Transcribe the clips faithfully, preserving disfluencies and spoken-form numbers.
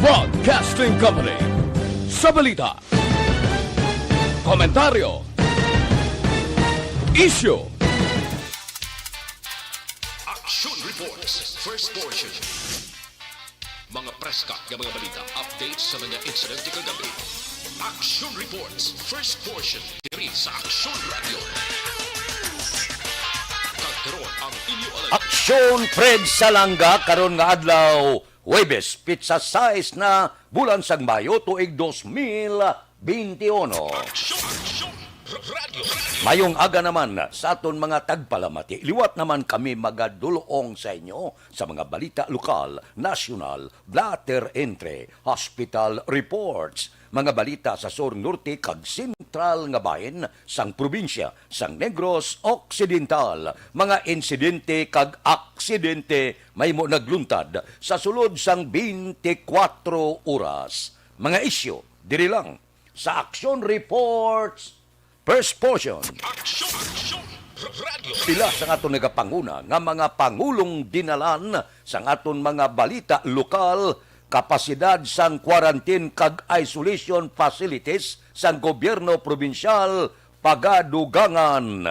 Broadcasting Company. Sa balita, komentaryo, isyu, Action Reports, first portion. Mga preska nga mga balita, updates sa mga insidente kagabi. Action Reports, first portion, diri sa Action Radio. Kag karon ang inyo alam. Action Fred Salanga karon nga adlaw, Huwebes, petsa sais na bulan sang Mayo, tuig dos mil benti uno. Action, Action Radio. Mayong aga naman sa aton mga tagpalamati. Liwat naman kami magadulong sa inyo sa mga balita lokal, nasyonal, blatter entre, hospital reports, mga balita sa sur, norte, kag sentral nga bahin sang probinsya sang Negros Occidental, mga insidente kag aksidente mahimo nagluntad sa sulod sang twenty-four oras. Mga isyu diri lang sa Action Reports, first portion. Action, Action Radio. Pila sa aton nagapanguna nga mga pangulong dinalan sang aton mga balita lokal, kapasidad sang quarantine kag isolation facilities sang gobyerno probinsyal pagadugangan.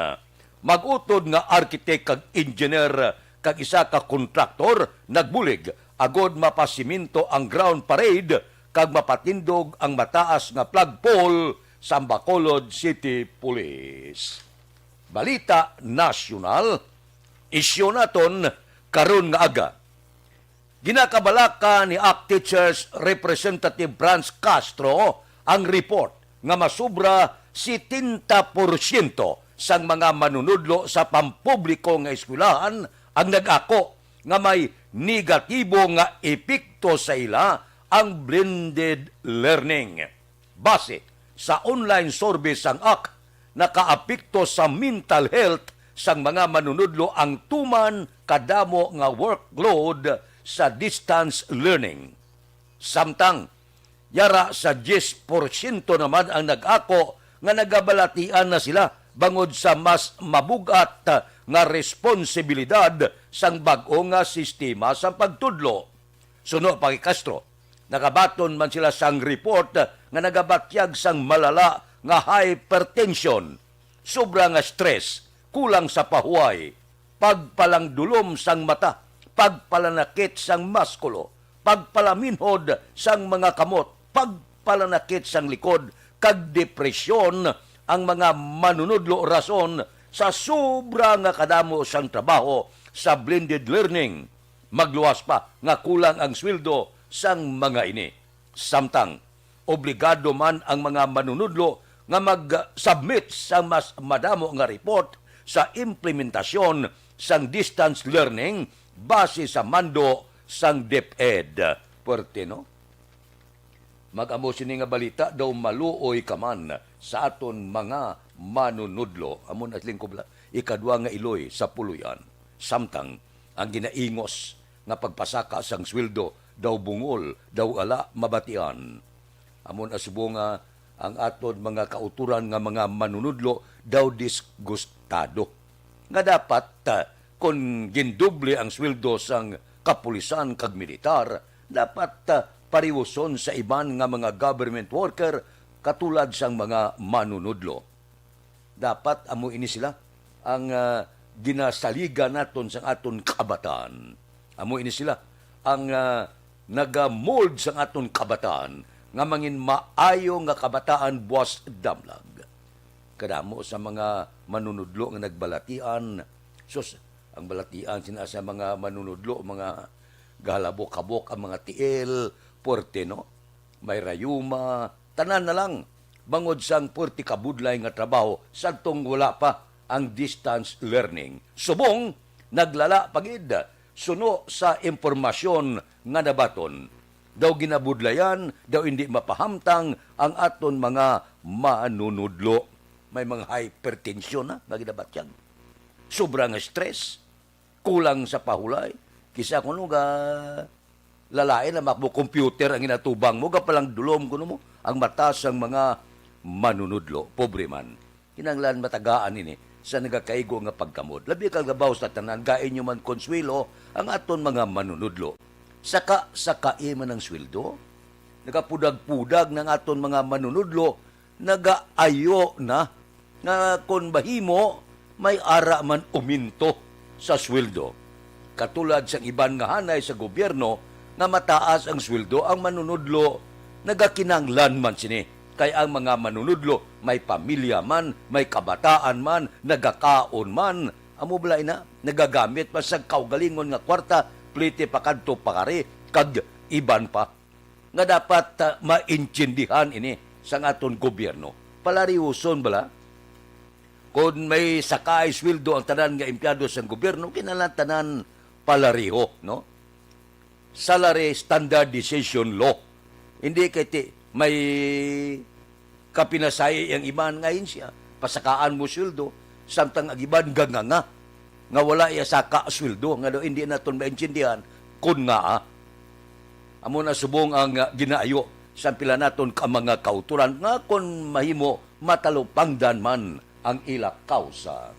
Mag-utod nga arkitek kag engineer kag isa ka kontraktor nagbulig agod mapasiminto ang ground parade kag mapatindog ang mataas nga flagpole sang Bacolod City Police. Balita nasyonal, isyu naton karon nga aga. Ginakabalaka ni Ak Teachers Representative Franz Castro ang report nga masubra setenta porsyento sang mga manunudlo sa pampubliko nga eskwelahan ang nag-ako nga may negatibo nga epekto sa ila ang blended learning. Base sa online survey sang Ak, nakaapekto sa mental health sang mga manunudlo ang tuman kadamo nga workload sa distance learning. Samtang, yara sa diyes porsyento naman ang nag-ako nga nagabalatian na sila bangod sa mas mabug-at nga responsibilidad sang bag-o nga sistema sang pagtudlo. Suno pa kay Castro, nagabaton man sila sang report nga nagabatyag sang malala nga hypertension, sobra nga stress, kulang sa pahuway, pagpalangdulom sang mata, pagpalanakit sang maskulo, pagpalaminhod sang mga kamot, pagpalanakit sang likod, kag depresyon ang mga manunudlo rason sa sobra nga kadamo sang trabaho sa blended learning. Magluwas pa nga kulang ang sweldo sang mga ini. Samtang, obligado man ang mga manunudlo nga mag-submit sang mas madamo nga report sa implementasyon sang distance learning base sa mando sang DepEd. Puwerte, no? Mag-amo sini nga balita daw maluoy ka man sa aton mga manunudlo. Amo na siling ko bala, ikadwa nga iloy sa puloy-an. Samtang ang ginaingos nga pagpasaka sang sweldo daw bungol, daw ala mabatian. Amo na subong nga ang aton mga kautoran nga mga manunudlo daw disgustado nga dapat, ah, kon gindoble ang sweldo sang kapulisan kag militar, dapat, ah, pariwoson sa iban nga mga government worker katulad sang mga manunudlo. Dapat amo ini sila ang, ah, ginasaligan naton sang aton kabataan. Amo ini sila ang, ah, nagamold sang aton kabataan nga mangin maayo nga kabataan buas damlag. Kadamo sa mga manunudlo nga nagbalatian. Sus, ang balatian sina sa mga manunudlo, mga gahalabok-habok ang mga tiil, puwerte, no? May rayuma, tanan na lang, bangod sang puwerte kabudlay nga trabaho sadtong wala pa ang distance learning. Subong, naglala pa gid, suno sa impormasyon nga nabaton. Daw ginabudlayan, daw indi mapahamtang ang aton mga manunudlo. May mga hypertension na nga ginabatyag. Sobra nga stress, kulang sa pahulay. Kisa kuno ga lalain na makbo computer ang ginatubang mo, gapalang dulom kuno mo ang mata sang mga manunudlo. Pobre man. Kinahanglan matagaan ini sa nagakaigo nga pagkamod. Labi kag labaw sa tanan, gainyo man konsuwelo ang aton mga manunudlo. Saka-sakai man ang sweldo, nagapudag-pudag na nga aton mga manunudlo, nagaayo na nga kon mahimo, may ara man uminto sa sweldo. Katulad sang iban nga hanay sa gobyerno nga mataas ang sweldo, ang manunudlo nagakinahanglan man sini, kay ang mga manunudlo may pamilya man, may kabataan man, nagakaon man, amo bala ina, nagagamit man sa kaugalingon nga kwarta, plete pakadto pakari, kag iban pa nga dapat, ah, maintindihan ini sang aton gobyerno. Palaryuson bala. Kon may sakay sweldo ang tanan nga empleyado sang gobyerno, kinahanglan tanan palareho, no? Salary standardization law. Hindi kay ti may kapinasay ang iban nga ahensya, pasakaan mo sweldo, samtang ang iban ganganga nga wala iya saka sweldo, nga daw hindi naton maintindihan kon ngaa. Amo na subong ang, ah, ginaayo sa pila naton ka mga kauturan nga kon mahimo matalupangdan man ang ila kausa.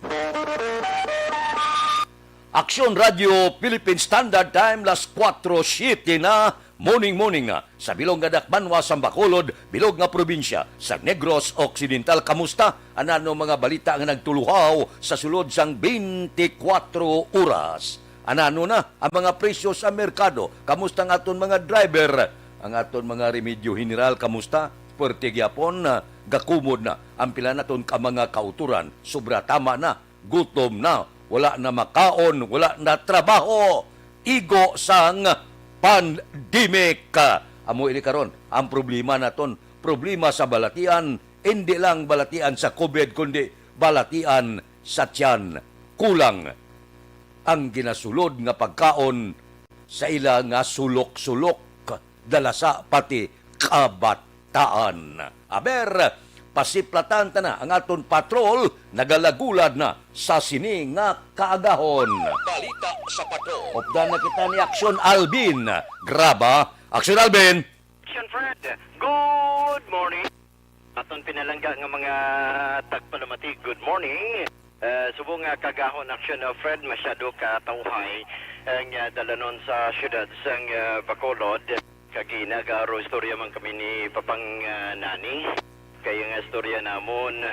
Aksyon Radio Philippine Standard Time, las kuwatro siete na, morning, morning, ah, sa bilog nga dakbanwa sang Bacolod, bilog nga probinsya sa Negros Occidental. Kamusta? Anano mga balita nga nagtuluhaw sa sulod sang twenty-four oras? Anano na ang mga presyo sa merkado? Kamusta ang aton mga driver? Ang aton mga remedyo general, kamusta? Puwerte gyapon, ah, gakumod na ang pila naton ka mga kauturan. Sobra tama na, gutom na, wala na makaon, wala na trabaho. Igo sang pandemic. Amo ini karon ang problema naton. Problema sa balatian, hindi lang balatian sa COVID, kundi balatian sa tiyan. Kulang ang ginasulod nga pagkaon sa ila nga sulok-sulok, dalasa, pati kabataan. Aber, pasiplatan ta na ang aton patrol, nagalagulad na sa sini nga kaagahon. Balita sa patrol. Updan na kita ni Aksyon Alvin. Graba, Aksyon Alvin. Action Fred, good morning. Aton pinalangga nga mga tagpalamati, good morning. Eh, subong nga kaagahon, Action, uh, Fred, masyado ka tawhay ang, uh, dalanon sa siyudad sang, uh, Bacolod. Kag ginagaro istorya man kami ni Papang, uh, Nani. Kay ang istorya namon,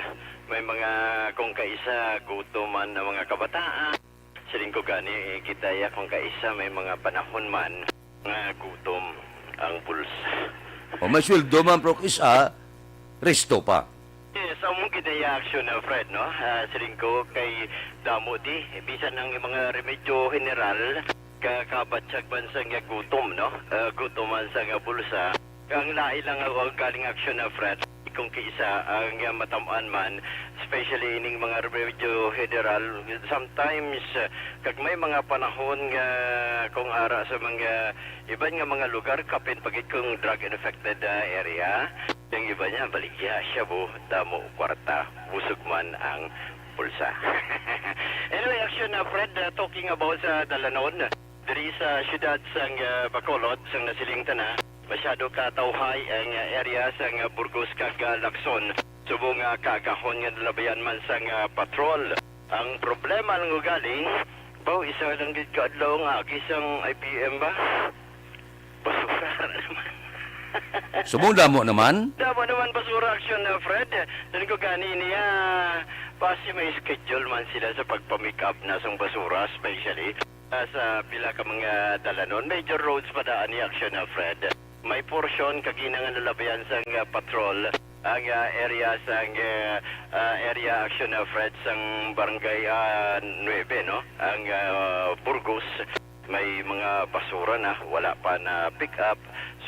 may mga kung kaisa gutom man ang mga kabataan. Siling ko gani, eh, kita ya kung kaisa may mga panahon man nga gutom ang bulsa. O, may sweldo man, pero isa, resto pa. Yes, among ginaya aksyon na, Fred, no? Ah, siling ko kay damo di, bisan ang mga remedyo general, ka-, kabatyag man sa nga gutom, no? Ah, gutom man sa nga bulsa. Ang lain lang ang galing aksyon na, Fred. Kung kaisa ang, ah, matam-an man, especially ining mga remedyo general, sometimes, ah, kag may mga panahon nga kung ara sa mga iban nga mga lugar, kapin pa gid kung drug infected, ah, area, ang iba niya, baligya, shabu, damo, kwarta, busog man ang bulsa. Anyway, aksyon na, Fred, ah, talking about sa dalanon, diri sa siyudad sang, ah, Bacolod, sang nasiling ta na, masyado ka tawhay ang, ah, area sang, ah, Burgos kag, ah, Lacson. Subong nga kaagahon nga nalabayan man sang, ah, patrol. Ang problema lang ugaling, baw, isa lang gid ka adlaw nga agi sang I P M ba? Basura naman. Subong damo naman? Damo naman basura, aksyon na, Fred. Doon ko gani niya, basi may schedule man sila sa pagpa-make up na sang basura, especially, ah, sa pila ka mga dalanon. Major roads pa daan ni aksyon na, Fred. May portion kagina nga nalabayan sang, ah, patrol ang, ah, area sang, ah, ah, area action, ah, Fred, sang barangay, ah, nuebe, no? Ang, ah, Burgos, may mga basura na wala pa na pick up.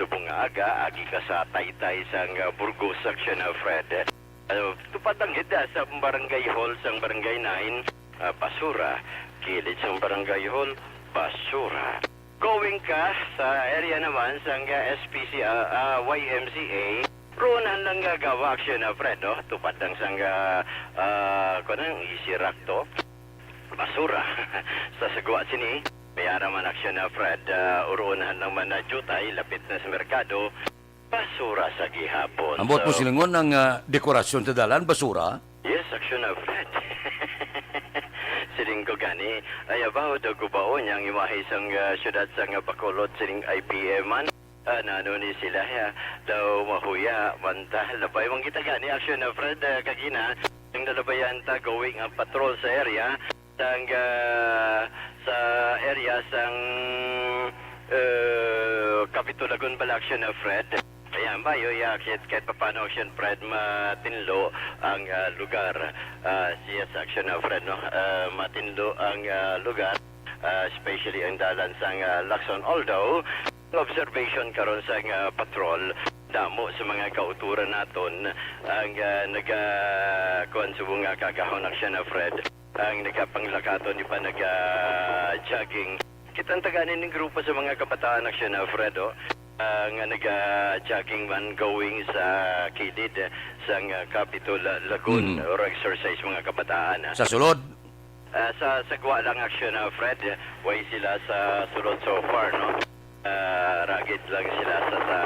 Subong nga aga, agi ka sa taytay sang, ah, Burgos action, ah, Fred. Ah, tupad lang gid, ah, sa barangay hall sang barangay nine, ah, basura. Kilid sang barangay hall, basura. Going ka sa area naman sang, ah, S P C, ah, ah, Y M C A, roon lang nga gawa aksyon na, Fred, no? Tupad lang sang, ah, ah, kunang Easy Rack to. Basura. Sa sagwa sini, may ara man aksyon na, Fred, ah, uroon lang man na jutay, lapit na sa merkado. Basura sa gihapon. Ambot mo So, silingon ang, ah, dekorasyon sa dalan, basura? Yes, aksyon na, Fred. Siling ko gani, ay abaw daw gubaon niya ang imahe sang, ah, syudad sang, ah, Bacolod, siling I P M man. Ah, nano ni sila, ya, daw mahuya man ta. Labay man kita gani, Action, ah, Fred, ah, kagina, ang nalabayan ta going ang patrol sa area, sang, ah, sa area sang, eh, Capitol Lagoon bala, Action, ah, Fred. Kaya mayo ya, kahit, kahit papano, Action, Fred, matinlo ang, ah, lugar. Ah, yes, Action, ah, Fred, no? Ah, matinlo ang, ah, lugar, ah, especially ang dalan sang, ah, Lacson. Although, ang observation karon sang, ah, patrol, damo sa mga kauturan naton ang, ah, naga-, kuwan, subong nga kagahon, Action, ah, Fred, ang nagapanglakaton, iban naga-jogging. Kita ang taga ning grupo sa mga kabataan, Action, ah, Fred, oh, ah, nga naga-jogging man going sa kilid sang, ah, Capitol, ah, Lagoon, Mm. or exercise, mga kabataan, ah. Sa sulod? Ah, sa, sa gwa lang, Action, ah, Fred, way sila sa sulod so far, no? Ah, ragid lang sila sa, sa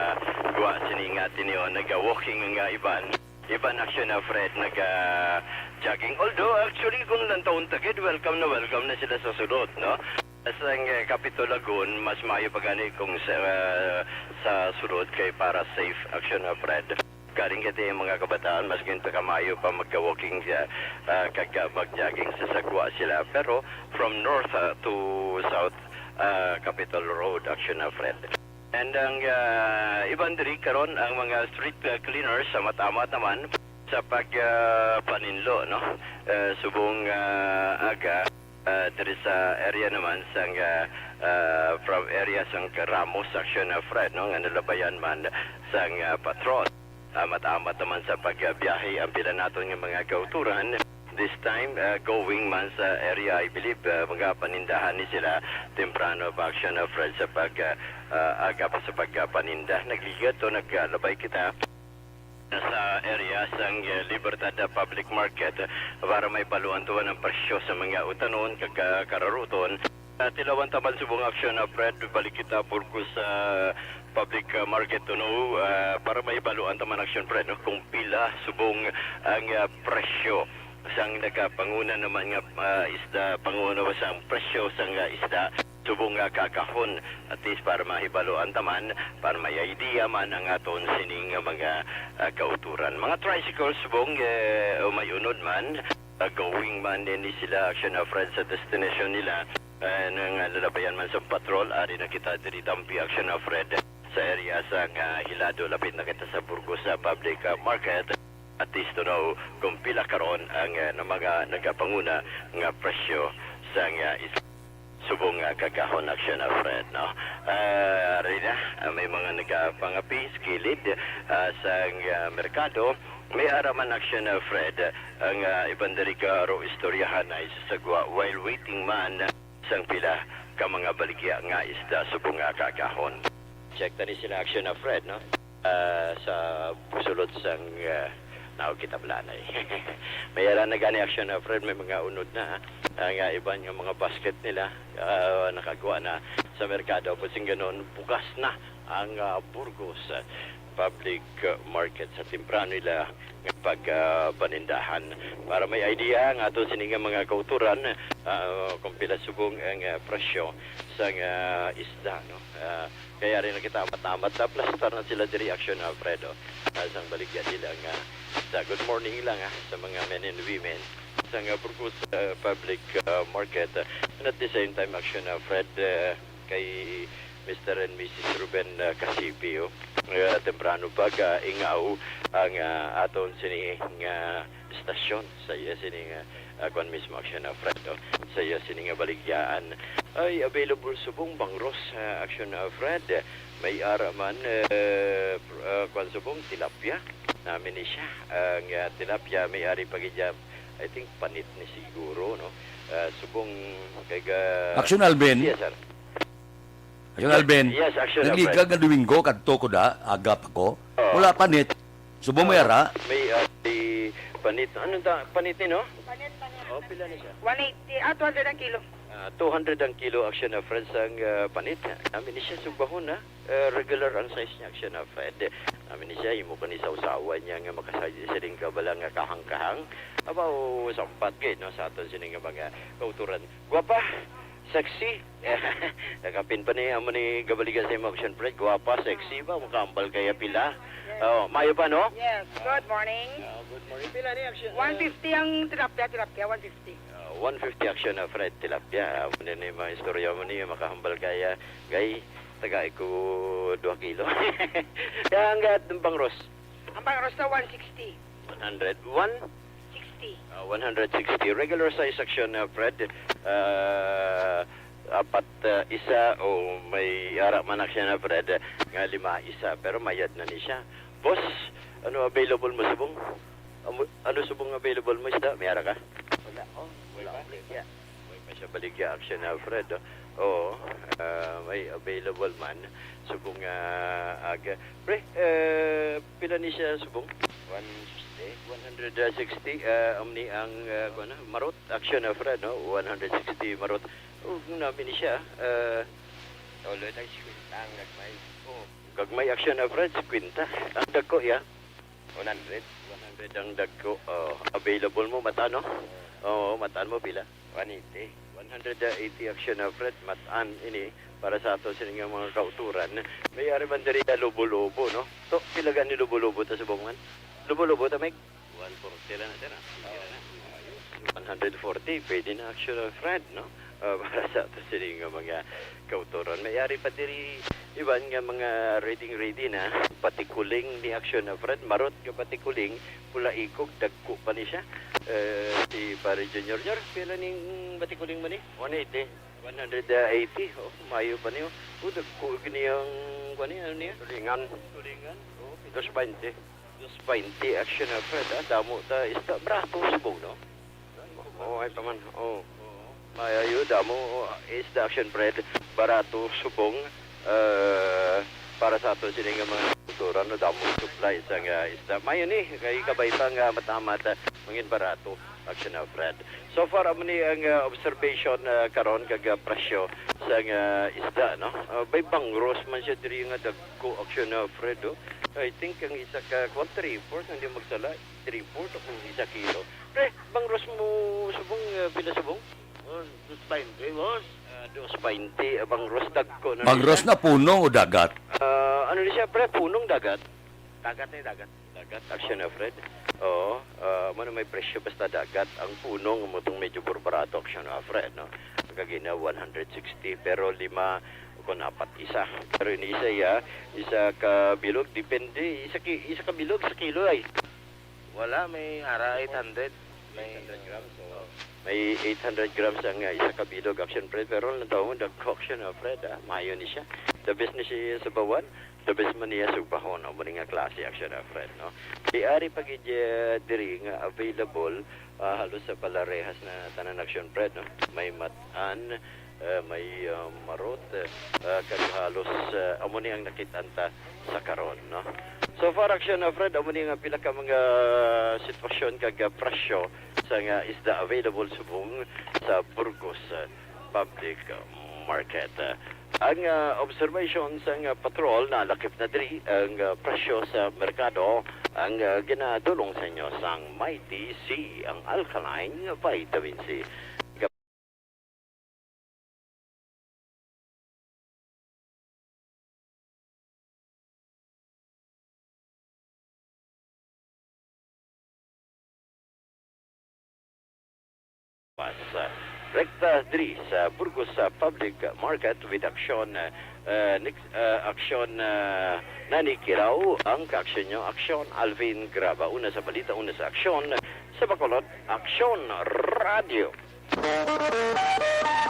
gwa sini nga tinion, naga-walking nga iban. Iban, Action, ah, Fred, naga-jogging. Although, actually, kung lantawon ta gid, welcome na welcome na sila sa sulod, no? Sa, eh, Capitol Lagoon, mas maayo pa gani kung sa, ah, sa sulod kay para safe, Action, ah, Fred. Galing kay ang mga kabataan, mas ginto ka maayo pa magka-walking, ah, ah, kag, ah, mag-jogging sa sagwa sila. Pero from north, ah, to south, ah, Capitol Road, Action, ah, Fred. And ang, ah, iban diri karon, ang mga street, ah, cleaners, sa matamat naman sa pag, ah, paninlo, no? Ah, subong, ah, aga, ah, diri sa area naman sang, ah, ah, from area sang Ramos, Action, ah, Fred, no, nga nalabayan man sang, ah, patrol. Amat-amat naman sa pagbiyahe ang pila naton nga mga kauturan. This time, ah, going man sa area, I believe, ah, mga panindahan ni sila temprano pa, Action, ah, Fred, sa pag, ah, ah, aga pa sa pagpaninda. Nagligat to, naglabay kita sa area sang, eh, Libertad, ah, Public Market, ah, para may baluan tuwan ang presyo sa mga utanon kag, ah, kararuton. Ah, tilawan ta man subong, Action, ah, Fred, balik kita, Burgos, sa Public, ah, Market, no, ah, para may baluan ta man, Action, Fred, no, kung pila subong ang, ah, presyo sang nagapanguna naman nga, ah, isda, panguna ba sang presyo sang, ah, isda. Subong nga kagahon, at least para mahibaluan ta man, para may idea man ang aton sining nga mga, ah, kauturan. Mga tricycle, subong, eh, o may unod man, ah, going man din ni sila, Action, ah, Fred, sa destination nila, eh, nang, ah, lalabayan man sa patrol, ari na kita diri tampi, Action, ah, Fred, sa area sang, ah, Hilado, lapit na kita sa Burgos, sa Public, ah, Market. At least to know kung pila karon ang, ah, na mga nagapanguna nga presyo sang, ah, is-, subong nga kagahon, Action, ah, Fred, no? Ah, ari na, ah, may mga nagapangapi sa kilid, ah, sang, ah, merkado. May ara man, Action, ah, Fred, ang, ah, iban diri ka ro istoryahan ay sa sagwa while waiting man sang pila ka mga baligya nga isda subong nga kagahon. Check tani sila, Action, ah, Fred, no? Ah, sa sulod sang, ah, naog kita balanay. May ara na gani, Action, ah, Fred, may mga unod na, ah, nga iban nga mga basket nila, ah, nakagwa na sa merkado. Apod sing ganon, bukas na ang, ah, Burgos, ah, Public, ah, Market sa temprano nila nga pag, ah, panindahan. Para may idea ang ato sini nga mga kauturan, ah, kung pila subong ang, ah, presyo sang, ah, isda, no? Ah, kaya rin na kita amat-amat, ah, plastar na sila diri, Action, ah, Fred, oh. Ah, sang baligya nila nga sa good morning lang, ah, sa mga men and women sa nga Burgos, ah, Public, ah, Market. And at the same time, Action, ah, Fred, ah, kay Mister and Missus Ruben, ah, Kasipi, oh. Ah, temprano pa ka ingaw ang, ah, aton sini nga istasyon sa iya sini nga, ah, kwan mismo, Action, ah, Fred, oh. Sa iya sini nga baligyaan ay available subong bangros, ah, Action, ah, Fred. May ara man, eh, pr-, ah, kwan subong tilapia. Nami ni siya. Ang, ah, tilapia may ari pa gid, I think, panit ni siguro, no? Ah, subong kay ga- Action, Alvin. Yes, sir. Action, Yes, Alvin. Yes, Action, Alvin. Nagligag nga Domingo, kadto ko da, aga pa ko. Oo. Wala panit. Subong may Oo. Ara. May, ah, di panit. Anong ta-, panit ni, no? Panit, panit. Oh, pila na siya? One eighty, ah, two hundred ang kilo. Ah, two hundred ang kilo, Action, ah, Fred, sang, ah, panit. Nami ni siya, sugbahon, ha? Eh, regular ang size niya, Action, ah, Fred. Nami ni siya, imo pa ni sa usawa niya nga makasay siling ka bala nga kahang-kahang. Abaw, sampat gid, no, sa aton sini nga mga kauturan. Gwapa, Sexy. Nakapin pa ni, amo ni gabaliga sa imo, Action Fred. Guwapa, sexy ba? Makahambal kaya pila? Yes. Oh, mayo pa, no? Yes. Good morning. Ah, good morning. Pila ni, Action? Ah, one fifty ang tilapia, tilapia, one fifty. Ah, one fifty, Action, ah, Fred, tilapia. Ah, amo ni mga istorya mo ni, makahambal kaya. Gay, tagai ko dua kilo. Kaya ang gat ng bangros? Ang bangros na one sixty. One hundred. One? Sixty. Ah, one hundred sixty. Regular size, Action, ah, Fred. Ah, apat, ah, isa, o may ara man, Action, ah, Fred, nga lima isa. Pero mayad na ni siya. Boss, ano available mo subong? Amo, ano subong available mo, isda? May ara ka? Wala, oh. Wala, wala, wala. Way pa siya baligya, Action, ah, Fred, oh. Oo, ah, may available man. Subong, ah, aga. Pre, eh, pila ni siya subong? One sixty. One hundred sixty, ah, amni ang, ah, kuwan na, marot, Action, ah, Fred, no? One hundred sixty marot. Oh, nami ni siya, ah, Tulo na singkwenta ang gagmay. Oh, gagmay, Action, ah, Fred, singkwenta. Ang dagko, ya? One hundred. One hundred ang dagko. Oh, available mo, matan, no? Oo, matan mo, pila? One eighty. One hundred eighty, Action, ah, Fred, matan ini para sa ato sini nga mga kauturan. May ari man diri, ah, lubo-lubo, no? To, pila gani lubo-lubo ta subong man? Lubo-lubo ta, Meg? One forty lang na, sir, ah. One hundred forty, pwede na, Action, ah, Fred, no? Ah, para sa ato sini nga mga kauturan. May ari pa diri, Ivan, nga mga ready-ready na. Patikuling ni, Action, ah, Fred, marot nga patikuling, pula ikog, dagko pa ni siya. Eh, si Pare Junior, Junior, pila ning patikuling mo ni? One eighty. One hundred eighty, oh, mayo pa niyo. Oh, dagko gini ang, kuwan niya, ano niya? Tulingan. Tulingan, oh, pila? Dos bainte. Dos bainte, Action, ah, Fred, ah, damo ta isda. Barato subong, no? Oo, ay pa man. Oo. Oo. Maayo, damo, oh, isda, Action, Fred. Barato subong, eh, para sa ato sini nga mga kultura, no? Damo supply sa nga isda. Mayo ni, kay kabay pa nga matamat, ah, mangin barato, Action, ah, Fred. So far, amo ni ang, ah, observation, ah, karon kag, ah, presyo sa nga isda, no? Ah, may bangros man siya diri nga dagko, Action, ah, Fred, oh. I think ang isa ka, kwan, three-fourth, hindi magsala, three-fourth o kung isa kilo. Pre, bangros mo subong, ah, pila subong? Oh, dos bainte, boss. Ah, dos bainte, ah, bangros, dagko na ni siya. Bangros na, punong o dagat? Ah, ano ni siya, pre? Punong, dagat? Dagat ni, dagat. Dagat, Action, ah, Fred. Oo, ah, amo na may presyo basta dagat. Ang punong, amo tong medyo burbarato, Action, ah, Fred, no? Ang kagina, one hundred sixty, pero lima, kung apat, isa. Pero ini isa, ya, isa ka bilog, depende. Isa ki-, isa ka bilog, sa kilo ay. Wala, may ara, eight hundred. May eight hundred grams, oo. May eight hundred grams ang, ah, isa ka bilog, Action, Fred. Pero ang tawag mo, dagko, Action, ah, Fred, ah. Mayo ni siya. The best ni siya sa bawan. The best man niya sugbahon, amo ni nga klase, Action, ah, Fred, no? Di ari pa gid, eh, diri nga available, ah, halos sa palarehas na tanan, Action, Fred, no? May matan, eh, may, ah, marot, eh, kag halos, eh, amo ni ang nakit-an ta sa karon, no? So far, Action, ah, Fred, amo ni nga pila ka mga sitwasyon kag, ah, presyo sa nga isda available subong sa Burgos, ah, Public Market. Ang, ah, observation sang, ah, patrol, nalakip na diri ang, ah, presyo sa merkado, ang, ah, ginadulong sa inyo sang Mighty C, ang alkaline vitamin C. Pas, ah, rekta diri sa Burgos, sa Public Market with Action, ah, Nix-, ah, Action, ah, Nani Kirao, ang kaaksyon nyo, Action Alvin Graba. Una sa balita, una sa aksyon, sa Bacolod, Action Radio.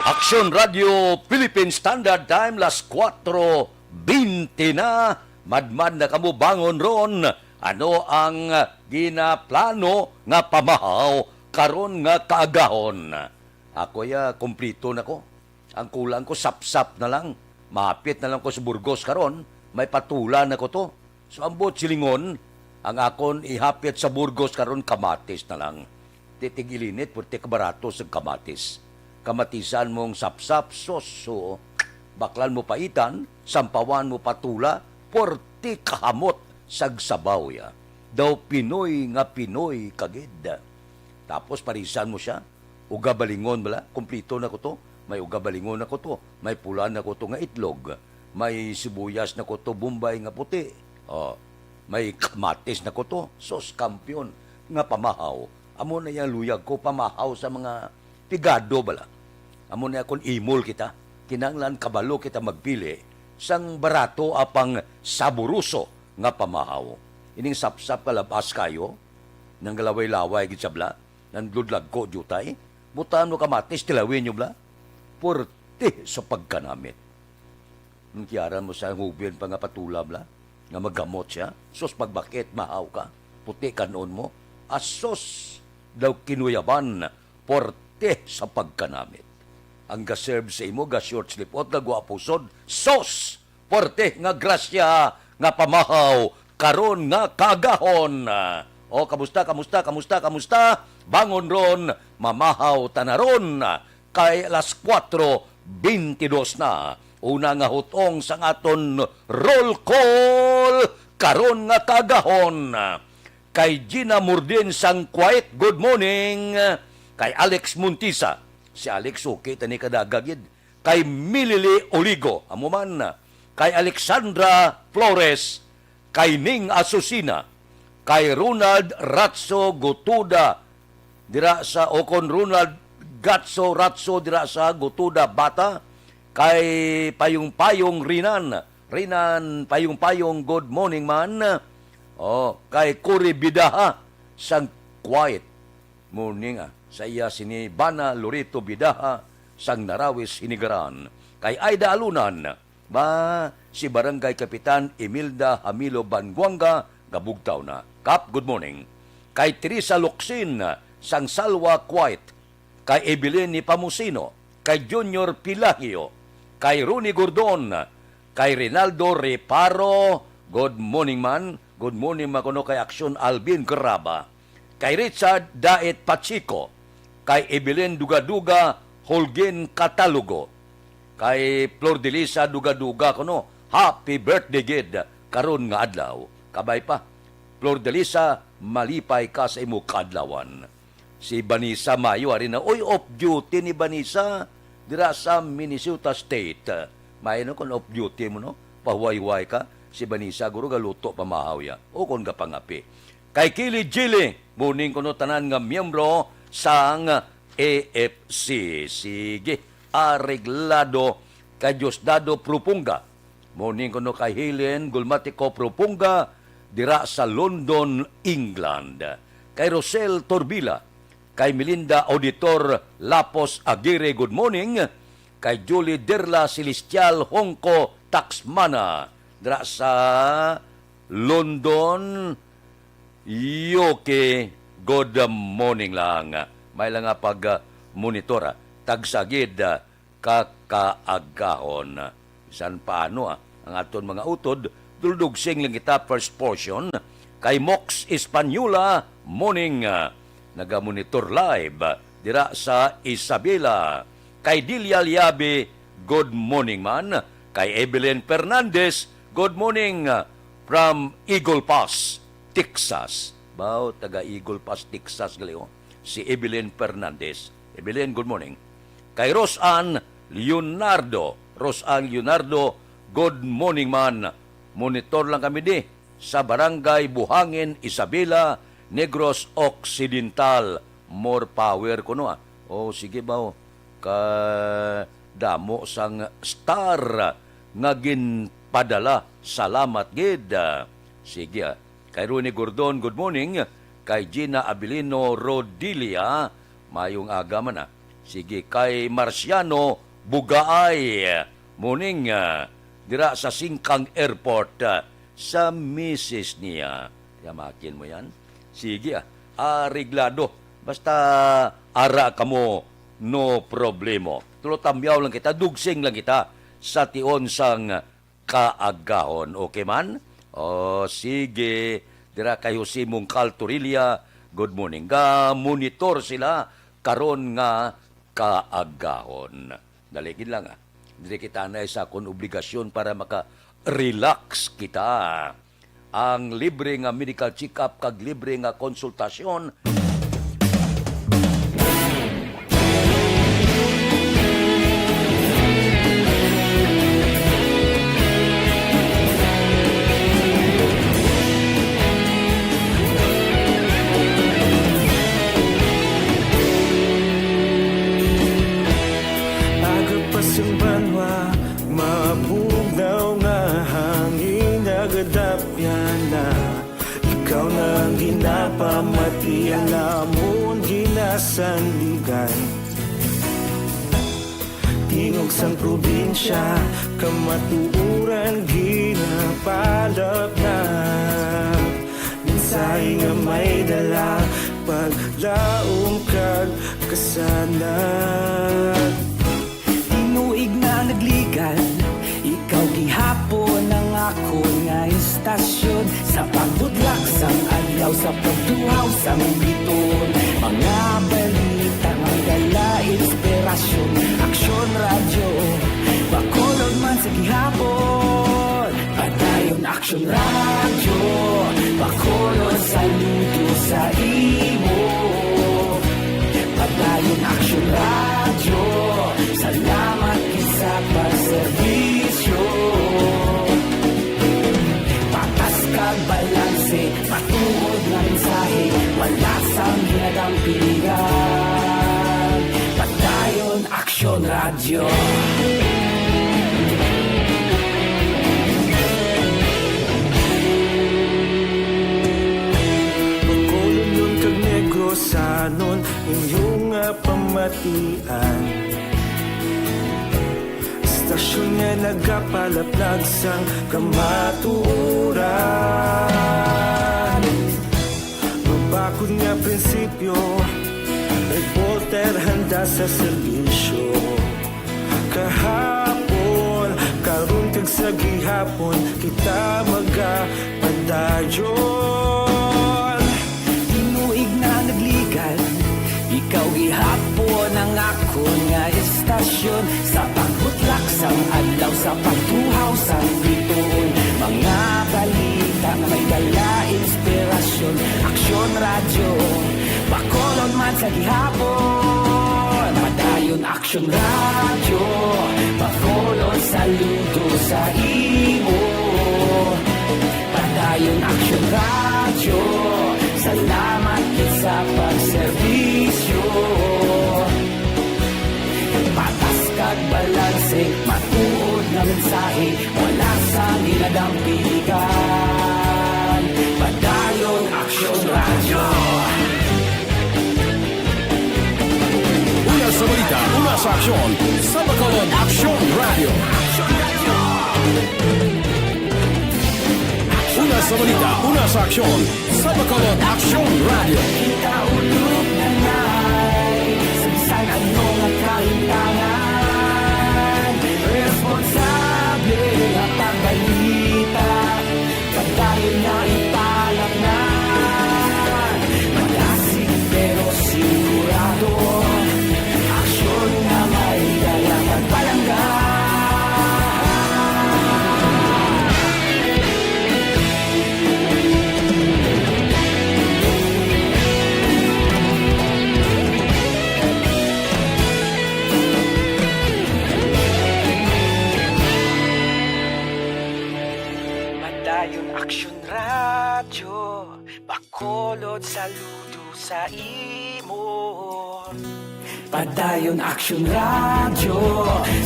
Action Radio Philippine Standard Time, las kuwatro bente na. Madmad na kamo bangon ron. Ano ang ginaplano nga pamahaw karon nga kaagahon? Ako ya, kumplito na ko. Ang kulang ko, sapsap na lang. Mahapit na lang ko sa Burgos karon, may patula na ko to. So, ambot silingon, ang akon ihapit sa Burgos karon, kamatis na lang. Ti tig-ilinit, purti kabarato sa kamatis. Kamatisan mong sapsap, sos, so, baklan mo paitan, sampawan mo patula, purti kahamot sa sabaw ya. Daw Pinoy nga Pinoy kagid. Tapos parisan mo siya, uga balingon bala, kumplito na ko to. May ugabalingon na ko to. May pula na ko to nga itlog. May sibuyas na ko to, Bombay nga puti. Oh, may kamatis na ko to. Sus, kampiyon nga pamahaw. Amo na yang luyag ko, pamahaw sa mga pigado bala. Amo na kon imol kita. Kinahanglan kabalo kita magpili sang barato apang saburoso nga pamahaw. Ining sapsap nga labas kayo, nang galaway-laway gid sa bala, nang dudlagko diutay. Butano kamatis, tilawin nyo bala. Puwerte sa pagkanamit. Ang kiyaran mo sa hubin pa nga patulam la, nga maggamot siya. Sus, pagbakit, mahaw ka. Puti kanon mo. Asos daw kinuyaban, puwerte sa pagkanamit. Ang ga-serve sa imo, ga-short sleeve out, gagwapo sod. Sos! Puwerte nga grasya nga pamahaw karon nga kaagahon. O, kamusta, kamusta, kamusta, kamusta? Bangon ron, mamahaw ta na ron. Kay alas kuwatro beintidos na. Una nga hutong sang aton roll call karon nga kaagahon. Kay Gina Murdin sang Kuwait, good morning. Kay Alex Montisa, si Alex, suki ta ni kadaga gid. Kay Milili Oligo, amo man. Kay Alexandra Flores, kay Ning Asusina, kay Ronald Ratso Gotuda, dira sa, o kon Ronald Gatso Ratso dira sa Gotuda Bata, kay Payong Payong Rinan, Rinan Payong Payong, good morning man. Oh, kay Cory Bidaha sang Kuwait. Morning, ah, sa iya sini Bana Lorito Bidaha sang Narawis, Hinigaran. Kay Aida Alunan, ba, si Barangay Kapitan Imelda Hamilo Banguanga, Gabugtaw na. Kap, good morning. Kay Teresa Locsin sang Salwa, Kuwait. Kay Evelyn ni Pamusino, kay Junior Pilahio, kay Ronnie Gordon, kay Rinaldo Reparo, good morning man. Good morning man kuno kay Aksyon Alvin Graba, kay Richard Daet Pacheco, kay Evelyn Dugaduga, Holguin Catalogo, kay Flor de Lisa Dugaduga kuno, happy birthday gid karon nga adlaw. Kabay pa, Flor de Lisa, malipay ka sa imo kaadlawan. Si Vanessa Mayo, ari na. Oy, off duty ni Vanessa dira sa Minnesota State. Maayo na kon off duty mo, no? Pahuway-huway ka. Si Vanessa, guro, galuto pamahaw ya. O kon gapangapi. Kay Kili Jili, morning kuno tanan nga miyembro sang A F C. Sige, areglado. Kay Diosdado Propunga, morning kuno kay Helen Gulmatico Propunga dira sa London, England. Kay Rosel Torbila, kay Melinda Auditor Lapos Aguirre, good morning. Kay Julie Derla Celestial Hongko Taxmana dira sa London, U K, good morning lang. May lang nga pag, ah, monitor, ah. Tagsagid, ah, ka kaagahon. Bisan paano, ah, ang aton mga utod, duldugsing lang kita first portion. Kay Mox Española, morning, ah, nagamonitor live, ah, dira sa Isabela. Kay Delia Liabe, good morning man. Kay Evelyn Fernandez, good morning, ah, from Eagle Pass, Texas. Bao, taga Eagle Pass, Texas gali, oh. Si Evelyn Fernandez. Evelyn, good morning. Kay Rosan Leonardo. Rosan Leonardo, good morning man. Monitor lang kami di sa Barangay Buhangin, Isabela, Negros Occidental. More power kuno, ah. Oh, sige ba, oh. Ka damo sang star nga ginpadala. Salamat gid. Sige, ah. Kay Ronnie Gordon, good morning. Kay Gina Abilino Rodilia, mayong aga man, ah. Sige, kay Marciano Bugaay, morning, ah, dira sa Singkang Airport, ah, sa misis niya. Yamakin mo yan. Sige, ah, areglado. Basta ara kamo, no problemo. Tulo tamyaw lang kita, dugsing lang kita sa tion sang kaagahon. Okay man? O, sige. Dira kay Jose Mungkal Torilla, good morning. Ga-monitor sila karon nga kaagahon. Dali gid lang, ah. Diri kita na sa akon obligasyon para maka-relax kita. Ang libre nga medical check-up kag libre nga konsultasyon. Yana, ikaw na ang ginapamati, ang amon ginasandigan. Tingog sang probinsya, kamatuoran ginapalapnag. Mensahe nga may dala, paglaom kag kasanag. Tinuig na nagligan, ikaw gihapon ang akon nga istasyon. Sa pagbudlak sang adlaw, sa pagtuhaw sang biton, mga balita nga dala inspirasyon. Aksyon Radyo, Bacolod man sa gihapon. Padayon Aksyon Radyo, Bacolod, saludo sa imo. Padayon Aksyon Radyo, salamat gid sa pagserbisyo. Patas kag balanse, matuod nga mensahe, wala sang ginadampigan. Padayon Aksyon Radyo. Bacolodnon kag Negrosanon, inyo nga pamatian. Istasyon nga nagapalaplag sang kamatuoran. Mabakod nga prinsipyo, reporter handa sa serbisyo. Kahapon, karon kag sa gihapon, kita magapadayon. Tinuig na nagligan, ikaw gihapon ang akon nga istasyon. Sa pagbutlak sang adlaw, sa pagtuhaw sang bituon, mga balita nga may dala inspirasyon. Aksyon Radyo, Bacolod man sa gihapon. Padayon Aksyon Radyo, Bacolod, saludo sa imo. Padayon Aksyon Radyo, salamat gid sa pagserbisyo. Patas kag balanse, matuod nga mensahe, wala sang ginadampigan. Padayon Aksyon Radyo. Una sa balita, una sa aksyon, sa Bacolod Aksyon Radyo. Una sa balita, una sa aksyon, sa Bacolod Aksyon Radyo. Kita ulog na nay, sa bisan ano nga kahimtangan, responsable nga pagbalita. Padayon na ipalapnan, malasig pero sigurado. Aksyon nga may dalang pagpalangga. Padayon Aksyon Radyo, Bacolod, saludo sa imo. Padayon Aksyon Radyo,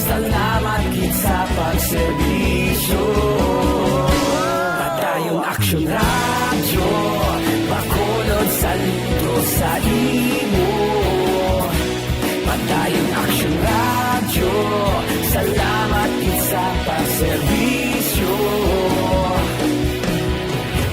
salamat gid sa pagserbisyo. Padayon Aksyon Radyo, Bacolod, saludo sa imo. Padayon Aksyon Radyo, salamat gid sa pagserbisyo.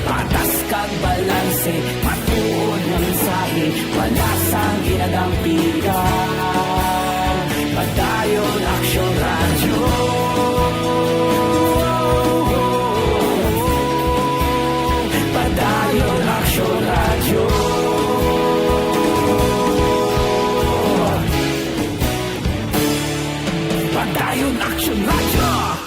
Patas kag balanse, matuod nga mensahe, wala sang ginadampigan. Padayon Aksyon Radyo. Padayon Aksyon Radyo. Padayon Aksyon Radyo.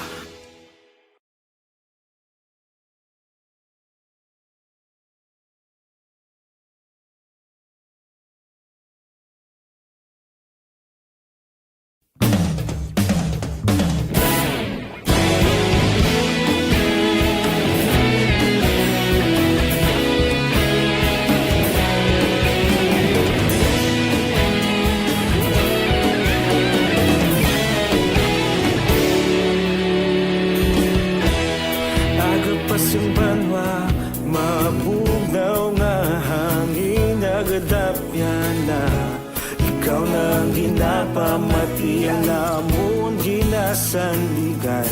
Pamati ang amon ginasandigan.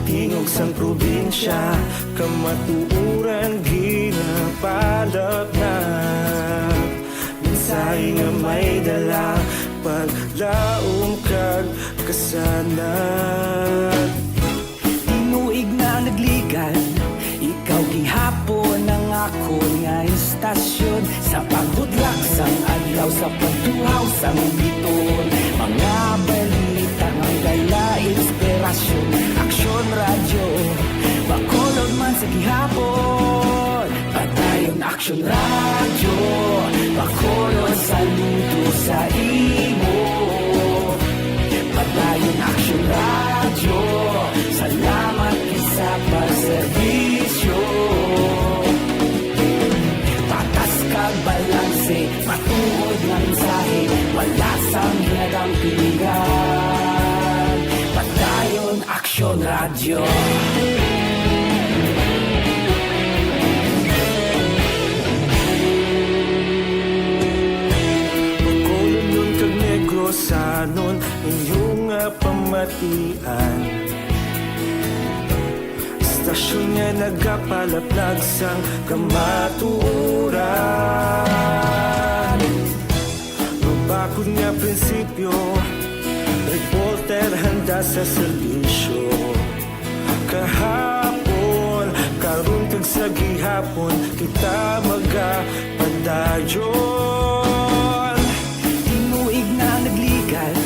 Tingog sang probinsya, kamatuoran ginapalapnap. Mensahe nga may dala, paglaom kag kasanag. Tinuig na nagligan, ikaw gihapon ang akon nga istasyon. Sa pagbutlak sang adlaw, sa pagtuhaw sang bituon, mga balita nga may dala inspirasyon. Aksyon Radyo, Bacolod man sa gihapon. Padayon Aksyon Radyo, Bacolod, saludo sa imo. Padayon Aksyon Radyo, salamat gid sa pagserbisyo. Patas kag balanse, matuod nga mensahe, wala sang hinadang pilihan. Padayon Aksyon Radyo. Bacolodnon kag Negrosanon, inyo nga pamatian. Istasyon nga nagapalaplag sang kamatuoran. Mabakod nga prinsipyo, reporter handa sa serbisyo. Kahapon, karon kag sa gihapon, kita magapadayon. Tinuig na nagligan,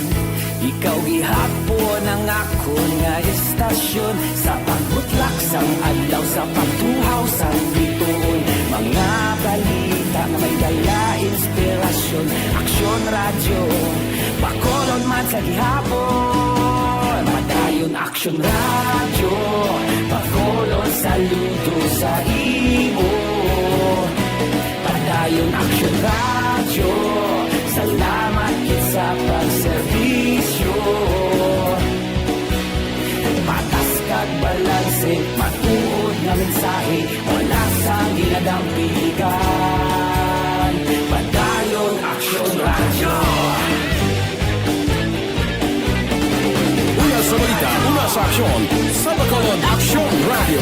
ikaw gihapon ang akon nga istasyon. Sa pagbutlak sang adlaw, sa pagtuhaw sang bituon, mga balita nga may dala inspirasyon. Aksyon Radyo, Bacolod man sa gihapon. Padayon Aksyon Radyo, Bacolod, saludo sa imo. Padayon Aksyon Radyo, salamat gid sa pagserbisyo. Patas kag balanse, matuod nga mensahe, wala sang hinadang piligan. Padayon Aksyon Radyo. Una sa balita, una sa aksyon, sa Bacolod Aksyon Radyo.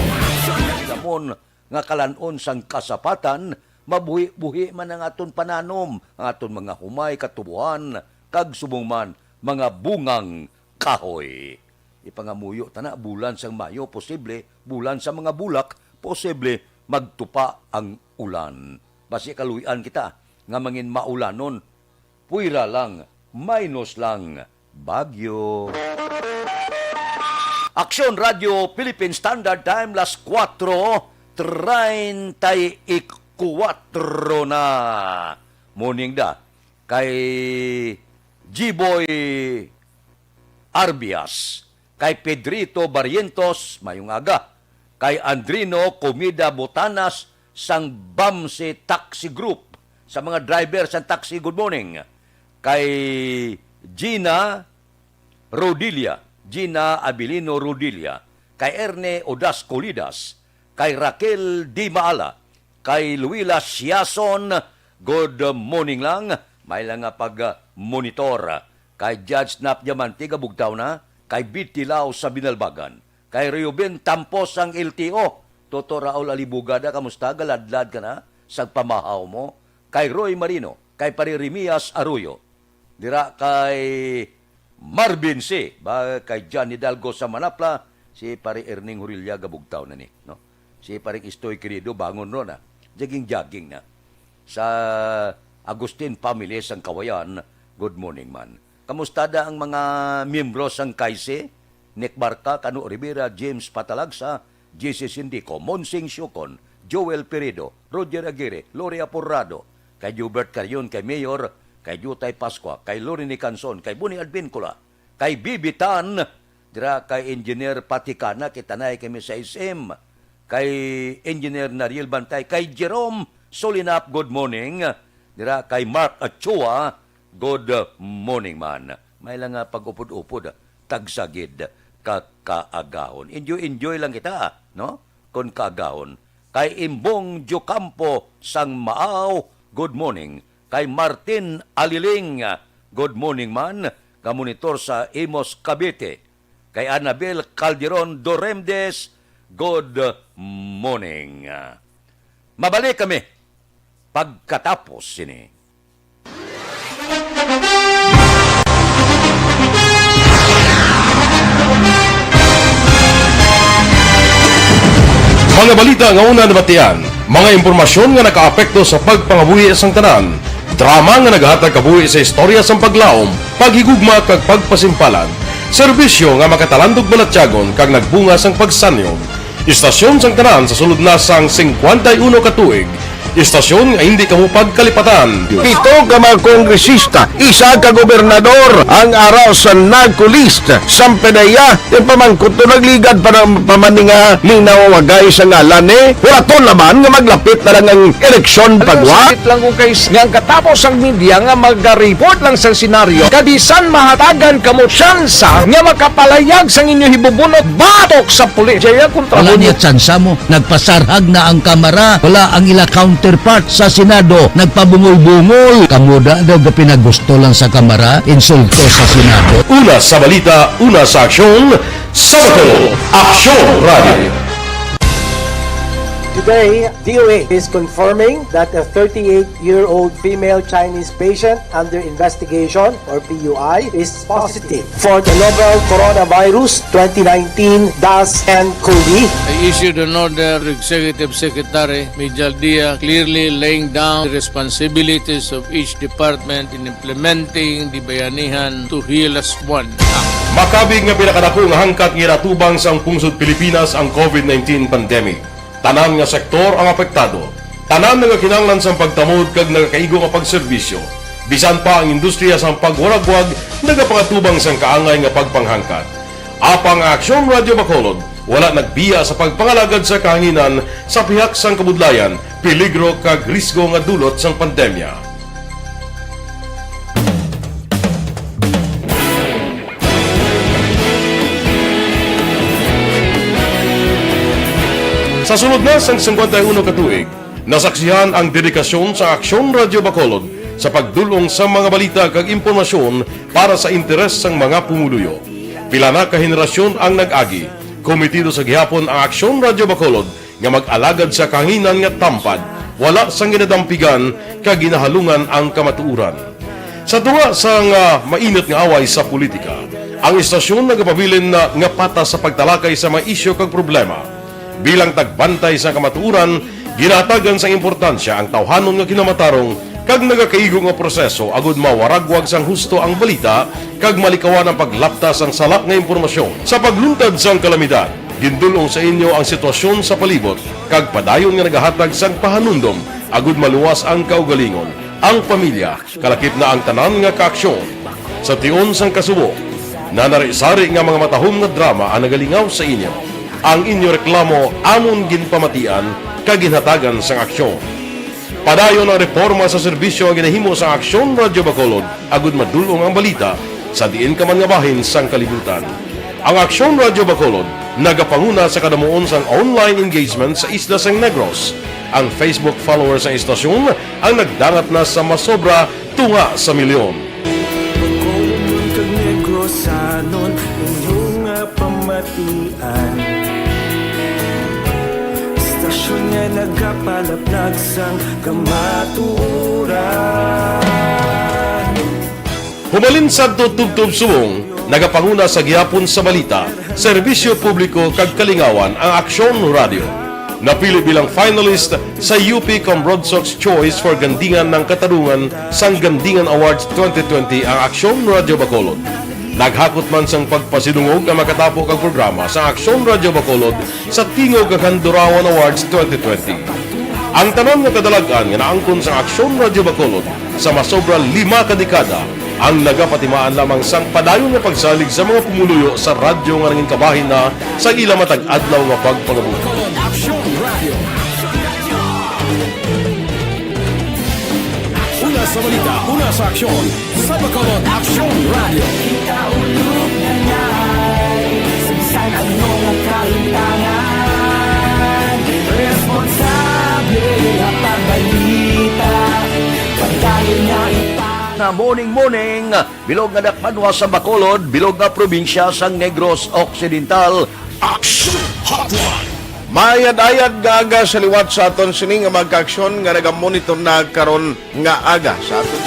Gamon nga kalan-on sang kasapatan, mabuhi-buhi man ang aton pananom, ang aton mga humay, katubohan, kag subong man, mga bungang kahoy. Ipangamuyo ta na, bulan sang Mayo, posible, bulan sa mga bulak, posible, magtupa ang ulan. Basi kaluy-an kita nga mangin maulanon, puwera lang, minus lang, bagyo. Aksyon Radio Philippine Standard Time, las kuwatro treinta y kuwatro na. Morning da kay G-Boy Arbias, kay Pedrito Barrientos, mayong aga, kay Andrino Comida Botanas sang Bamsi Taxi Group, sa mga driver sang taxi, good morning, kay Gina Rodilia, Gina Abilino Rodilia, kay Erne Odas Colidas, kay Raquel Di Maala, kay Luila Siason, good morning lang. May lang nga pag-monitor kay Judge Nap Diamante, Gabugtaw na, kay Bitty Lao sa Binalbagan, kay Reuben Tampos ang L T O, Toto Raul Alibugada, kamusta? Galadlad ka na sa pamahaw mo? Kay Roy Marino, kay Pare Remias Arroyo, dira kay Marvin C, ba, kay John Hidalgo sa Manapla, si Pare Erning Hurilla, Gabugtaw na ni, no? Si Pare Istoy Querido, bangon ron, ah. Jogging-jogging na. Sa Agustin family sang Kawayan, good morning man. Kamusta da ang mga miyembro sang K I C E? Nick Barca, Cano Rivera, James Patalagsa, J C Sindico, Monsing Siocon, Joel Peredo, Roger Aguirre, Lori Aporrado, kay Jubert Carion, kay Mayor, kay Jutay Pascua, kay Lori Nicanson, kay Boni Advincula, kay Bibi Tan, dira kay Engineer Paticana, kita na kami sa S M, kay Engineer Nariel Bantay, kay Jerome Solinap, good morning, dira kay Mark Achua, good morning man. May lang nga pag-upod-upod, tagsa gid ka kaagahon. Enjoy-enjoy lang kita, no? Kon kaagahon. Kay Imbong Diocampo sang Maaw, good morning. Kay Martin Aliling, good morning man, nga monitor sa Imus, Cavite. Kay Annabel Calderon Doremdes, good morning. Mabalik kami pagkatapos sini. Mga balita nga una nabatian, mga impormasyon nga nakaapekto sa pagpangabuhi sang tanan, drama nga nagahatag kabuhi sa istorya sang paglaom, paghigugma kag pagpasimpalan, serbisyo nga makatalandog balatyagon kag nagbunga sang pagsanyon. Istasyon sang tanan sa sulod na sang singkwenta y uno ka tuig. Istasyon nga hindi kamo pagkalipatan. Pito ka mga kongresista, isa ka gobernador ang ara sa NAGCO list. Sampe na iya, yung pamangkot to nagligad pa ng pamaninga, minaw wagay sa ngalan ni. Wala to naman nga maglapit na lang ang eleksyon pagwa. Sakit lang kung kay nga ang katapos ang media nga magareport lang sa senaryo, kabisan mahatagan kamo tsansa nga makapalayag sang inyo hibubunot batok sa pulis. Jaya kontra Wala mo niya tsansa mo. Nagpasarhag na ang Kamara. Wala ang ila counterpart sa Senado. Nagpabungol-bungol. Kamo da daw gapinagusto lang sa Kamara, insulto sa Senado. Una sa balita, una sa aksyon, sa Bacolod, Aksyon Radio. Today, D O A is confirming that a thirty-eight-year-old female Chinese patient under investigation, or P U I, is positive for the novel coronavirus twenty nineteen dash N COVID. I issued an order to Executive Secretary Mijal Dia, clearly laying down the responsibilities of each department in implementing the Bayanihan to Heal Us One Act. Makabig nga pinakadako nga hangkat nga ginatubang sang pungsod Pilipinas ang COVID nineteen pandemic. Tanan nga sektor ang apektado. Tanan nagakinahanglan sang pagtamod kag nagakaigo nga pagserbisyo. Bisan pa ang industriya sang pagwaragwag nagapangatubang sang kaangay nga pagpanghangkat. Apang ang Aksyon Radio Bacolod wala nagbiya sa pagpangalagad sa kahanginan sa pihak sang kabudlayan, peligro kag risgo nga dulot sang pandemya. Sa sulod na sang singkwenta y uno ka tuig, nasaksihan ang dedikasyon sa Aksyon Radio Bacolod sa pagdul-ong sa mga balita kag impormasyon para sa interes sang mga pumuluyo. Pila na ka henerasyon ang nag-agi. Kometido sa gihapon ang Aksyon Radio Bacolod nga mag-alagad sa kahanginan nga tampad, wala sang ginadampigan kag ginahalungan ang kamatuoran. Sa tunga sang, ah, mainit nga away sa politika, ang istasyon nagapabilin na nga patas sa pagtalakay sa mga isyu kag problema. Bilang tagbantay sa kamatuoran, ginahatagan sang importansya ang tawhanon nga kinamatarong kag nagakaigo nga proseso agud mawaragwag sang husto ang balita kag malikawan ang paglapta sang sala nga impormasyon. Sa pagluntad sang kalamidad, gindul-ong sa inyo ang sitwasyon sa palibot kag padayon nga nagahatag sang pahanumdom agud maluwas ang kaugalingon, ang pamilya, kalakip na ang tanan nga kaaksyon. Sa tion sang kasubo, nanari-sari nga mga matahom nga drama ang nagalingaw sa inyo. Ang inyo reklamo amon ginpamatian kag ginhatagan sang aksyon. Padayon ang reporma sa serbisyo nga ginahimo sang Aksyon Radio Bacolod agud madul-ong ang balita sa diin ka man nga bahin sang kalibutan. Ang Aksyon Radio Bacolod nagapanguna sa kadamuon sang online engagement sa isla sang Negros. Ang Facebook followers sang istasyon ang nagdangat na sa masobra tunga sa milyon. Bacolod kag Negrosanon, inyo nga pamatian. Istasyon nga nagapalaplag sang kamatuoran. Humalin sadto tubtob subong, nagapanguna sa gihapon sa balita, serbisyo publiko kag kalingawan ang Aksyon Radio. Napili bilang finalist sa U P Cambronsox Choice for Gandingan ng Katarungan sang Gandingan Awards twenty twenty ang Aksyon Radio Bacolod. Naghakot man sang pagpasidungog ang makatapo kag programa sa Aksyon Radio Bacolod sa Tingog kag Handurawan Awards twenty twenty. Ang tanan nga kadalag-an nga naangkon sa Aksyon Radio Bacolod sa masobra lima ka dekada ang nagapatimaan lamang sang padayon nga pagsalig sa mga pumuluyo sa radyo nga nangin kabahin na sa ila matag adlaw nga pagpangabuhi. Aksyon Radio. Una sa balita, una sa aksyon, sa Bacolod Aksyon Radio. Kita ulog na ngay, sa bisan ano nga kahitangan, responsable nga pagbalita, pagdayon Na morning, morning, bilog nga dakpanwa sa Bacolod, bilog nga probinsya sang Negros Occidental. Action Hotline. Mayad-ayad nga aga sa liwat sa aton sini nga mga kaaksyon nga nagamonitor na karon nga aga sa aton.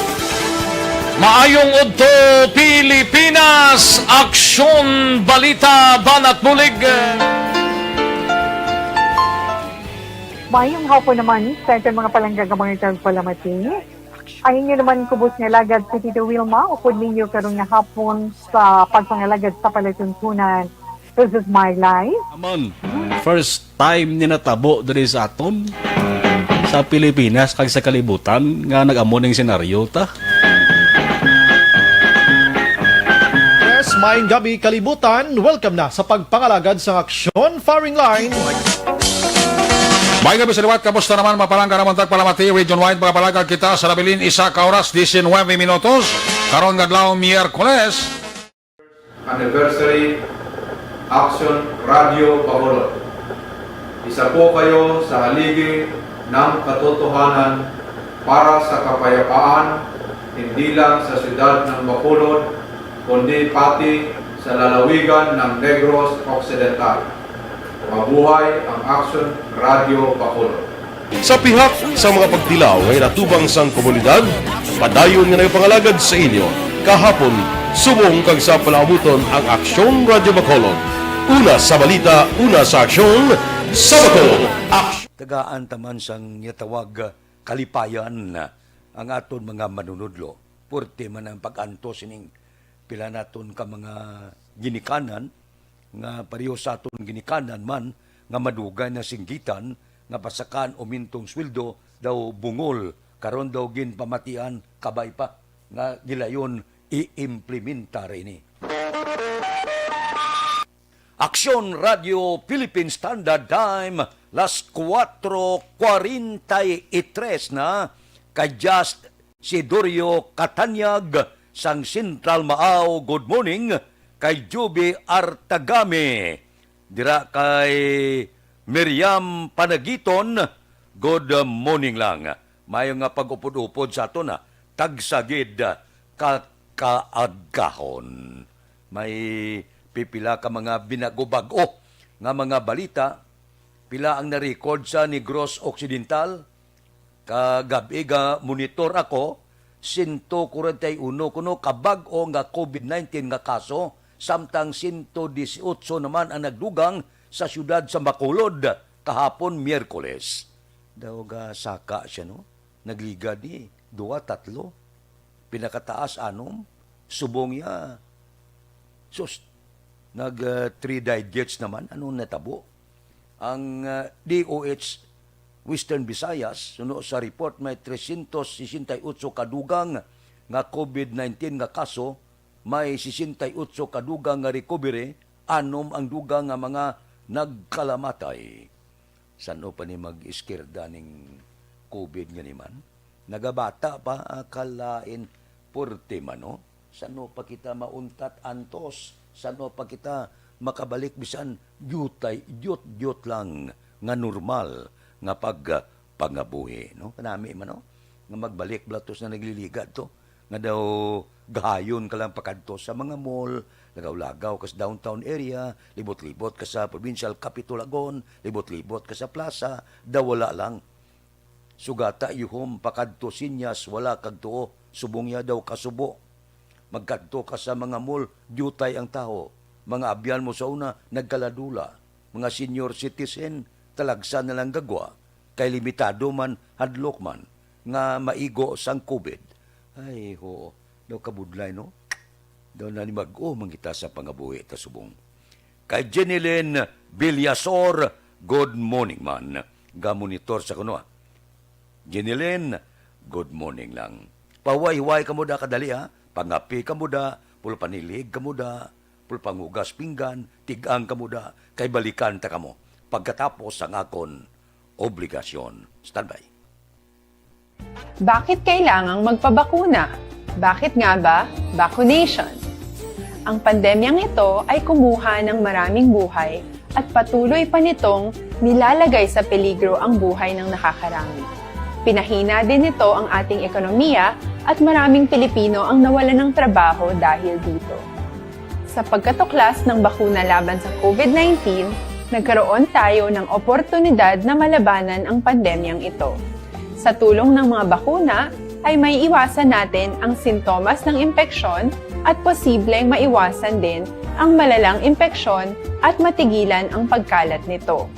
Maayong udto, Pilipinas! Aksyon, balita, banat bulig! Mayong hapon naman sa aton mga palangga nga mga tagpalamati. Ang inyo naman kubos nga alagad si Tito Wilma, upod ninyo karon nga hapon sa pagpangalagad sa palatuntunan. This is my life. Aman, first time ni natabo diri sa aton, sa Pilipinas, kag sa kalibutan, nga nag-amo ning senaryo ta. Yes, maayong gabi, kalibutan. Welcome na sa pagpangalagad sang Aksyon Firing Line. May gabi sa liwat, kamusta naman, mga palangga namon tagpalamati? Region wide, mga palangga kita sa nabilin, isa ka oras, diecinuebe minutos. Karon nga adlaw, Miyerkules. Anniversary, Action Radio Bacolod. Isa po kayo sa haligi ng katotohanan para sa kapayapaan, hindi lang sa siyudad ng Bacolod, kundi pati sa lalawigan ng Negros Occidental. Mabuhay ang Action Radio Bacolod. Sa pihak sa mga pagtilaw nga inatubang sang komunidad, padayon nga nagpangalagad sa inyo kahapon, subong kag sa palaabuton ang Aksyon Radyo Bacolod. Una sa balita, una sa aksyon, sa Bacolod. Aksyon. Tagaan ta man sang yatawag kalipayan ang aton mga manunudlo. Purti man ang pag-antos sining pila naton ka mga ginikanan nga pareho sa aton ginikanan man nga madugay na singgitan nga pasakan umintong sweldo daw bungol, karon daw ginpamatian kabay pa nga gilayon i-implementar ini. Aksyon Radio Philippine Standard Time, las kuwatro kuwarenta y tres na, kay Just Sidorio Katanyag sang Central Maaw, good morning. Kay Juby Artagami, dira kay Miriam Panagiton, good morning lang. Mayo nga pag-upod-upod sa aton, ha. Tagsa gid ka kaagahon. May pipila ka mga binago-bag-o nga mga balita. Pila ang na-record sa Negros Occidental? Kagab-i ga monitor ako, sento kwarenta y uno kuno ka bag-o nga covid nineteen nga kaso, samtang sento disiotso naman ang nagdugang sa siyudad sa Bacolod kahapon, Miyerkules. Daw ga saka siya, no? Nagligad ni duwa, tatlo. Pinakataas, anom. Subong ya, sus, nag, ah, three digits naman. Ano natabo? Ang, ah, D O H Western Visayas, suno sa report, may trescientos sesenta y ocho ka dugang nga covid nineteen nga kaso, may sesenta y ocho ka dugang nga recovery, anom ang dugang nga mga nagkalamatay. San-o pa ni mag-iskirda ning covid nga ni man? Nagabata pa, ah, kalain, purti man, no? San-o pa kita mauntat antos? San-o pa kita makabalik bisan diutay, diut-diut lang nga normal nga pag, ah, pangabuhi, no? Kanami man, no? Nga magbalik bala to sa nagliligad to. Nga daw gahayon ka lang pakadto sa mga mall, lagaw-lagaw ka sa downtown area, libot-libot ka sa provincial capitol agon, libot-libot ka sa plaza, daw wala lang. Sugata yuhom pakadto sinyas wala kag tuo, subong ya daw kasubo. Magkadto ka sa mga mall, diutay ang tawo. Mga abyan mo sa una, nagkaladula. Mga senior citizen, talagsa na lang gagwa, kay limitado man, hadlok man, nga maigo sang covid. Ay, ho, daw kabudlay, no? Daw nanimag-o man kita sa pangabuhi ta subong. Kay Jenilyn Villasor, good morning man. Gamonitor sa kuno, ah. Jenilyn, good morning lang. Pahuway-huway kamo da kadali, ha? Pangapi kamo da, pulpanilig kamo da, pulpangugas pinggan, tig-ang kamo da, kay balikan ta kamo pagkatapos sang akon obligasyon. Standby. Bakit kailangang magpabakuna? Bakit nga ba vaccination? Ang pandemyang ito ay kumuha ng maraming buhay at patuloy pa nitong nilalagay sa peligro ang buhay ng nakakarami. Pinahina din nito ang ating ekonomiya at maraming Pilipino ang nawalan ng trabaho dahil dito. Sa pagkatuklas ng bakuna laban sa COVID nineteen, nagkaroon tayo ng oportunidad na malabanan ang pandemyang ito. Sa tulong ng mga bakuna, ay may iwasan natin ang sintomas ng impeksyon at posibleng maiwasan din ang malalang impeksyon at matigilan ang pagkalat nito.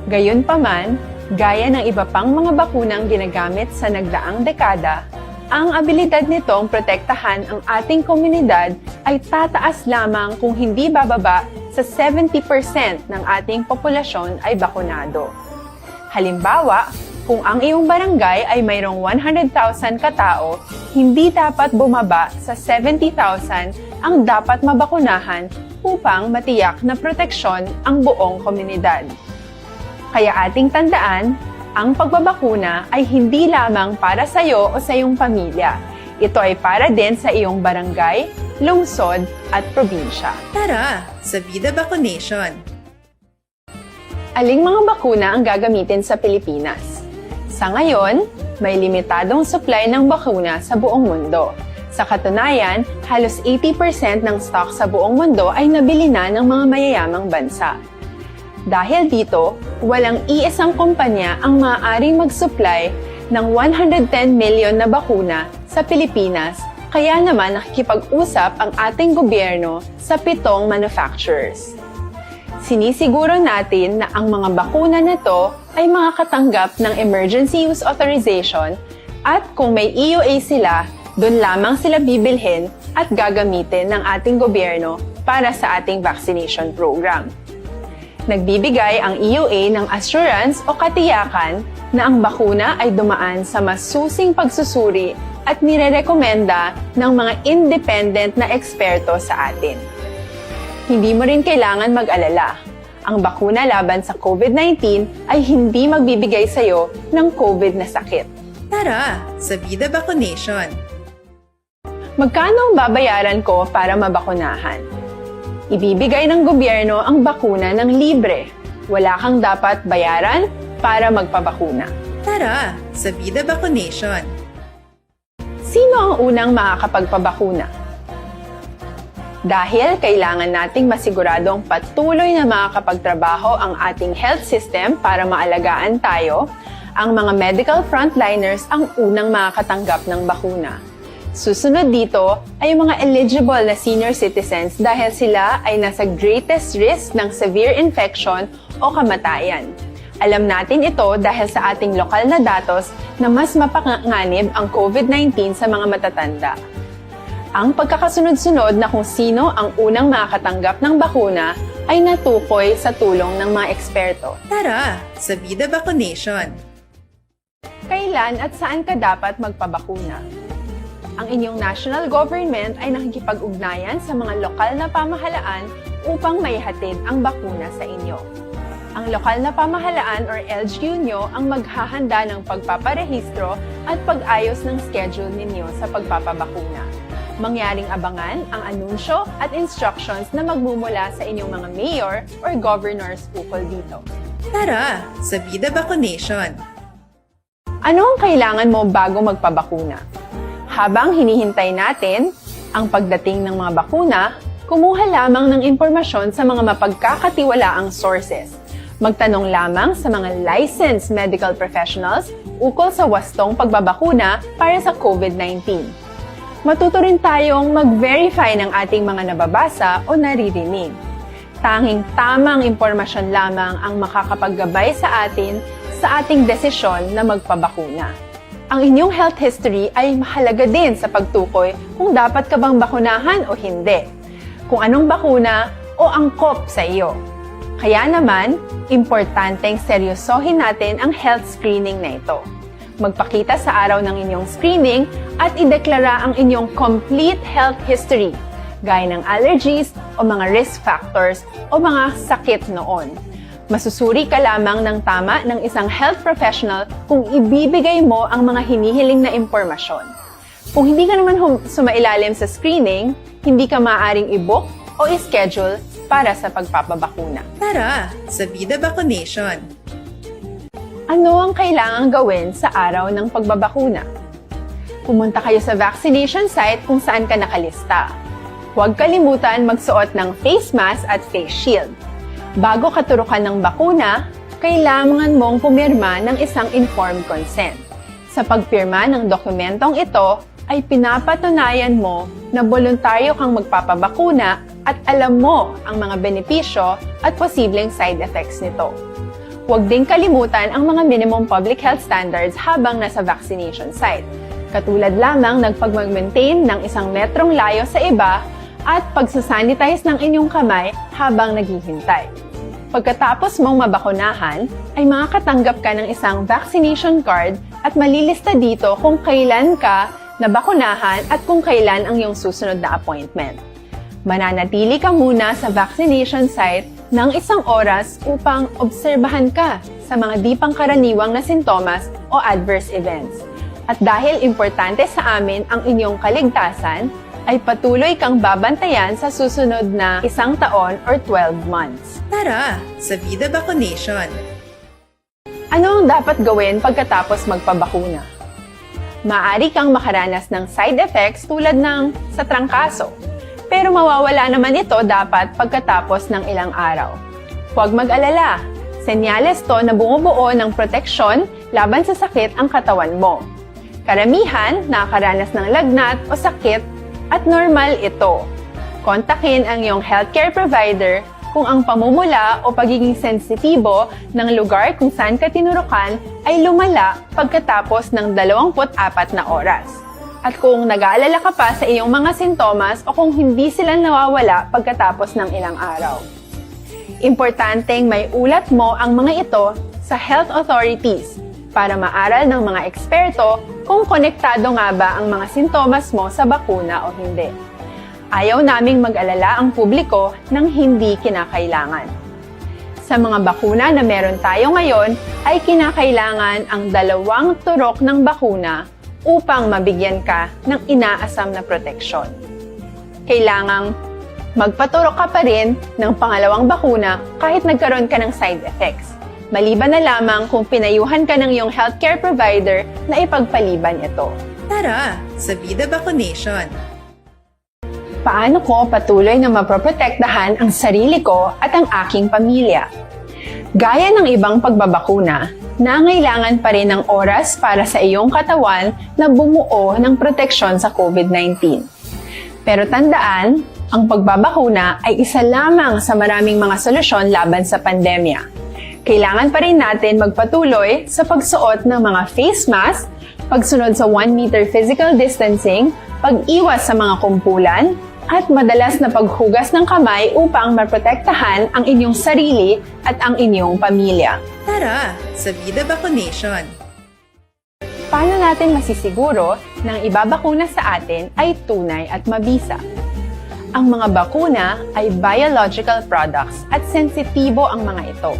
Gayunpaman, gaya ng iba pang mga bakunang ginagamit sa nagdaang dekada, ang abilidad nitong protektahan ang ating komunidad ay tataas lamang kung hindi bababa sa seventy percent ng ating populasyon ay bakunado. Halimbawa, kung ang iyong barangay ay mayroong one hundred thousand katao, hindi dapat bumaba sa seventy thousand ang dapat mabakunahan upang matiyak na proteksyon ang buong komunidad. Kaya ating tandaan, ang pagbabakuna ay hindi lamang para sa iyo o sa iyong pamilya. Ito ay para din sa iyong barangay, lungsod, at probinsya. Tara, sa Vida Vaccination! Aling mga bakuna ang gagamitin sa Pilipinas? Sa ngayon, may limitadong supply ng bakuna sa buong mundo. Sa katunayan, halos eighty percent ng stock sa buong mundo ay nabili na ng mga mayayamang bansa. Dahil dito, walang iisang kumpanya ang maaaring mag-supply ng one hundred ten million na bakuna sa Pilipinas, kaya naman nakikipag-usap ang ating gobyerno sa pitong manufacturers. Sinisiguro natin na ang mga bakuna na to ay makakatanggap ng emergency use authorization at kung may E U A sila, doon lamang sila bibilhin at gagamitin ng ating gobyerno para sa ating vaccination program. Nagbibigay ang E U A ng assurance o katiyakan na ang bakuna ay dumaan sa masusing pagsusuri at nirerekomenda ng mga independent na eksperto sa atin. Hindi mo rin kailangan mag-alala. Ang bakuna laban sa COVID nineteen ay hindi magbibigay sa iyo ng COVID na sakit. Tara, sa Vida Vaccination! Magkano ang babayaran ko para mabakunahan? Ibibigay ng gobyerno ang bakuna ng libre. Wala kang dapat bayaran para magpabakuna. Tara, sa Vida Vaccination! Sino ang unang makakapagpabakuna? Dahil kailangan nating masiguradong patuloy na makakapagtrabaho ang ating health system para maalagaan tayo, ang mga medical frontliners ang unang makakatanggap ng bakuna. Susunod dito ay ang mga eligible na senior citizens dahil sila ay nasa greatest risk ng severe infection o kamatayan. Alam natin ito dahil sa ating lokal na datos na mas mapanganib ang COVID nineteen sa mga matatanda. Ang pagkakasunod-sunod na kung sino ang unang makakatanggap ng bakuna ay natukoy sa tulong ng mga eksperto. Tara, sa Vida Vaccination! Kailan at saan ka dapat magpabakuna? Ang inyong national government ay nakikipag-ugnayan sa mga lokal na pamahalaan upang maihatid ang bakuna sa inyo. Ang lokal na pamahalaan or L G U nyo ang maghahanda ng pagpaparehistro at pag-ayos ng schedule ninyo sa pagpapabakuna. Mangyaring abangan ang anunsyo at instructions na magmumula sa inyong mga mayor or governors ukol dito. Tara, sa Vida Vaccination! Ano ang kailangan mo bago magpabakuna? Habang hinihintay natin ang pagdating ng mga bakuna, kumuha lamang ng impormasyon sa mga mapagkakatiwalaang sources. Magtanong lamang sa mga licensed medical professionals ukol sa wastong pagbabakuna para sa COVID nineteen. Matuto rin tayong mag-verify ng ating mga nababasa o naririnig. Tanging tamang impormasyon lamang ang makakapaggabay sa atin sa ating desisyon na magpabakuna. Ang inyong health history ay mahalaga din sa pagtukoy kung dapat ka bang bakunahan o hindi, kung anong bakuna o angkop sa iyo. Kaya naman, importanteng seryosohin natin ang health screening na ito. Magpakita sa araw ng inyong screening at ideklara ang inyong complete health history, gaya ng allergies o mga risk factors o mga sakit noon. Masusuri ka lamang ng tama ng isang health professional kung ibibigay mo ang mga hinihiling na impormasyon. Kung hindi ka naman hum- sumailalim sa screening, hindi ka maaaring i-book o i-schedule para sa pagpapabakuna. Tara, sa Vida Vaccination! Ano ang kailangang gawin sa araw ng pagbabakuna? Pumunta kayo sa vaccination site kung saan ka nakalista. Huwag kalimutan magsuot ng face mask at face shield. Bago ka turukan ng bakuna, kailangan mong pumirma ng isang informed consent. Sa pagpirma ng dokumentong ito, ay pinapatunayan mo na boluntaryo kang magpapabakuna at alam mo ang mga benepisyo at posibleng side effects nito. Huwag ding kalimutan ang mga minimum public health standards habang nasa vaccination site, katulad lamang ng pagmag-maintain ng isang metrong layo sa iba at pagsasanitize ng inyong kamay habang naghihintay. Pagkatapos mong mabakunahan, ay makakatanggap ka ng isang vaccination card at malilista dito kung kailan ka nabakunahan at kung kailan ang iyong susunod na appointment. Mananatili ka muna sa vaccination site ng isang oras upang obserbahan ka sa mga di pangkaraniwang na sintomas o adverse events. At dahil importante sa amin ang inyong kaligtasan, ay patuloy kang babantayan sa susunod na isang taon or twelve months. Tara sa Vida Vaccination! Ano ang dapat gawin pagkatapos magpabakuna? Maaari kang makaranas ng side effects tulad ng sa trangkaso, pero mawawala naman ito dapat pagkatapos ng ilang araw. Huwag mag-alala, senyales to na bumubuo ng proteksyon laban sa sakit ang katawan mo. Karamihan nakakaranas ng lagnat o sakit at normal ito. Kontakin ang iyong healthcare provider kung ang pamumula o pagiging sensitibo ng lugar kung saan ka tinurukan ay lumala pagkatapos ng dalawampu't apat na oras. At kung nag-aalala ka pa sa iyong mga sintomas o kung hindi sila nawawala pagkatapos ng ilang araw. Importanteng maiulat mo ang mga ito sa health authorities para maaral ng mga eksperto kung konektado nga ba ang mga sintomas mo sa bakuna o hindi. Ayaw naming mag-alala ang publiko ng hindi kinakailangan. Sa mga bakuna na meron tayo ngayon, ay kinakailangan ang dalawang turok ng bakuna upang mabigyan ka ng inaasam na proteksyon. Kailangang magpaturok ka pa rin ng pangalawang bakuna kahit nagkaroon ka ng side effects, maliban na lamang kung pinayuhan ka ng iyong healthcare provider na ipagpaliban ito. Tara sa Vida Vaccination! Paano ko patuloy na maproprotektahan ang sarili ko at ang aking pamilya? Gaya ng ibang pagbabakuna, nangailangan pa rin ng oras para sa iyong katawan na bumuo ng proteksyon sa COVID nineteen. Pero tandaan, ang pagbabakuna ay isa lamang sa maraming mga solusyon laban sa pandemya. Kailangan pa rin natin magpatuloy sa pagsuot ng mga face mask, pagsunod sa one meter physical distancing, pag-iwas sa mga kumpulan, at madalas na paghugas ng kamay upang maprotektahan ang inyong sarili at ang inyong pamilya. Tara sa Vida Vaccination! Paano natin masisiguro na ang ibabakuna sa atin ay tunay at mabisa? Ang mga bakuna ay biological products at sensitibo ang mga ito.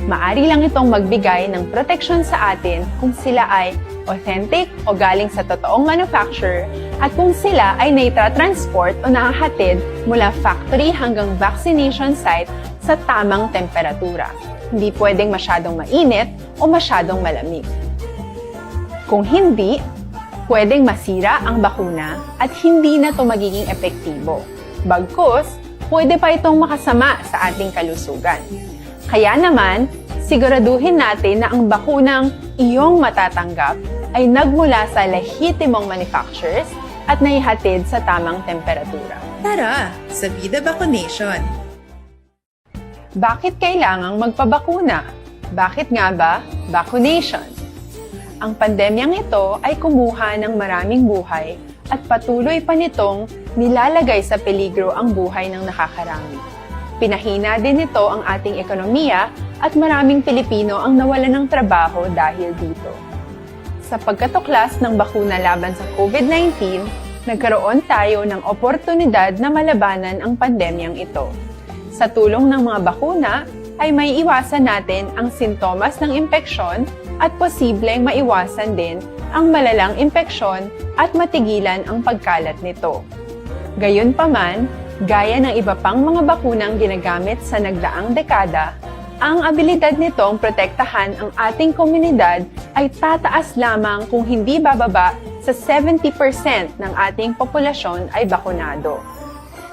Maari lang itong magbigay ng proteksyon sa atin kung sila ay authentic o galing sa totoong manufacturer at kung sila ay naitatransport o nahahatid mula factory hanggang vaccination site sa tamang temperatura. Hindi pwedeng masyadong mainit o masyadong malamig. Kung hindi, pwedeng masira ang bakuna at hindi na ito magiging epektibo. Bagkus, pwede pa itong makasama sa ating kalusugan. Kaya naman, siguraduhin natin na ang bakunang iyong matatanggap ay nagmula sa lehitimong manufacturers at naihatid sa tamang temperatura. Tara sa Vida Vaccination! Bakit kailangang magpabakuna? Bakit nga ba vaccination? Ang pandemyang ito ay kumuha ng maraming buhay at patuloy pa nitong nilalagay sa peligro ang buhay ng nakakarami. Pinahina din nito ang ating ekonomiya at maraming Pilipino ang nawalan ng trabaho dahil dito. Sa pagkatuklas ng bakuna laban sa COVID nineteen, nagkaroon tayo ng oportunidad na malabanan ang pandemyang ito. Sa tulong ng mga bakuna, ay maiiwasan natin ang sintomas ng impeksyon at posibleng maiwasan din ang malalang impeksyon at matigilan ang pagkalat nito. Gayunpaman, gaya ng iba pang mga bakunang ginagamit sa nagdaang dekada, Ang abilidad nitong protektahan ang ating komunidad ay tataas lamang kung hindi bababa sa seventy percent ng ating populasyon ay bakunado.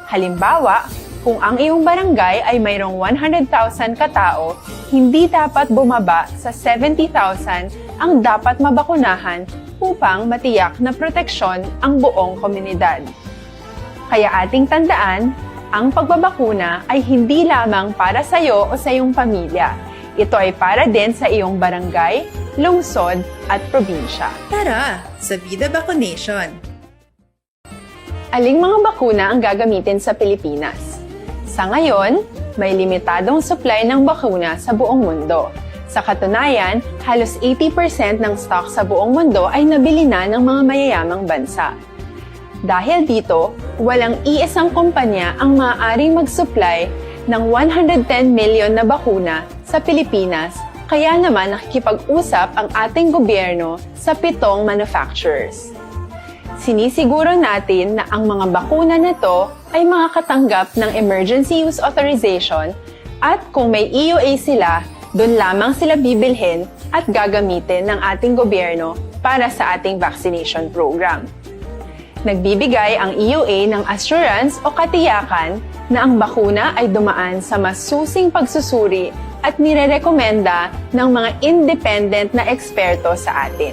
Halimbawa, kung ang iyong barangay ay mayroong one hundred thousand katao, hindi dapat bumaba sa seventy thousand ang dapat mabakunahan upang matiyak na proteksyon ang buong komunidad. Kaya ating tandaan, ang pagbabakuna ay hindi lamang para sa iyo o sa iyong pamilya. Ito ay para din sa iyong barangay, lungsod, at probinsya. Tara, sa Vida Vaccination! Aling mga bakuna ang gagamitin sa Pilipinas? Sa ngayon, may limitadong supply ng bakuna sa buong mundo. Sa katunayan, halos eighty percent ng stock sa buong mundo ay nabili na ng mga mayayamang bansa. Dahil dito, walang iisang kumpanya ang maaaring mag-supply ng one hundred ten million na bakuna sa Pilipinas, kaya naman nakikipag-usap ang ating gobyerno sa pitong manufacturers. Sinisiguro natin na ang mga bakuna na to ay makakatanggap ng emergency use authorization, at kung may E U A sila, doon lamang sila bibilhin at gagamitin ng ating gobyerno para sa ating vaccination program. Nagbibigay ang E U A ng assurance o katiyakan na ang bakuna ay dumaan sa masusing pagsusuri at nirerekomenda ng mga independent na eksperto sa atin.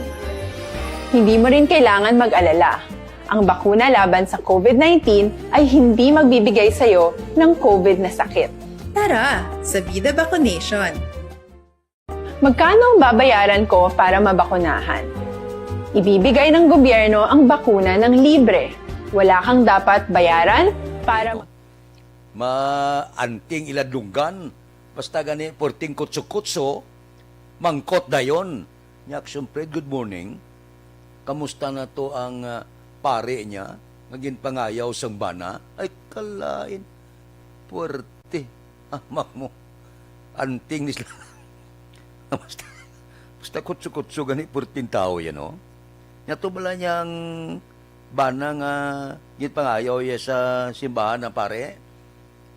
Hindi mo rin kailangan mag-alala. Ang bakuna laban sa COVID nineteen ay hindi magbibigay sa iyo ng COVID na sakit. Tara, sa Vida Vaccination! Magkano ang babayaran ko para mabakunahan? Ibibigay ng gobyerno ang bakuna ng libre. Wala kang dapat bayaran para ma- Maanting iladlunggan. Basta gani, puwerteng kutso-kutso, mangkot dayon. Nya, Action Fred, good morning. Kamusta na to ang, ah, pare niya nga ginpangayaw sang bana? Ay, kalain. Puwerte. Amak mo. Anting ni sila. Basta, basta kutso-kutso gani, puwerteng tawo yan, oh. Nya to bala niyang bana nga ginpangayaw iya sa simbahan ang pare,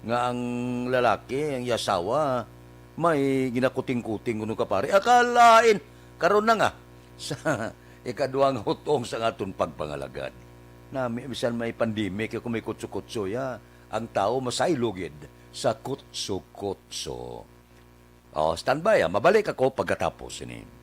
nga ang lalaki, ang iya asawa, may ginakuting-kuting kuno ka pare. Akalain, karon na nga, sa ikadwa nga hutong sang aton pagpangalagad. Nami, bisan may pandemic, kung may kutso-kutso ya, ang tawo masaylo gid sa kutso-kutso. Oh, standby, ah. Mabalik ako pagkatapos sini.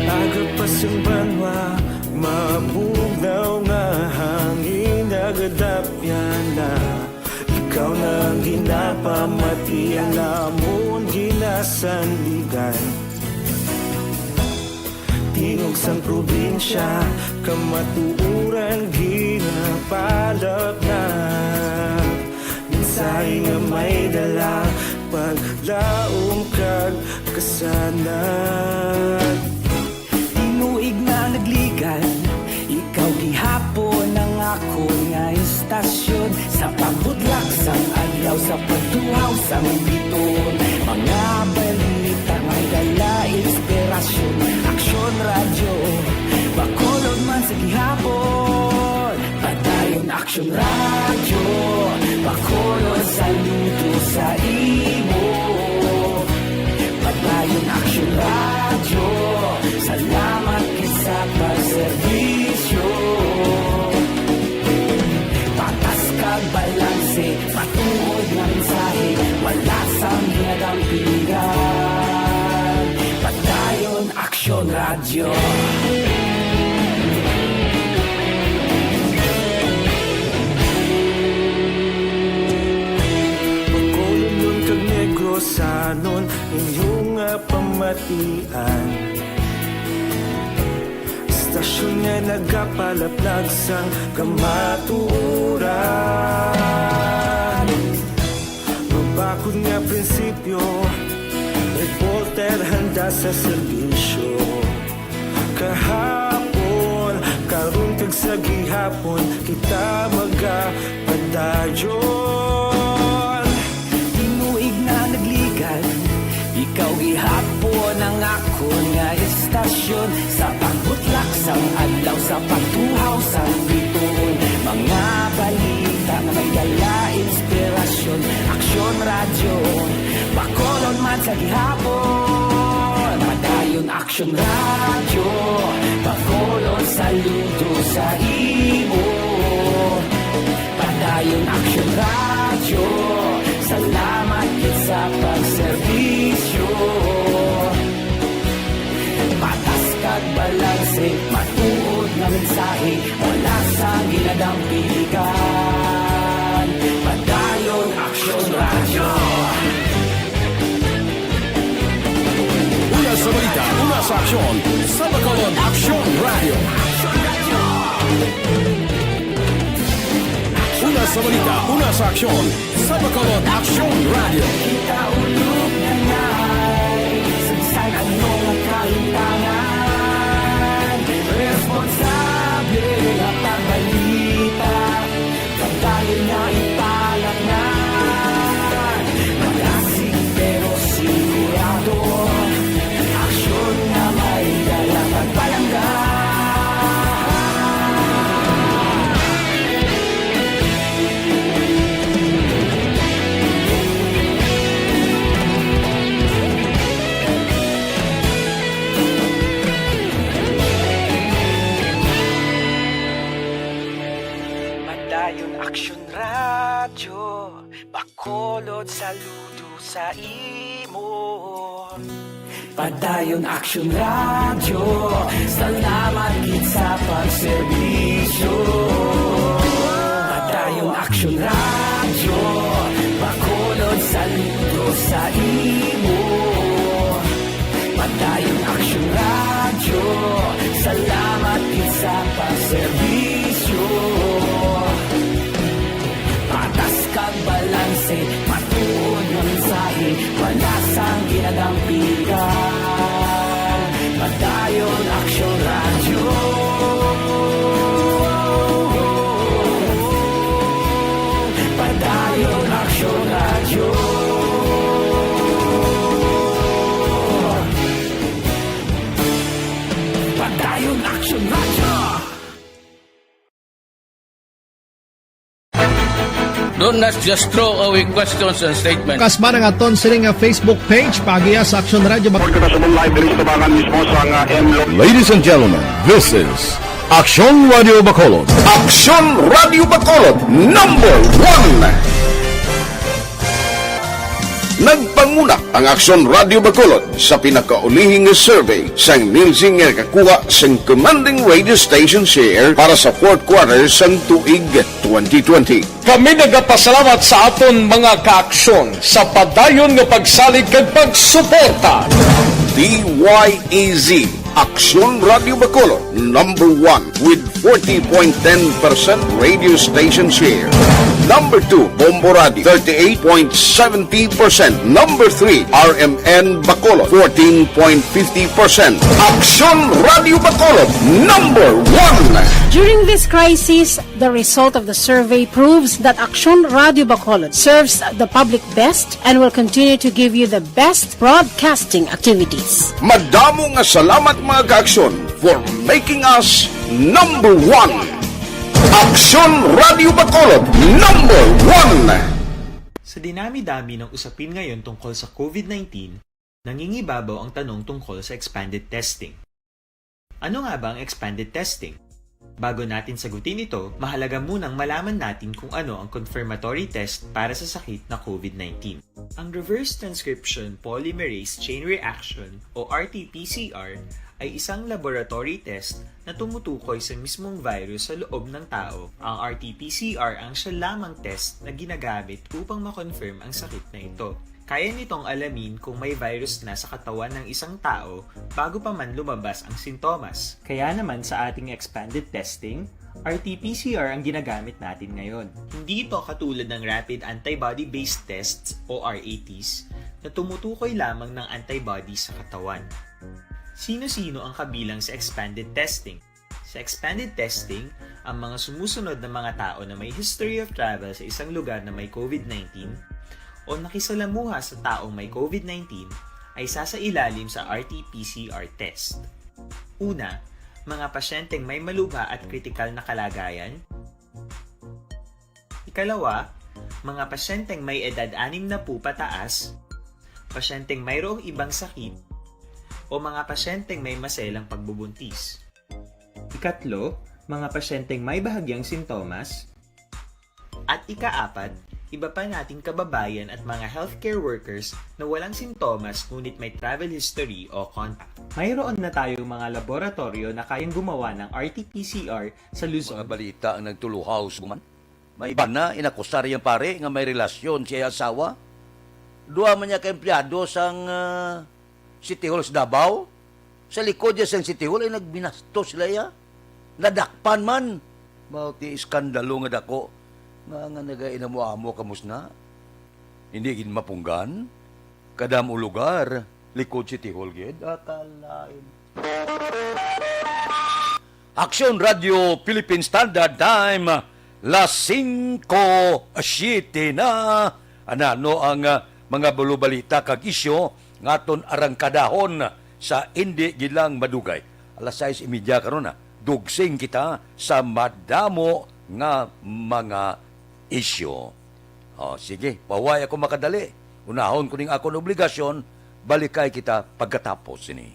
Aga pa sang banwa, mabugnaw nga hangin, nagadapyan na. Ikaw na ang ginapamati, ang amon ginasandigan. Tingog sang probinsya, kamatuoran ginapalapnag. Mensahe nga may dala, paglaom kag kasanag. Tinuig na nagligad, ikaw gihapon ang akon nga istasyon. Sa pagbudlak sang adlaw, sa pagtuhaw sang biton, mga balita may dala inspirasyon. Aksyon Radyo, Bacolod man sa gihapon. Padayon Aksyon Radyo, Bacolod, saludo sa imo. Padayon Aksyon Radyo, salamat gid sa pagserbisyo. Patas kag balanse, matuod nga mensahe, wala sang ginadampingan. Padayon Aksyon Radyo. Bacolodnon kag Negrosanon, inyo nga pamatian. Istasyon nga nagapalaplag sang kamatuoran. Mabakod nga prinsipyo, reporter handa sa serbisyo. Kahapon, karon, Sa gihapon kita magapadayon. Tinuig na nagligad, ikaw gihapon ang akon nga estasyon. Sa pagbutlak sang adlaw, sa pagtuhaw sang bituon, mga balita nga may dala inspirasyon. Aksyon Radyo Bacolod man sa gihapon. Padayon Aksyon Radyo Bacolod, saludo sa imo. Padayon Aksyon Radyo, salamat gid sa pagserbisyo. Patas kag balanse, matuod nga mensahe, wala sang ginadampigan. Padayon Aksyon Radyo. Una sa balita, una sa aksyon, sa Bacolod Aksyon Radyo. Una sa balita, una sa aksyon, sa Bacolod Aksyon Radyo. Kita ulog na ngay, sagsag ano nga kahintangan. Responsable nga pagbalita, kabayan nga ipalatnan. Malasig pero sigurado, aksyon nga may dala pagpalangga. Padayon Aksyon Radyo Bacolod, saludo sa imo. Padayon Aksyon Radyo, salamat gid sa pagserbisyo. Padayon Aksyon Radyo Bacolod, saludo sa imo. Padayon Aksyon Radyo, salamat gid sa pagserbisyo. Patas kag balanse, matuod nga mensahe, wala sang ginadampigan. Padayon Aksyon Radyo. Padayon Aksyon Radyo. Padayon Aksyon Radyo. Don't not just throw away questions and statements. Kasba ang aton sini nga Facebook page, paagiha sa Aksyon Radyo Bac- Report kita sa live diri sa Tabangan mismo sa nga M Lo- Ladies and gentlemen, this is Aksyon Radio Bacolod. Aksyon Radio Bacolod, number one. Nagpanguna ang Aksyon Radio Bacolod sa pinakaulihing nga survey sang Nielsen nga nakakuha sang commanding radio station share para sa fourth quarter sang tuig twenty twenty. Kami nagapasalamat sa aton mga kaaksyon sa padayon nga pagsalig kag pagsuporta. D Y E Z, Aksyon Radio Bacolod, number one with forty point ten percent radio station share. Number two, Bombo Radio, thirty-eight point seventy percent. Number three, R M N Bacolod, fourteen point fifty percent. Aksyon Radio Bacolod, number one. During this crisis, the result of the survey proves that Aksyon Radio Bacolod serves the public best and will continue to give you the best broadcasting activities. Madamo nga salamat, mga kaaksyon, for making us number one. Aksyon Radio Bacolod, number one. Sa dinami-dami ng usapin ngayon tungkol sa COVID nineteen, nangingibabaw ang tanong tungkol sa expanded testing. Ano nga ba ang expanded testing? Bago natin sagutin ito, mahalaga munang malaman natin kung ano ang confirmatory test para sa sakit na COVID nineteen. Ang reverse transcription polymerase chain reaction o R T P C R ay isang laboratory test na tumutukoy sa mismong virus sa loob ng tao. Ang R T P C R ang siya lamang test na ginagamit upang ma-confirm ang sakit na ito. Kaya nitong alamin kung may virus na sa katawan ng isang tao bago pa man lumabas ang sintomas. Kaya naman sa ating expanded testing, R T P C R ang ginagamit natin ngayon. Hindi ito katulad ng rapid antibody-based tests o R A Ts na tumutukoy lamang ng antibody sa katawan. Sino-sino ang kabilang sa expanded testing? Sa expanded testing, ang mga sumusunod na mga tao na may history of travel sa isang lugar na may COVID nineteen o nakisalamuha sa taong may COVID nineteen ay sasailalim sa R T P C R test. Una, mga pasyenteng may malubha at kritikal na kalagayan. Ikalawa, mga pasyenteng may edad anim na po pataas, pasyenteng mayroong ibang sakit, o mga pasyenteng may maselang pagbubuntis. Ikatlo, mga pasyenteng may bahagyang sintomas. At ikaapat, iba pa nating kababayan at mga healthcare workers na walang sintomas ngunit may travel history o contact. Mayroon na tayong mga laboratoryo na kayang gumawa ng R T P C R sa Luzon. Mga balita ang nagtuluhaw sa guman. May iba na inakusar iyang pare nga may relasyon sa iyang asawa. Duha man niya ka empleyado sang, ah, City Hall sa Davao. Sa likod niya sang City Hall ay nagbinasto sila iya. Nadakpan man. Mao ti iskandalo nga dako. Nga, nga nagainamo-amo kamo sina. Hindi gid mapunggan. Kadamo lugar. Likod City Hall gid. Akalain. Aksyon Radio Philippine Standard Time, las singko siete na. Ano ang, ah, mga bulubalita kag isyu nga aton arangkadahon sa hindi gid lang madugay? Alas sais y media karon na. Dugsing kita sa madamo nga mga isyu. Oh, sige, pahuway ako makadali. Unahon ko ning akon obligasyon, balikay kita pagkatapos sini.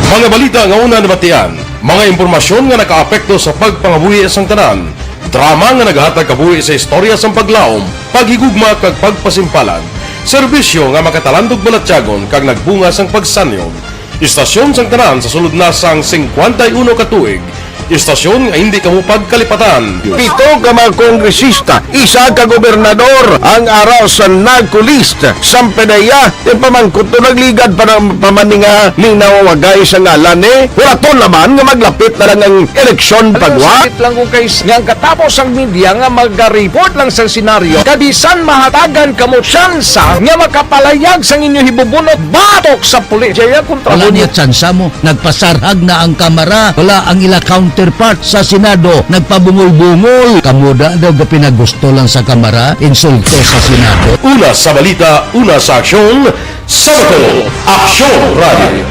Mga balita nga una nabatian, mga impormasyon nga nakaapekto sa pagpangabuhi sang tanan, drama nga nagahatag kabuhi sa istorya sang paglaom, paghigugma kag pagpasimpalan, serbisyo nga makatalandog balatyagon kag nagbunga sang pagsanyog. Istasyon sang tanan sa sulod na sang singkwenta y uno ka tuig. Istasyon nga hindi kamo pagkalipatan. Pito ka mga kongresista, isa ka gobernador ang ara sa NAGCO list. Sang P D E A, ti pamangkot to nagligad pa ng pamaninga ni nawawagay sa ngalan ni. Wala to naman nga maglapit na lang ang eleksyon pagwa. Sakit lang kung kay nga ang katapos ang media nga magariport lang sa senaryo. Kabisan mahatagan kamo tsansa nga makapalayag sang inyo hibubunot batok sa pulis. Jaya kontra Wala mo niya tsansa mo. Nagpasarhag na ang Kamara. Wala ang ila counterpart sa Senado. Nagpabungol-bungol. Kamo da daw gapinagusto lang sa Kamara, insulto sa Senado. Una sa balita, una sa aksyon, sa Bacolod, Aksyon Radio.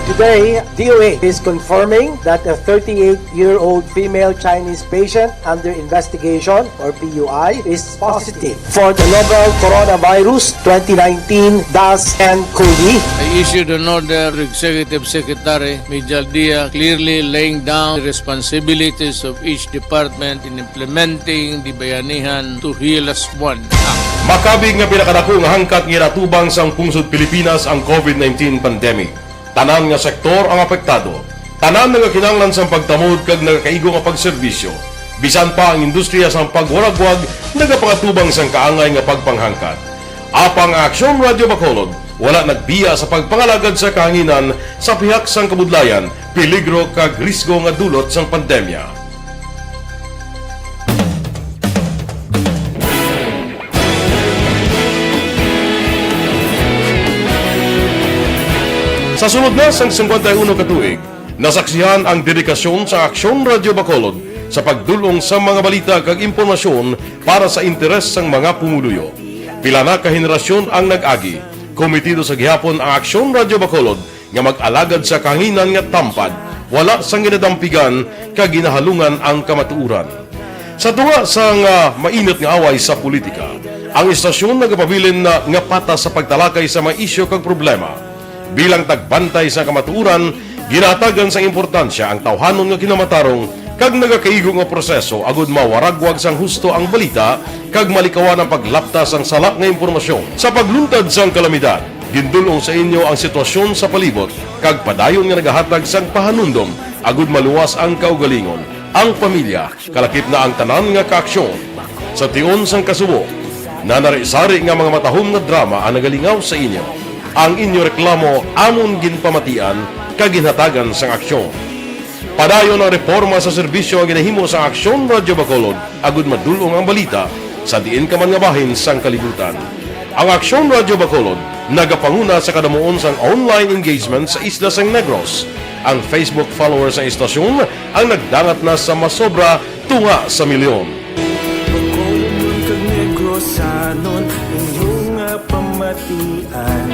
Today, D O H is confirming that a thirty-eight-year-old female Chinese patient under investigation, or P U I, is positive for the novel coronavirus twenty nineteen dash N COVID. I issued an order to Executive Secretary Mijal Dia, clearly laying down the responsibilities of each department in implementing the Bayanihan to Heal Us One Act. Makabig nga pinakadako nga hangkat nga ginatubang sang pungsod Pilipinas ang COVID nineteen pandemic. Tanan nga sektor ang apektado. Tanan nagakinahanglan sang pagtamod kag nagakaigo nga pagserbisyo. Bisan pa ang industriya sang pagwaragwag nagapangatubang sang kaangay nga pagpanghangkat. Apang ang Aksyon Radio Bacolod wala nagbiya sa pagpangalagad sa kahanginan sa pihak sang kabudlayan, peligro kag risgo nga dulot sang pandemya. Sa sulod na sang singkwenta y uno ka tuig, nasaksihan ang dedikasyon sa Aksyon Radio Bacolod sa pagdul-ong sa mga balita kag impormasyon para sa interes sang mga pumuluyo. Pila na ka henerasyon ang nag-agi. Komitido sa gihapon ang Aksyon Radio Bacolod nga mag-alagad sa kahanginan nga tampad, wala sang ginadampigan kag ginahalungan ang kamatuoran. Sa tunga sang, ah, mainit nga away sa politika, ang istasyon nagapabilin na nga patas sa pagtalakay sa mga isyu kag problema. Bilang tagbantay sa kamatuoran, ginahatagan sang importansya ang tawhanon nga kinamatarong kag nagakaigo nga proseso agud mawaragwag sang husto ang balita kag malikawan ang paglapta sang sala nga impormasyon. Sa pagluntad sang kalamidad, gindul-ong sa inyo ang sitwasyon sa palibot kag padayon nga nagahatag sang pahanumdom agud maluwas ang kaugalingon, ang pamilya, kalakip na ang tanan nga kaaksyon. Sa tion sang kasubo, nanari-sari nga mga matahom nga drama ang nagalingaw sa inyo. Ang inyo reklamo amon ginpamatian kag ginhatagan sang aksyon. Padayon ang reporma sa serbisyo nga ginahimo sa Aksyon Radyo Bacolod agud madul-ong ang balita sa diin ka man nga bahin sang kalibutan. Ang Aksyon Radyo Bacolod nagapanguna sa kadamuon sang online engagement sa isla sang Negros. Ang Facebook followers sang istasyon ang nagdangat na sa masobra tunga sa milyon. Bacolod kag Negrosanon, inyo nga pamatian.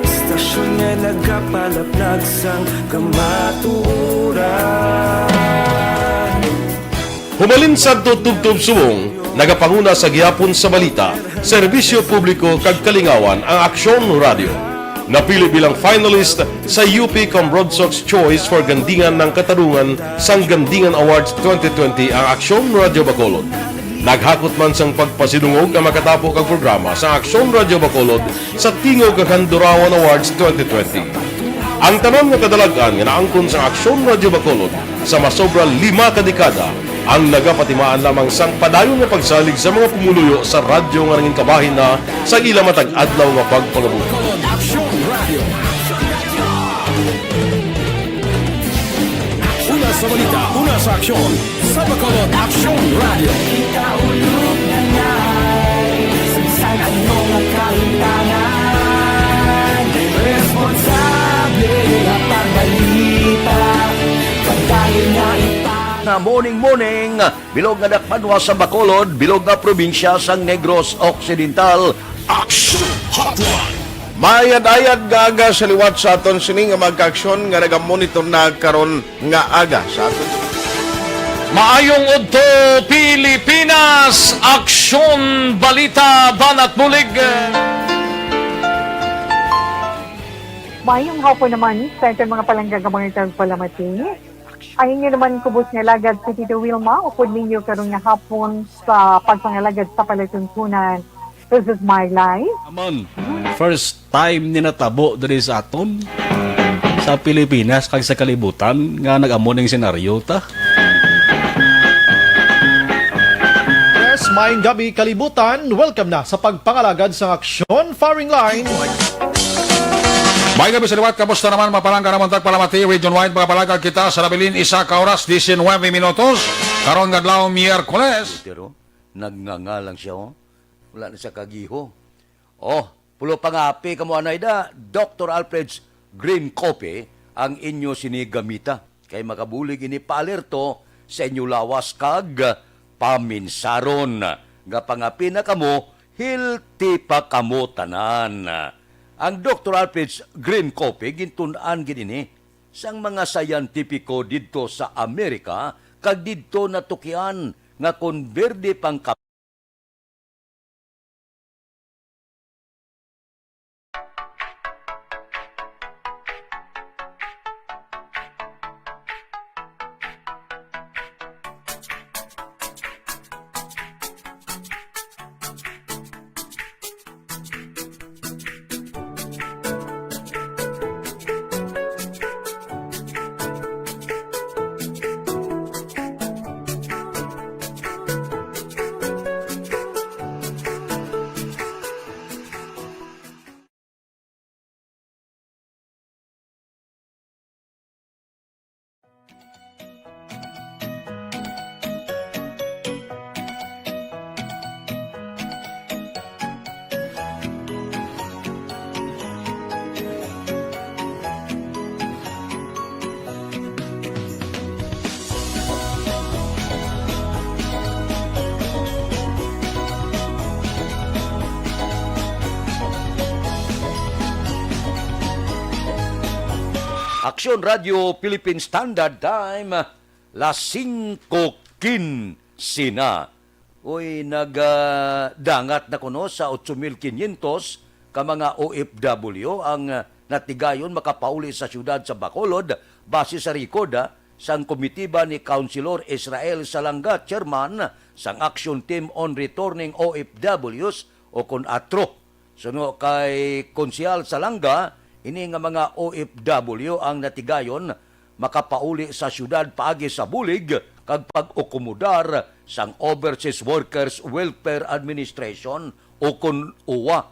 Istasyon nga nagapalaplag sang kamatuoran. Humalin sadto tubtob subong, nagapanguna sa gihapon sa balita, serbisyo publiko kag kalingawan ang Aksyon Radio. Napili bilang finalist sa U P Cambrodsoc's Choice for Gandingan ng Katarungan sang Gandingan Awards twenty twenty ang Aksyon Radio Bacolod. Naghakot man sang pagpasidungog ang makatapo kag programa sa Aksyon Radio Bacolod sa Tingog kag Handurawan Awards twenty twenty. Ang tanan nga kadalag-an nga naangkon sa Aksyon Radio Bacolod sa masobra lima ka dekada ang nagapatimaan lamang sang padayon nga pagsalig sa mga pumuluyo sa radyo nga nangin kabahin na sa ila matag adlaw nga pagpangabuhi. Bacolod Aksyon Radio. Una sa balita, una sa aksyon, sa Bacolod Aksyon Radio. Ikaulog na ngay, sa ano nga kahitangan, responsable nga pagbalita, pagdayon nga ipa- Nga morning, morning, bilog nga dakpanwa sa Bacolod, bilog nga probinsya sang Negros Occidental. Action Hotline. Mayad-ayad nga aga sa liwat sa aton sini nga mga kaaksyon nga nagamonitor na karon nga aga sa aton. Maayong udto, Pilipinas! Aksyon, balita, banat bulig. Mayong hapon naman sa aton mga palangga nga mga tagpalamati. Ang inyo naman kubos nga alagad si Tito Wilma, upod ninyo karon nga hapon sa pagpangalagad sa palatuntunan. This is my life. Amon, first time ni natabo diri sa aton, sa Pilipinas kag sa kalibutan, nga nag-amo ning senaryo ta. Yes, maayong gabi, kalibutan. Welcome na sa pagpangalagad sang Aksyon Firing Line. Maayong gabi sa liwat, kamusta naman, mga palangga namon tagpalamati? Region wide, mga palangga, kita sa nabilin, isa ka oras, diecinuebe minutos. Karon nga adlaw, Miyerkules. Pero nagnganga lang siya, oh. Wala na siya kagiho. Oh, pulo pangapi kamo anay da, Doktor Alfred's Green Coffee, ang inyo sini gamita. Kay makabulig ini paalerto sa inyo lawas kag paminsaron. Nga pangapi na kamo, healthy pa kamo tanan. Ang Doktor Alfred's Green Coffee, gintun-an gid ini sang mga siyentipiko didto sa Amerika, kag didto natukian nga kon berde pang Aksyon Radio Philippine Standard Time, las singko quince na. Uy, nagdangat na kuno sa otso mil quinientos ka mga O F W ang, ah, natigayon makapauli sa siyudad sa Bacolod, base sa record, ah, sang komitiba ni Councilor Israel Salanga, chairman sang Action Team on Returning O F Ws, o kon atro. Suno kay Konsehal Salanga, ini nga mga O F W ang natigayon makapauli sa siyudad paagi sa bulig kag pag-akomodar sang Overseas Workers Welfare Administration, o kon owa.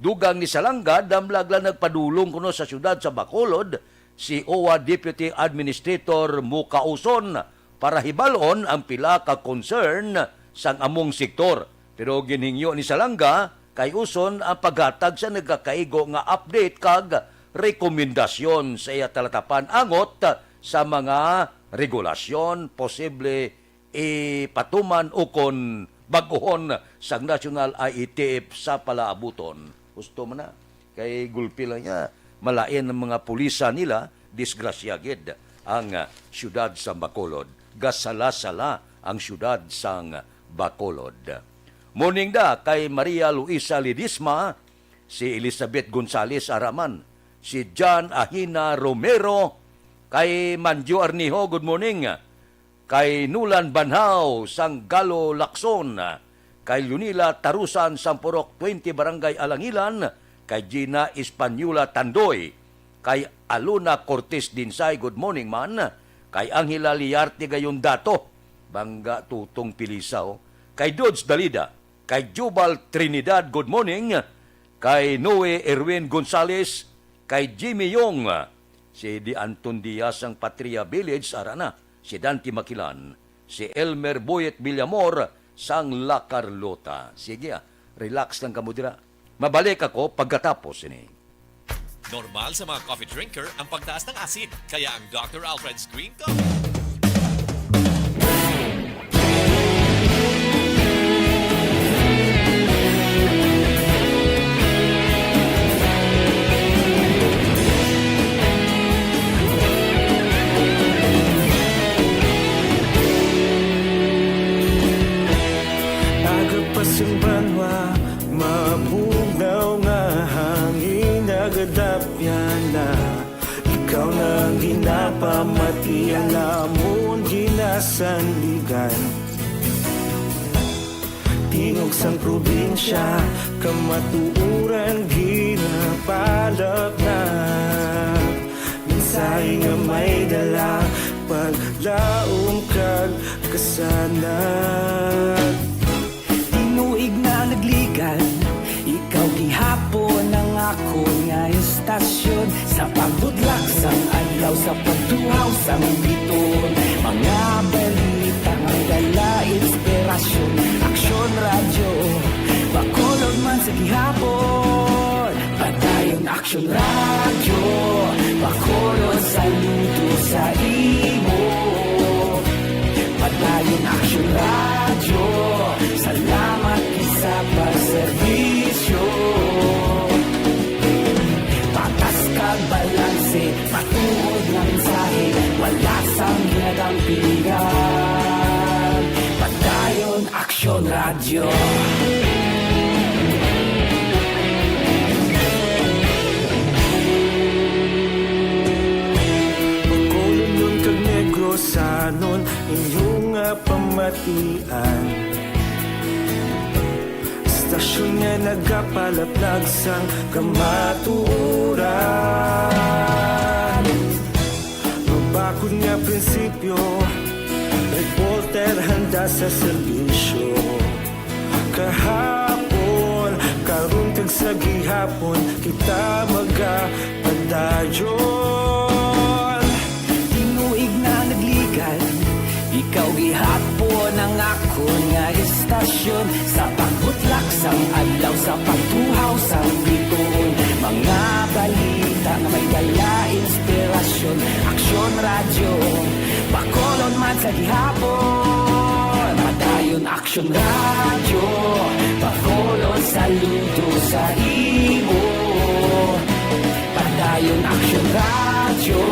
Dugang ni Salanga, damlag lang nagpadulong kuno sa siyudad sa Bacolod si owa Deputy Administrator Mo Kauson, para hibalon ang pila ka concern sang among sektor. Pero ginhingyo ni Salanga kay uson ang paghatag sa nagakaigo nga update kag rekomendasyon sa iya talatapan angot sa mga regulasyon posible ipatuman ukon bag-ohon sang National I E T F sa palaabuton. Husto man na. Kay gulpi lang niya, malain ang mga pulisa nila, disgrasya gid ang, ah, siyudad sa Bacolod. Gasala-sala ang siyudad sang Bacolod. Morning da kay Maria Luisa Ledesma, si Elizabeth Gonzales Araman, si John Ahina Romero, kay Manjo Arnijo, good morning. Kay Nulan Banhaw sang Galo Lacson, kay Lunila Tarusan sang Purok twenty Barangay Alangilan, kay Gina Española Tandoy, kay Alona Cortez Dinsay, good morning man, kay Angela Liarte Gayon Dato, Bangga Tutong Pilisaw, kay Dodge Dalida, kay Jubal Trinidad, good morning, kay Noe Erwin Gonzales, kay Jimmy Yong, si Di Anton Diaz sang Patria Village, ara na, si Dante Makilan, si Elmer Boyet Villamor sang La Carlota. Sige, ah, relax lang kamo dira. Mabalik ako pagkatapos ini. Normal sa mga coffee drinker ang pagtaas ng asid, kaya ang Doctor Alfred's Green Coffee. Aga pa sing banwa, mabugnaw nga hangin nagadapyan na. Ikaw na ang ginapamati, ang amon ginasandigan. Tingog sang probinsya, kamatuoran ginapalapnat. Mensahe nga may dala, paglaom kag kasanag. Tinuig na nagligan, ikaw gihapon ang akon nga istasyon. Sa pagbudlak sang adlaw, sa pagtuhaw sang biton, mga balita nga dala inspirasyon. Aksyon Radyo, Bacolod man sa gihapon. Padayon Aksyon Radyo, Bacolod saludo sa imo. Padayon Aksyon Radyo, salamat gid sa pagserbisyo. Patas kag balanse, matuod nga mensahe, wala sang ginadampigan. Padayon Aksyon Radyo. Bacolodnon kag Negrosanon, inyo nga pamatian. Istasyon nga nagapalaplag sang kamatuoran. Mabakod nga prinsipyo, reporter handa sa serbisyo. Kahapon, karon kag sa gihapon, kita magapadayon. Tinuig na nagligan, ikaw gihapon ang akon nga istasyon. Sa pagbutlak sang adlaw, sa pagtuhaw sang biton, mga balita nga may dala inspirasyon. Aksyon Radyo, Bacolod man sa gihapon. Padayon Aksyon Radyo, Bacolod saludo sa imo. Padayon Aksyon Radyo,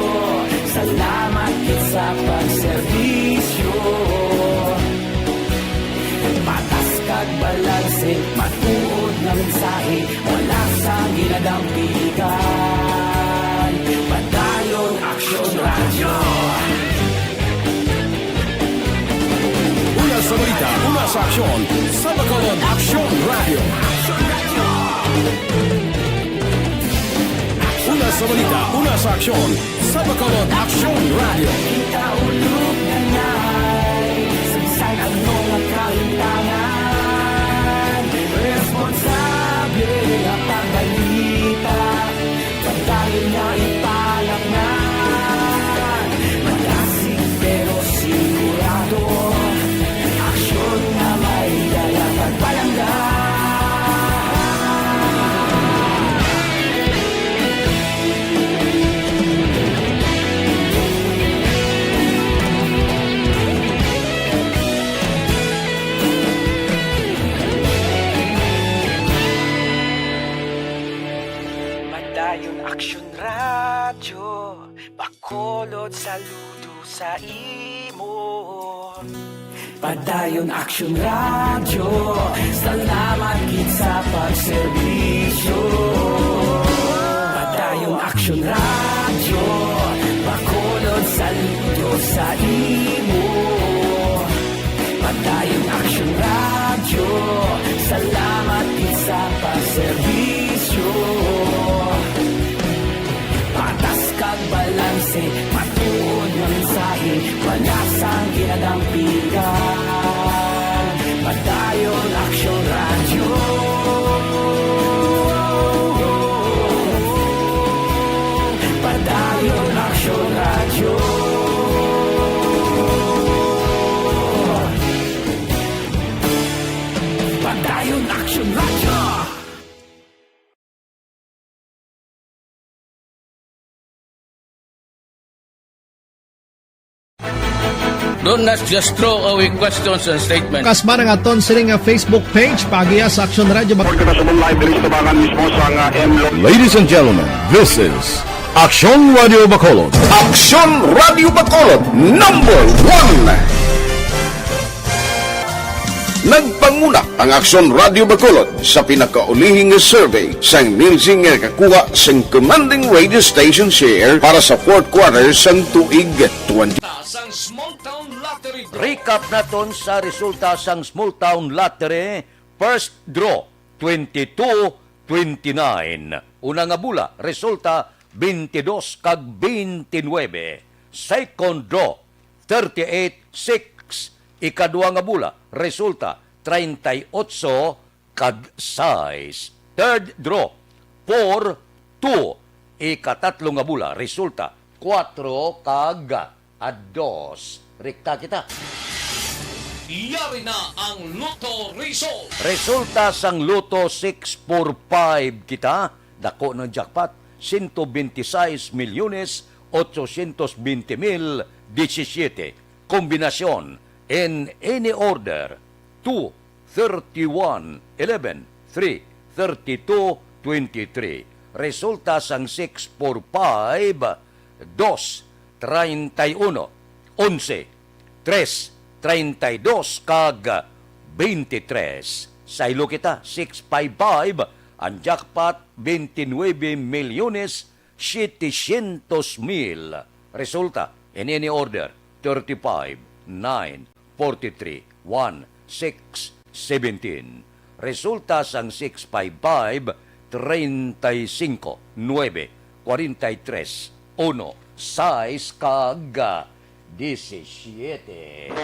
salamat gid sa pagserbisyo. Patas kag balanse, matuod nga mensahe, wala sang ginadampigan. Padayon Aksyon Radyo. Una sa balita, una sa aksyon, sa Bacolod Aksyon Radyo. Una sa balita, una sa aksyon, sa Bacolod Aksyon Radyo. Kita ulog na nai, sa bisan ano nga kalimtangan, responsable nga pagbalita. Padayon nga ipalapngan, malasig pero sigurado. Padayon Aksyon Radyo, Bacolod, saludo sa imo. Padayon Aksyon Radyo, salamat gid sa pagserbisyo. Padayon Aksyon Radyo, Bacolod, saludo sa imo. Padayon Aksyon Radyo, salamat gid sa pagserbisyo. Patas kag balanse, matuod nga mensahe, wala sang ginadampigan. Padayon Aksyon Radyo. Padayon Aksyon Radyo. Padayon Aksyon Radyo. Do not just throw away questions and statements. Kasma nga aton sini nga Facebook page, paagiha sa Aksyon Radyo Bac- Report ka na sa live diri sa tabangan mismo sa nga M Lo- Ladies and gentlemen, this is Aksyon Radio Bacolod. Aksyon Radio Bacolod, number one. Nagpanguna ang Aksyon Radio Bacolod sa pinakaulihi nga survey sang Nielsen nga nakakuha sang commanding radio station share para sa fourth quarter sang tuig twenty. Sang Small Town Lottery. Recap naton sa resulta sang Small Town Lottery, first draw, twenty-two twenty-nine. Una nga bola, resulta, twenty-dos kag twenty-nine. Second draw, thirty-eight six. Ikadua nga bola, resulta, treinta y ocho kag sais. Third draw, four two. Ikatatlo nga bola, resulta, kuwatro kag a dos. Rekta kita. Yari na ang Lotto Result. Resulta sang Lotto six four five kita, dako ng jackpot, ciento veintiséis milyones ochocientos veinte mil diecisiete. Kombinasyon, in any order, two, thirty-one, eleven, three, thirty-two, twenty-three. Resulta sang six four five, dos, treinta y uno, onse, tres, treinta y dos, kag twenty-three. Saylo kita, six five five, ang jackpot, twenty-nine milyones setecientos mil. Resulta, in any order, thirty-five, nine, forty-three, one, six, seventeen. Resulta sang six five five, treinta y cinco, nuebe, cuarenta y tres, uno, sais, kag diecisiete.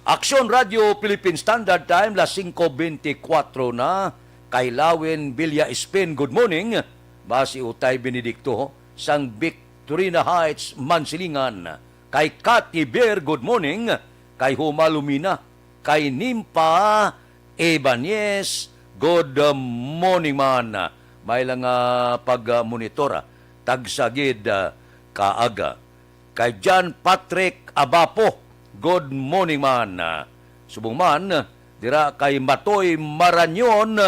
Aksyon Radio Philippine Standard Time, las singko bentikwatro na. Kay Lawin Villa Espin, good morning. Basi Utay Benedicto sang Victorina Heights, Mansilingan. Kay Cathy Bear, good morning. Kay Huma Lumina, kay Nimpa Ibanez, good morning man. May lang, ah, pag-monitor, ah, tagsa gid, ah, kaaga. Kay John Patrick Abapo, good morning man. Subong man, dira kay Matoy Maranyon,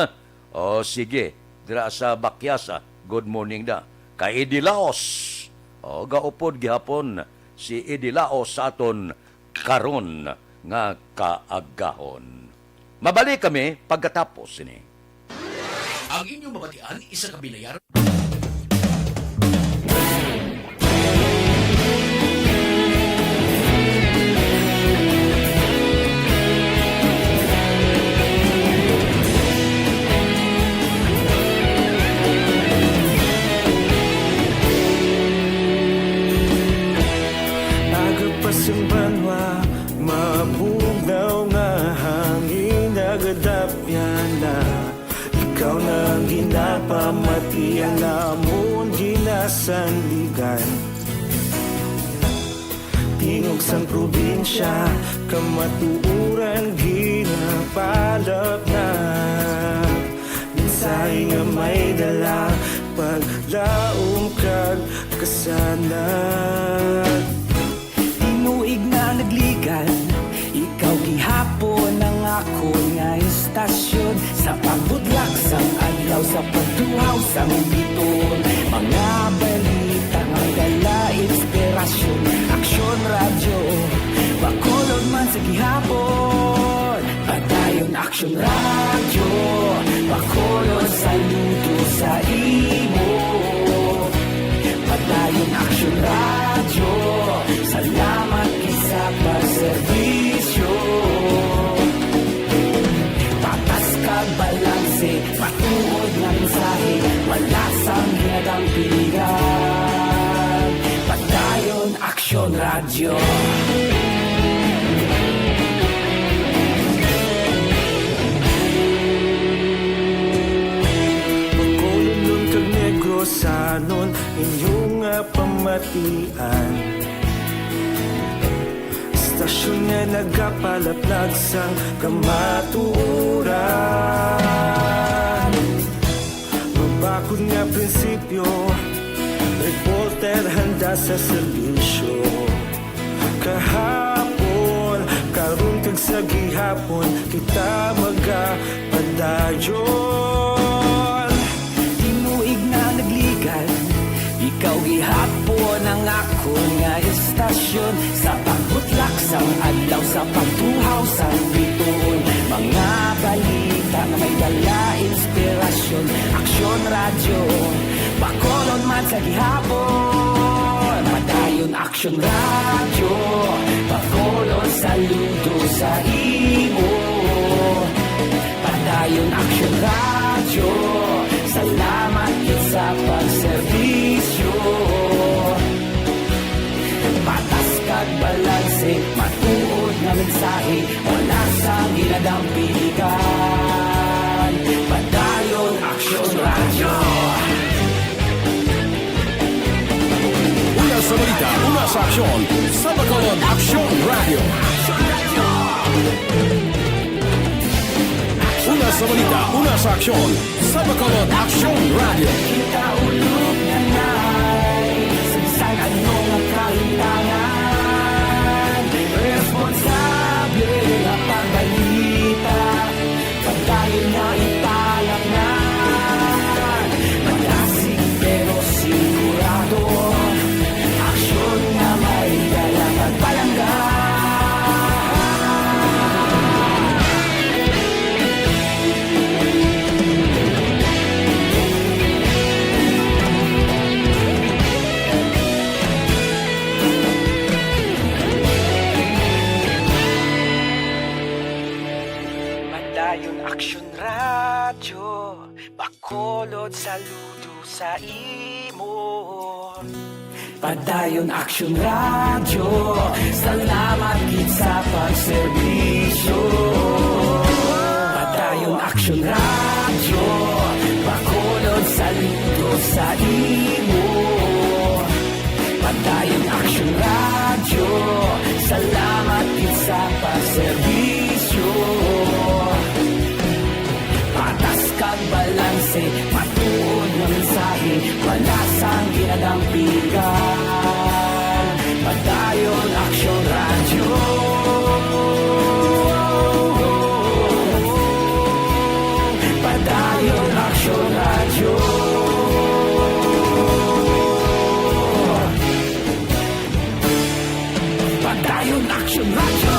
o sige, dira sa Bakyasa, good morning da. Kay Eddie Laos, o, gaupod gihapon si Eddie Laos sa aton karon nga kaagahon. Mabalik kami pagkatapos sini. Ang inyong mabatian, isa ka binayar. Aga pa sing banwa, mabugnaw nga hangin, nagadapyan na. Ikaw na ang ginapamati, ang amon ginasandigan. Tingog sang probinsya, kamatuoran ginapalapnag. Mensahe nga may dala, paglaom kag kasanag. Tinuig na nagligad, ikaw gihapon ang akon nga istasyon. Sa pagbudlak sang adlaw, Sa pagtuhaw sa Biton, mga balita nga may dala inspirasyon. Aksyon Radyo, Bacolod man sa gihapon. Padayon Aksyon Radyo, Bacolod saludo sa imo. Padayon Aksyon Radyo, salamat gid sa pagserbisyo. Patas kag balanse, matuod nga mensahe, wala sang ginadampigan. Padayon Aksyon Radyo. Bacolodnon kag Negrosanon, inyo nga pamatian. Istasyon nga nagapalaplag sang kamatuoran. Mabakod nga prinsipyo, reporter handa sa serbisyo. Kahapon, karon kag sa gihapon, kita magapadayon. Tinuig na nagligal, ikaw gihapon ang akon nga istasyon. Sa pagbutlak sang adlaw, sa pagtuhaw sang bituon, mga balita nga may dala inspirasyon. Aksyon Radyo, Bacolod man sa gihapon. Padayon Aksyon Radyo, Bacolod saludo sa imo. Padayon Aksyon Radyo, salamat gid sa pagserbisyo. Patas kag balanse, matuod nga mensahe, wala sang ginadampigan. Padayon Aksyon Radyo. Una sa balita, una sa aksyon, sa Bacolod Aksyon Radyo. Una sa balita, una sa aksyon, sa Bacolod Aksyon Radyo. Kita ulog na nay, sa bisan ano nga kahimtangan, responsable nga pagbalita. Padayon nga ipalamnan, malasig pero sigurado. Aksyon nga may dala kag palangga. Padayon Aksyon Radyo, Bacolod saludo sa imo. Padayon Aksyon Radyo, salamat gid sa pagserbisyo. Padayon Aksyon Radyo, Bacolod saludo sa imo. Padayon Aksyon Radyo, salamat gid sa pagserbisyo. Patas kag balanse, matuod nga mensahe, wala sang ginadampigan. Padayon Aksyon Radyo. Padayon Aksyon Radyo. Padayon Aksyon Radyo.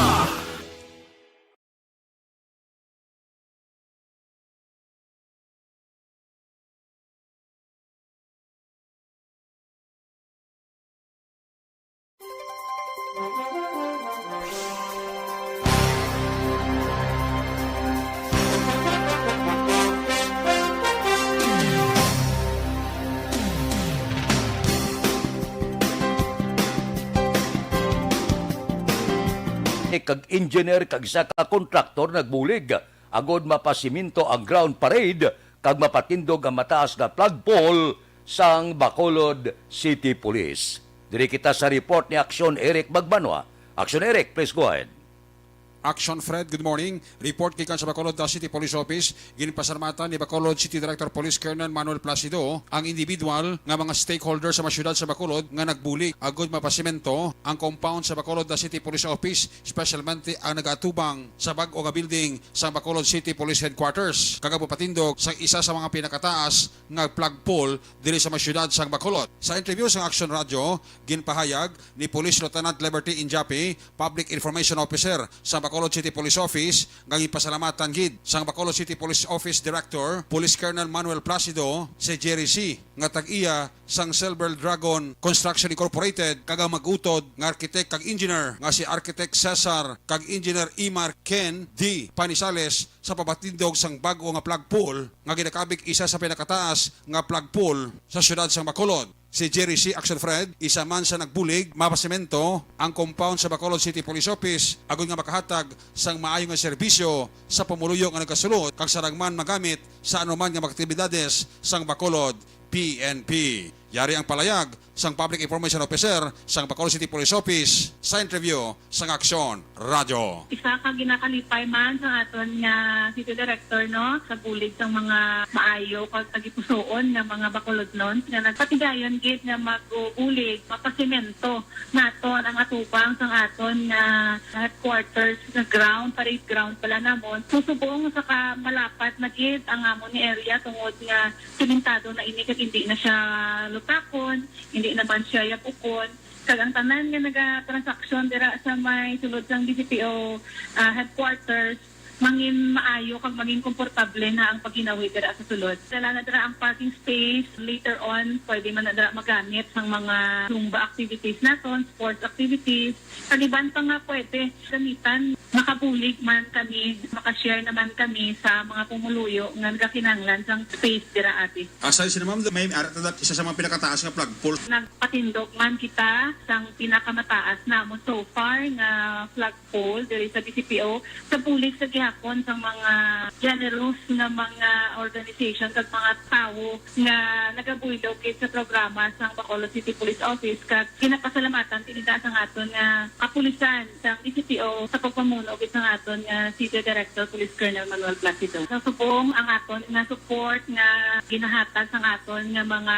Kag engineer kag isa ka kontraktor nagbulig agod mapasiminto ang ground parade kag mapatindog ang mataas nga flagpole sang Bacolod City Police. Diri kita sa report ni Aksyon Eric Magbanwa. Aksyon Eric, please go ahead. Action Fred, good morning. Report gikan sa Bacolod, the City Police Office. Ginpasalamatan ni Bacolod City Director Police Colonel Manuel Placido ang individual nga mga stakeholder sa mga syudad sa Bacolod nga nagbulig agud mapasimento ang compound sa Bacolod, the City Police Office, espesyalmente ang nagaatubang sa bag-o nga building sa Bacolod City Police Headquarters, kag ang pagpatindog sa isa sa mga pinakataas nga flagpole diri sa mga syudad sa Bacolod. Sa interview sa Action Radio, ginpahayag ni Police Lieutenant Liberty Injapi, Public Information Officer sa Bacolod City Police Office, nga ginpasalamatan gid sang Bacolod City Police Office Director, Police Colonel Manuel Placido, si Jerry C, nga tag-iya sang Silver Dragon Construction Incorporated, kag ang mag-utod nga architect kag engineer nga si Architect Cesar kag Engineer Imar Ken D Panisales sa pagpatindog sang bag-o nga flagpole nga ginakabig isa sa pinakataas nga flagpole sa siyudad sang Bacolod. Si Jerry C. Action Fred, isa man sa nagbulig mapasimento ang compound sa Bacolod City Police Office agud nga makahatag sang maayo nga serbisyo sa pumuluyo nga nagasulod kag sarang man magamit sa anuman nga mga aktibidades sang Bacolod P N P. Yari ang palayag sang Public Information Officer sang Bacolod City Police Office sa interview sang Aksyon Radyo. Isa ka ginakalipay man sa aton nga city director, no, sa bulig sang mga maayo kag tagipusoon nga mga Bacolodnon nga nagpatigayon gid nga magbulig, mapasimento naton ang atubang sang aton nga headquarters nga ground, parade ground pala namon. So, subong sa ka malapat na gid ang amon nga area tungod nga simentado na ini kag hindi na siya lutakon, hindi naman siya yabukon. Kag ang tanan nga nagatransaksyon dira sa may sulod sang D C P O, ah, headquarters, mangin maayo kag mangin komportable na ang paghinawid dira sa sulod. Dala na dira ang parking space. Later on, pwede man na dira magamit sang mga Zumba activities naton, sports activities. Kag iban pa nga pwede gamitan. Makabulig man kami, makashare naman kami sa mga pumuluyo nga nagakinahanglan sang space dira, ate. Aside sini, ma'am, may ara ta isa sa mga pinakataas nga flagpole. Nagpatindog man kita sang pinakamataas namon so far nga flagpole diri sa D C P O sa bulig sa gihapon sang mga generous nga mga organization kag mga tawo nga nagabuylog gid sa programa sang Bacolod City Police Office, kag ginapasalamatan tinida sang aton nga kapulisan sang D C P O sa pagpamuno gid sang aton nga City Director, Police Colonel Manuel Placido. Sa subong ang aton nga support nga ginahatag sang aton nga mga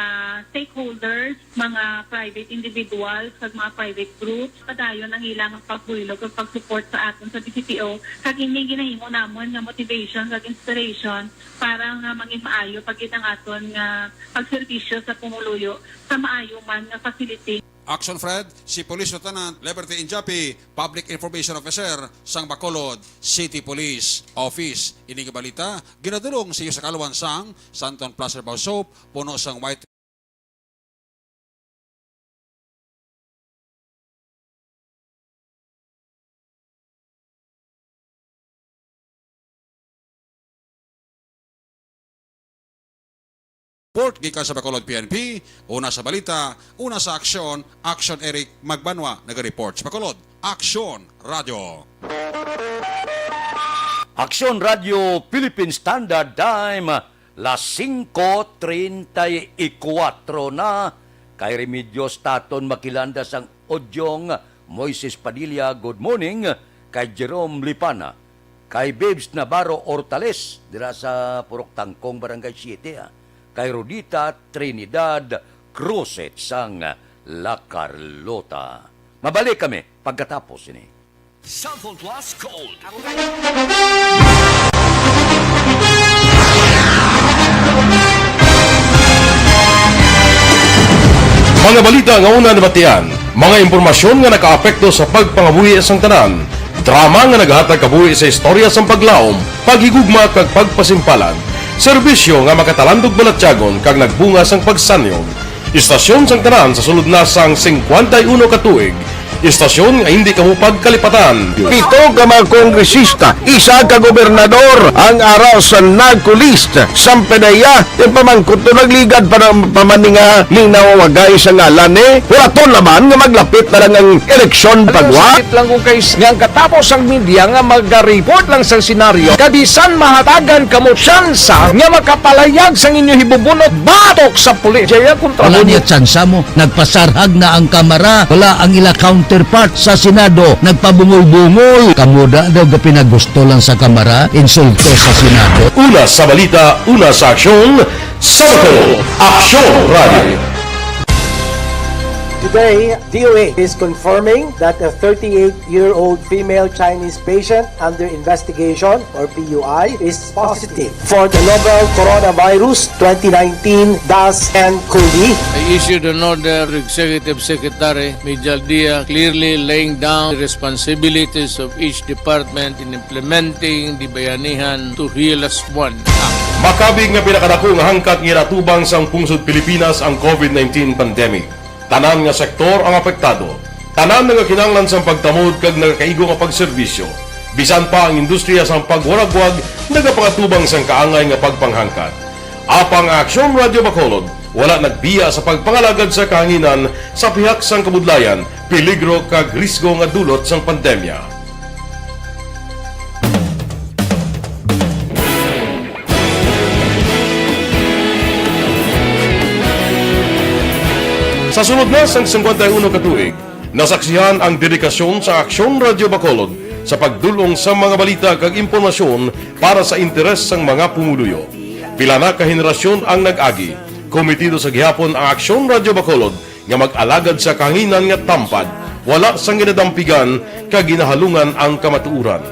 stakeholders, mga private individuals, kag mga private groups, padayon ang ilang pagbuylog kag pag-support sa aton sa D C P O, kag ini ginahimo namon nga motivation kag inspiration para nga mangin maayo pa gid ang aton nga pagserbisyo sa pumuluyo sa maayo man nga facility. Action Fred, si Police Lieutenant Liberty Injapi, Public Information Officer sang Bacolod City Police Office. Ini nga balita ginadul-ong sa iyo sa kaluwan sang Santon Plus Herbal Soap, puno sang white report gikan sa Bacolod P N P. Una sa balita, una sa aksyon, Action Eric Magbanwa, naga-report sa Bacolod. Action Radio. Aksyon Radio, Philippine Standard Time, las singko treinta y cuatro na. Kay Remedios Taton Makilanda sang Odyong, Moises Padilla, good morning. Kay Jerome Lipana, kay Babes Navarro Hortales, dira sa Purok Tangkong, Barangay Siete, ah. Kay Rodita Trinidad Cruzet sang La Carlota. Mabalik kami pagkatapos ini. Cellphone Plus Gold. Mga balita nga una nabatian, mga impormasyon nga nakaapekto sa pagpangabuhi sang tanan, drama nga nagahatag kabuhi sa istorya sang paglaom, paghigugma kag pagpasimpalan, serbisyo nga makatalandog balatyagon kag nagbunga sang pagsanyog. Istasyon sang tanan sa sulod na sang singkwenta y uno ka tuig. Istasyon nga hindi kamo pagkalipatan. Pito ka mga kongresista, isa ka gobernador ang ara sa NARCO list. Sampanaya, yung pamangkot to nagligad pa ng pamaninga, linaw wagay sa ngalan ni Huraton naman nga maglapit na lang ang eleksyon pagwa. Sakit lang kung kay nga ang katapos ang media nga maga-report lang sa senaryo, kabisan mahatagan kamo tsansa nga makapalayag sang inyo hibubunot batok sa pulis. Jaya kontra Wala mo. Niya tsansa mo. Nagpasarhag na ang kamara. Wala ang ila count Counterpart sa Senado, nagpabungol-bungol. Kamo da daw gapinagusto lang sa Kamara, insulto sa Senado. Una sa balita, una sa aksyon, sa Bacolod, Aksyon Radio. Today, D O A is confirming that a thirty-eight-year-old female Chinese patient under investigation, or P U I, is positive for the novel coronavirus twenty nineteen dash N cov. I issued an order to Executive Secretary Major Dia, clearly laying down the responsibilities of each department in implementing the Bayanihan to Heal As One Act. Makabig nga pinakadako nga hangkat nga ginatubang sang pungsod Pilipinas ang covid nineteen pandemic. Tanan nga sektor ang apektado. Tanan nga kinahanglan sang pagtamod kag nagakaigo nga pagserbisyo. Bisan pa ang industriya sang pagwaragwag nagapangatubang sang kaangay nga pagpanghangkat. Apang ang Aksyon Radio Bacolod wala nagbiya sa pagpangalagad sa kahanginan sa pihak sang kabudlayan, peligro kag risgo nga dulot sang pandemya. Sa sulod na sang singkwenta y uno ka tuig, nasaksihan ang dedikasyon sa Aksyon Radio Bacolod sa pagdul-ong sa mga balita kag impormasyon para sa interes sang mga pumuluyo. Pila na ka henerasyon ang nag-agi. Komitido sa gihapon ang Aksyon Radio Bacolod nga mag-alagad sa kahanginan nga tampad, wala sang ginadampigan kag ginahalungan ang kamatuoran.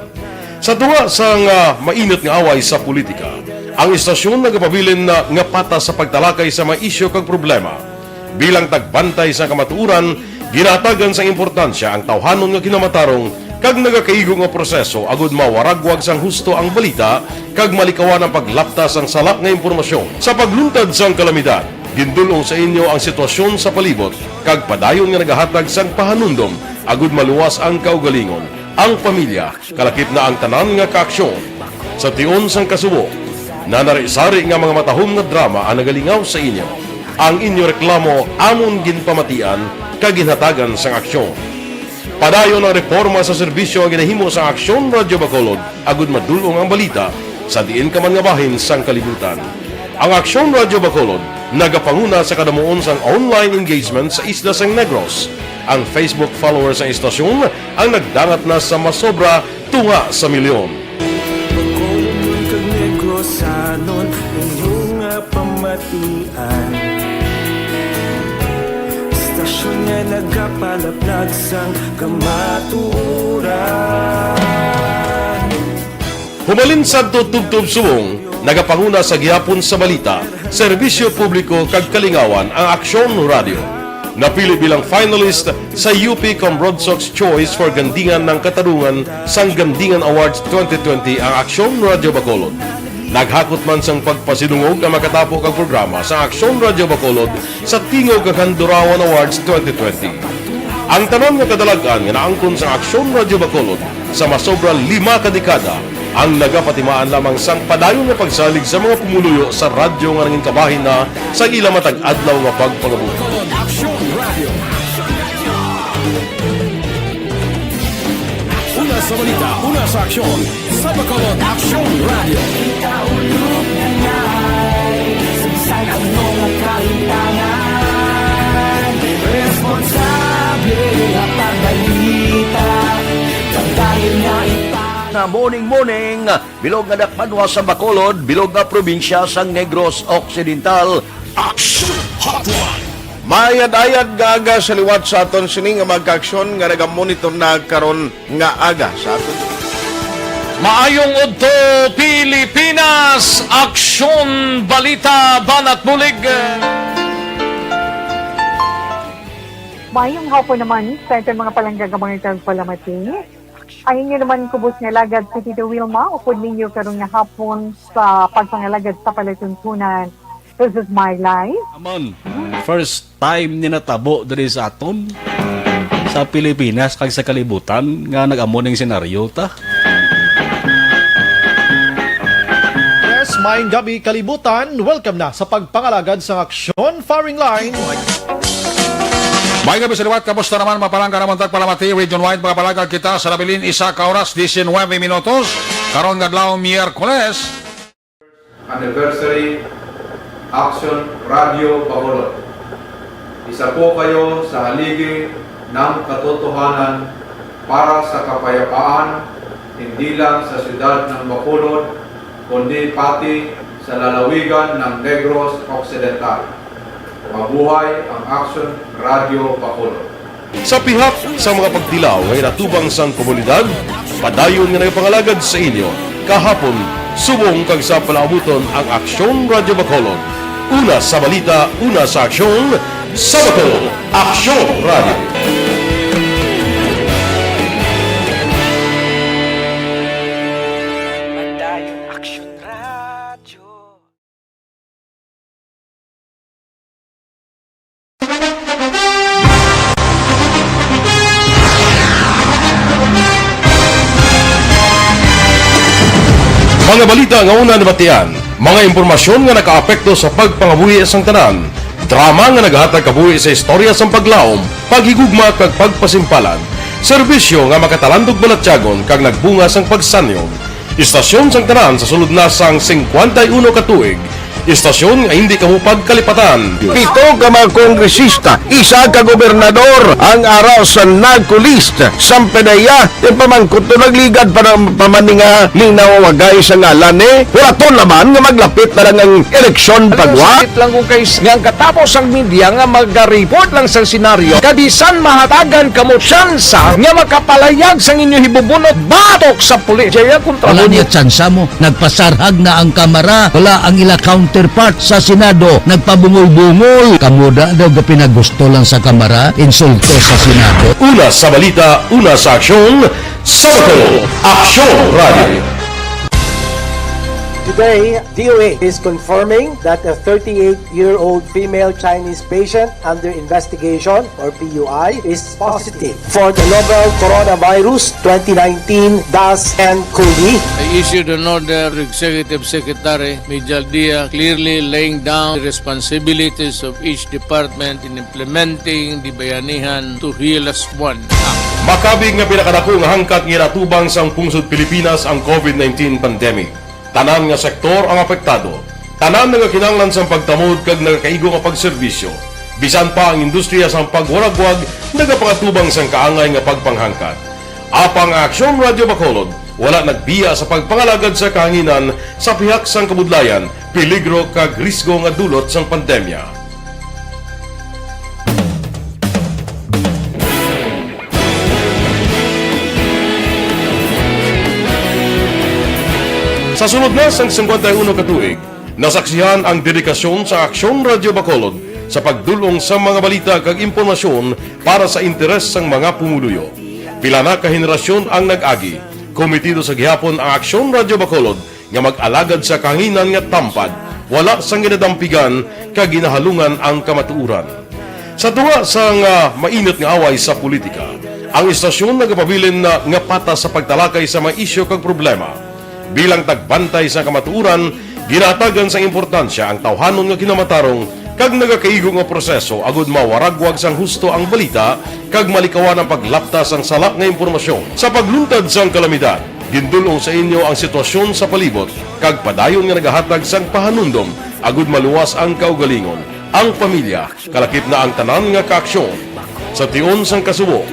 Sa tunga sang, ah, mainit nga away sa politika, ang istasyon nagapabilin na nga patas sa pagtalakay sa mga isyu kag problema. Bilang tagbantay sa kamatuoran, ginahatagan sang importansya ang tawhanon nga kinamatarong kag nagakaigo nga proseso agud mawaragwag sang husto ang balita kag malikawan ang paglapta sang sala nga impormasyon. Sa pagluntad sang kalamidad, gindul-ong sa inyo ang sitwasyon sa palibot kag padayon nga nagahatag sang pahanumdom agud maluwas ang kaugalingon, ang pamilya, kalakip na ang tanan nga kaaksyon. Sa tion sang kasubo, nanari-sari nga mga matahom nga drama ang nagalingaw sa inyo. Ang inyo reklamo amon ginpamatian kag ginhatagan sang aksyon. Padayon ang reporma sa serbisyo nga ginahimo sang Aksyon Radio Bacolod agud madul-ong ang balita sa diin ka man nga bahin sang kalibutan. Ang Aksyon Radio Bacolod nagapanguna sa kadamuon sang online engagement sa isla sang Negros. Ang Facebook followers sang istasyon ang nagdangat na sa masobra tunga sa milyon. Bacolod kag Negrosanon, inyo nga pamatian. Istasyon nga nagapalaplag sang kamatuoran. Humalin sadto tubtob subong, nagapanguna sa gihapon sa balita, serbisyo publiko kag kalingawan ang Aksyon Radio. Napili bilang finalist sa U P Comrodsocs Choice for Gandingan ng Katarungan sang Gandingan Awards twenty twenty ang Aksyon Radio Bacolod. Naghakot man sang pagpasidungog ang makatapo kag programa sa Aksyon Radio Bacolod sa Tingog kag Handurawan Awards twenty twenty. Ang tanan nga kadalag-an nga naangkon sa Aksyon Radio Bacolod sa masobra lima ka dekada ang nagapatimaan lamang sang padayon nga pagsalig sa mga pumuluyo sa radyo nga nangin kabahin na sa ila matag adlaw nga pagpangabuhi. Aksyon Radio. Una sa balita, una sa aksyon, sa Bacolod Aksyon Radio. Kita ulog na ngay, sagsay ang mga kalintangan. Responsable nga pagbalita, kag dayon nga ipa- Na morning, morning, bilog nga dakbanwa sa Bacolod, bilog nga probinsya sa Negros Occidental. Action Hotline. Maayad-ayad nga aga sa liwat sa aton sini nga mga kaaksyon nga nagamonitor na karon nga aga sa aton. Maayong udto, Pilipinas! Aksyon, balita, banat bulig. Maayong hapon naman sa aton mga palangga nga mga tagpalamati. Ang inyo naman kubos nga alagad si Tito Wilma, upod ninyo karon nga hapon sa pagpangalagad sa palatuntunan. This is my life. Amon, first time ni natabo diri sa aton, sa Pilipinas kag sa kalibutan, nga nag-amo ning senaryo ta. Yes, maayong gabi, kalibutan. Welcome na sa pagpangalagad sang Aksyon Firing Line. Maayong gabi sa liwat. Kamusta naman, mga palangga namon tagpalamati? Region-wide, mga palangga, kita sa nabilin isa ka oras, diecinuebe minutos. Karon nga adlaw, Miyerkules. Anniversary Action Radio Bacolod. Isa po kayo sa haligi ng katotohanan para sa kapayapaan, hindi lang sa siyudad ng Bacolod, kundi pati sa lalawigan ng Negros Occidental. Mabuhay ang Action Radio Bacolod! Sa pihak sa mga pagtilaw nga ginatubang sang komunidad, padayon nga nagapangalagad sa inyo kahapon, subong kag sa palaabuton ang Aksyon Radio Bacolod. Una sa balita, una sa aksyon, sa Bacolod, Aksyon Radio. Padayon Aksyon Radio. Mga balita nga una nabatian, mga impormasyon nga nakaapekto sa pagpangabuhi sang tanan, drama nga nagahatag kabuhi sa istorya sang paglaom, paghigugma kag pagpasimpalan, serbisyo nga makatalandog balatyagon kag nagbunga sang pagsanyog. Istasyon sang tanan sa sulod na sang singkwenta y uno ka tuig. Istasyon nga hindi kamo pagkalipatan. Pito ka mga kongresista, isa ka gobernador ang ara sa NAGCO list. Sang PDEA, ti pamangkot to nagligad pa ng pamaninga ni nawawagay sa ngalan ni. Wala to naman nga maglapit na lang ang eleksyon pagwa. Sakit lang kung kay nga ang katapos ang media nga magariport lang sa senaryo. Kabisan mahatagan kamo tsansa nga makapalayag sang inyo hibubunot batok sa pulis. Jaya kontra Wala mo niya niya. Tsansa mo. Nagpasarhag na ang Kamara. Wala ang ila counterpart sa Senado. Nagpabungol-bungol. Kamo da daw gapinagusto lang sa Kamara. Insulto sa Senado. Una sa balita, una sa aksyon, sa Bacolod, Aksyon Radio. Today, D O H is confirming that a thirty-eight-year-old female Chinese patient under investigation, or P U I, is positive for the novel coronavirus twenty nineteen dash N COVID. I issued an order to Executive Secretary Mijal Dia, clearly laying down the responsibilities of each department in implementing the Bayanihan to Heal Us One Act. Makabig nga pinakadako nga hangkat nga ginatubang sang pungsod Pilipinas ang COVID nineteen pandemic. Tanan nga sektor ang apektado. Tanan nagakinahanglan sang pagtamod kag nagakaigo nga pagserbisyo. Bisan pa ang industriya sang pagwaragwag nagapangatubang sang kaangay nga pagpanghangkat. Apang ang Aksyon Radio Bacolod wala nagbiya sa pagpangalagad sa kahanginan sa pihak sang kabudlayan, peligro kag risgo nga dulot sang pandemya. Sa sulod na sang singkwenta y uno ka tuig, nasaksihan ang dedikasyon sa Aksyon Radio Bacolod sa pagdul-ong sa mga balita kag impormasyon para sa interes sang mga pumuluyo. Pila na ka henerasyon ang nag-agi. Komitido sa gihapon ang Aksyon Radio Bacolod nga mag-alagad sa kahanginan nga tampad, wala sang ginadampigan kag ginahalungan ang kamatuoran. Sa tunga sang, ah, mainit nga away sa politika, ang istasyon nagapabilin na nga patas sa pagtalakay sa mga isyu kag problema. Bilang tagbantay sa kamatuoran, ginahatagan sang importansya ang tawhanon nga kinamatarong kag nagakaigo nga proseso agud mawaragwag sang husto ang balita kag malikawan ang paglapta sang sala nga impormasyon. Sa pagluntad sang kalamidad, gindul-ong sa inyo ang sitwasyon sa palibot kag padayon nga nagahatag sang pahanumdom agud maluwas ang kaugalingon, ang pamilya, kalakip na ang tanan nga kaaksyon. Sa tion sang kasubo,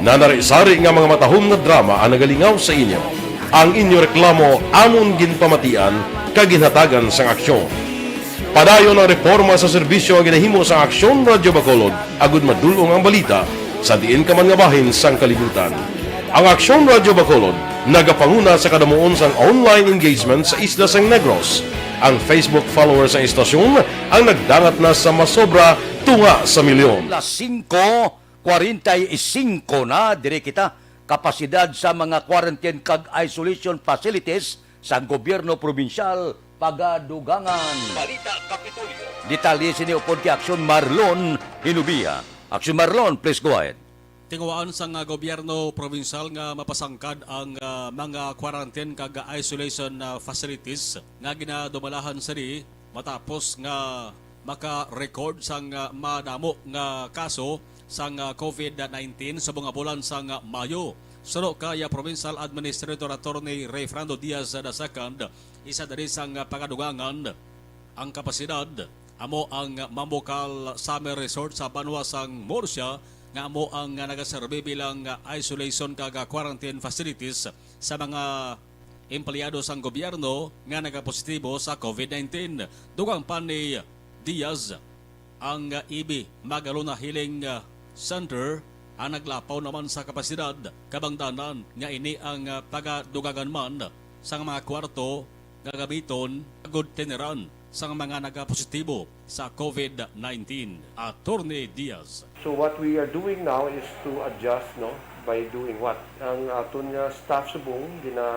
nanari-sari nga mga matahom nga drama ang nagalingaw sa inyo. Ang inyo reklamo amon ginpamatian kag ginhatagan sang aksyon. Padayon ang reporma sa serbisyo nga ginahimo sa Aksyon Radyo Bacolod agud madul-ong ang balita sa diin ka man nga bahin sang kalibutan. Ang Aksyon Radyo Bacolod nagapanguna sa kadamuon sang online engagement sa isla sang Negros. Ang Facebook followers sang istasyon ang nagdangat na sa masobra tunga sa milyon. Las singko kwarenta y singko na, diri kita. Kapasidad sa mga quarantine kag isolation facilities sang gobyerno probinsyal pagadugangan. Balita Kapitolyo. Detalye sini upod kay Aksyon Marlon Hinubia. Aksyon Marlon, please go ahead. Tinguhaan sang, ah, gobyerno probinsyal nga mapasangkad ang, ah, mga quarantine kag isolation, ah, facilities nga ginadumalahan sini matapos nga maka-record sang, ah, madamo nga kaso sang, ah, COVID nineteen subong nga bulan sang, ah, Mayo. Suno kay, ah, Provincial Administrator Attorney Rayfrando Diaz the second, isa diri sang, ah, pagadugangan ang kapasidad amo ang Mambucal Summer Resort sa banwa sang Murcia, nga amo ang, ah, nagaserbi bilang, ah, isolation kag, ah, quarantine facilities sa mga empleyado sang gobyerno nga nagapositibo sa COVID nineteen. Dugang pa ni Diaz, ang, ah, E B Magalona Healing, ah, Center ang naglapaw naman sa kapasidad, kabangdanan nga ini ang, ah, pagadugangan man sang mga kwarto nga gamiton agud tiniran sang mga nagapositibo sa COVID nineteen. Attorney Diaz. So what we are doing now is to adjust, no, by doing what? Ang aton nga staff subong gina,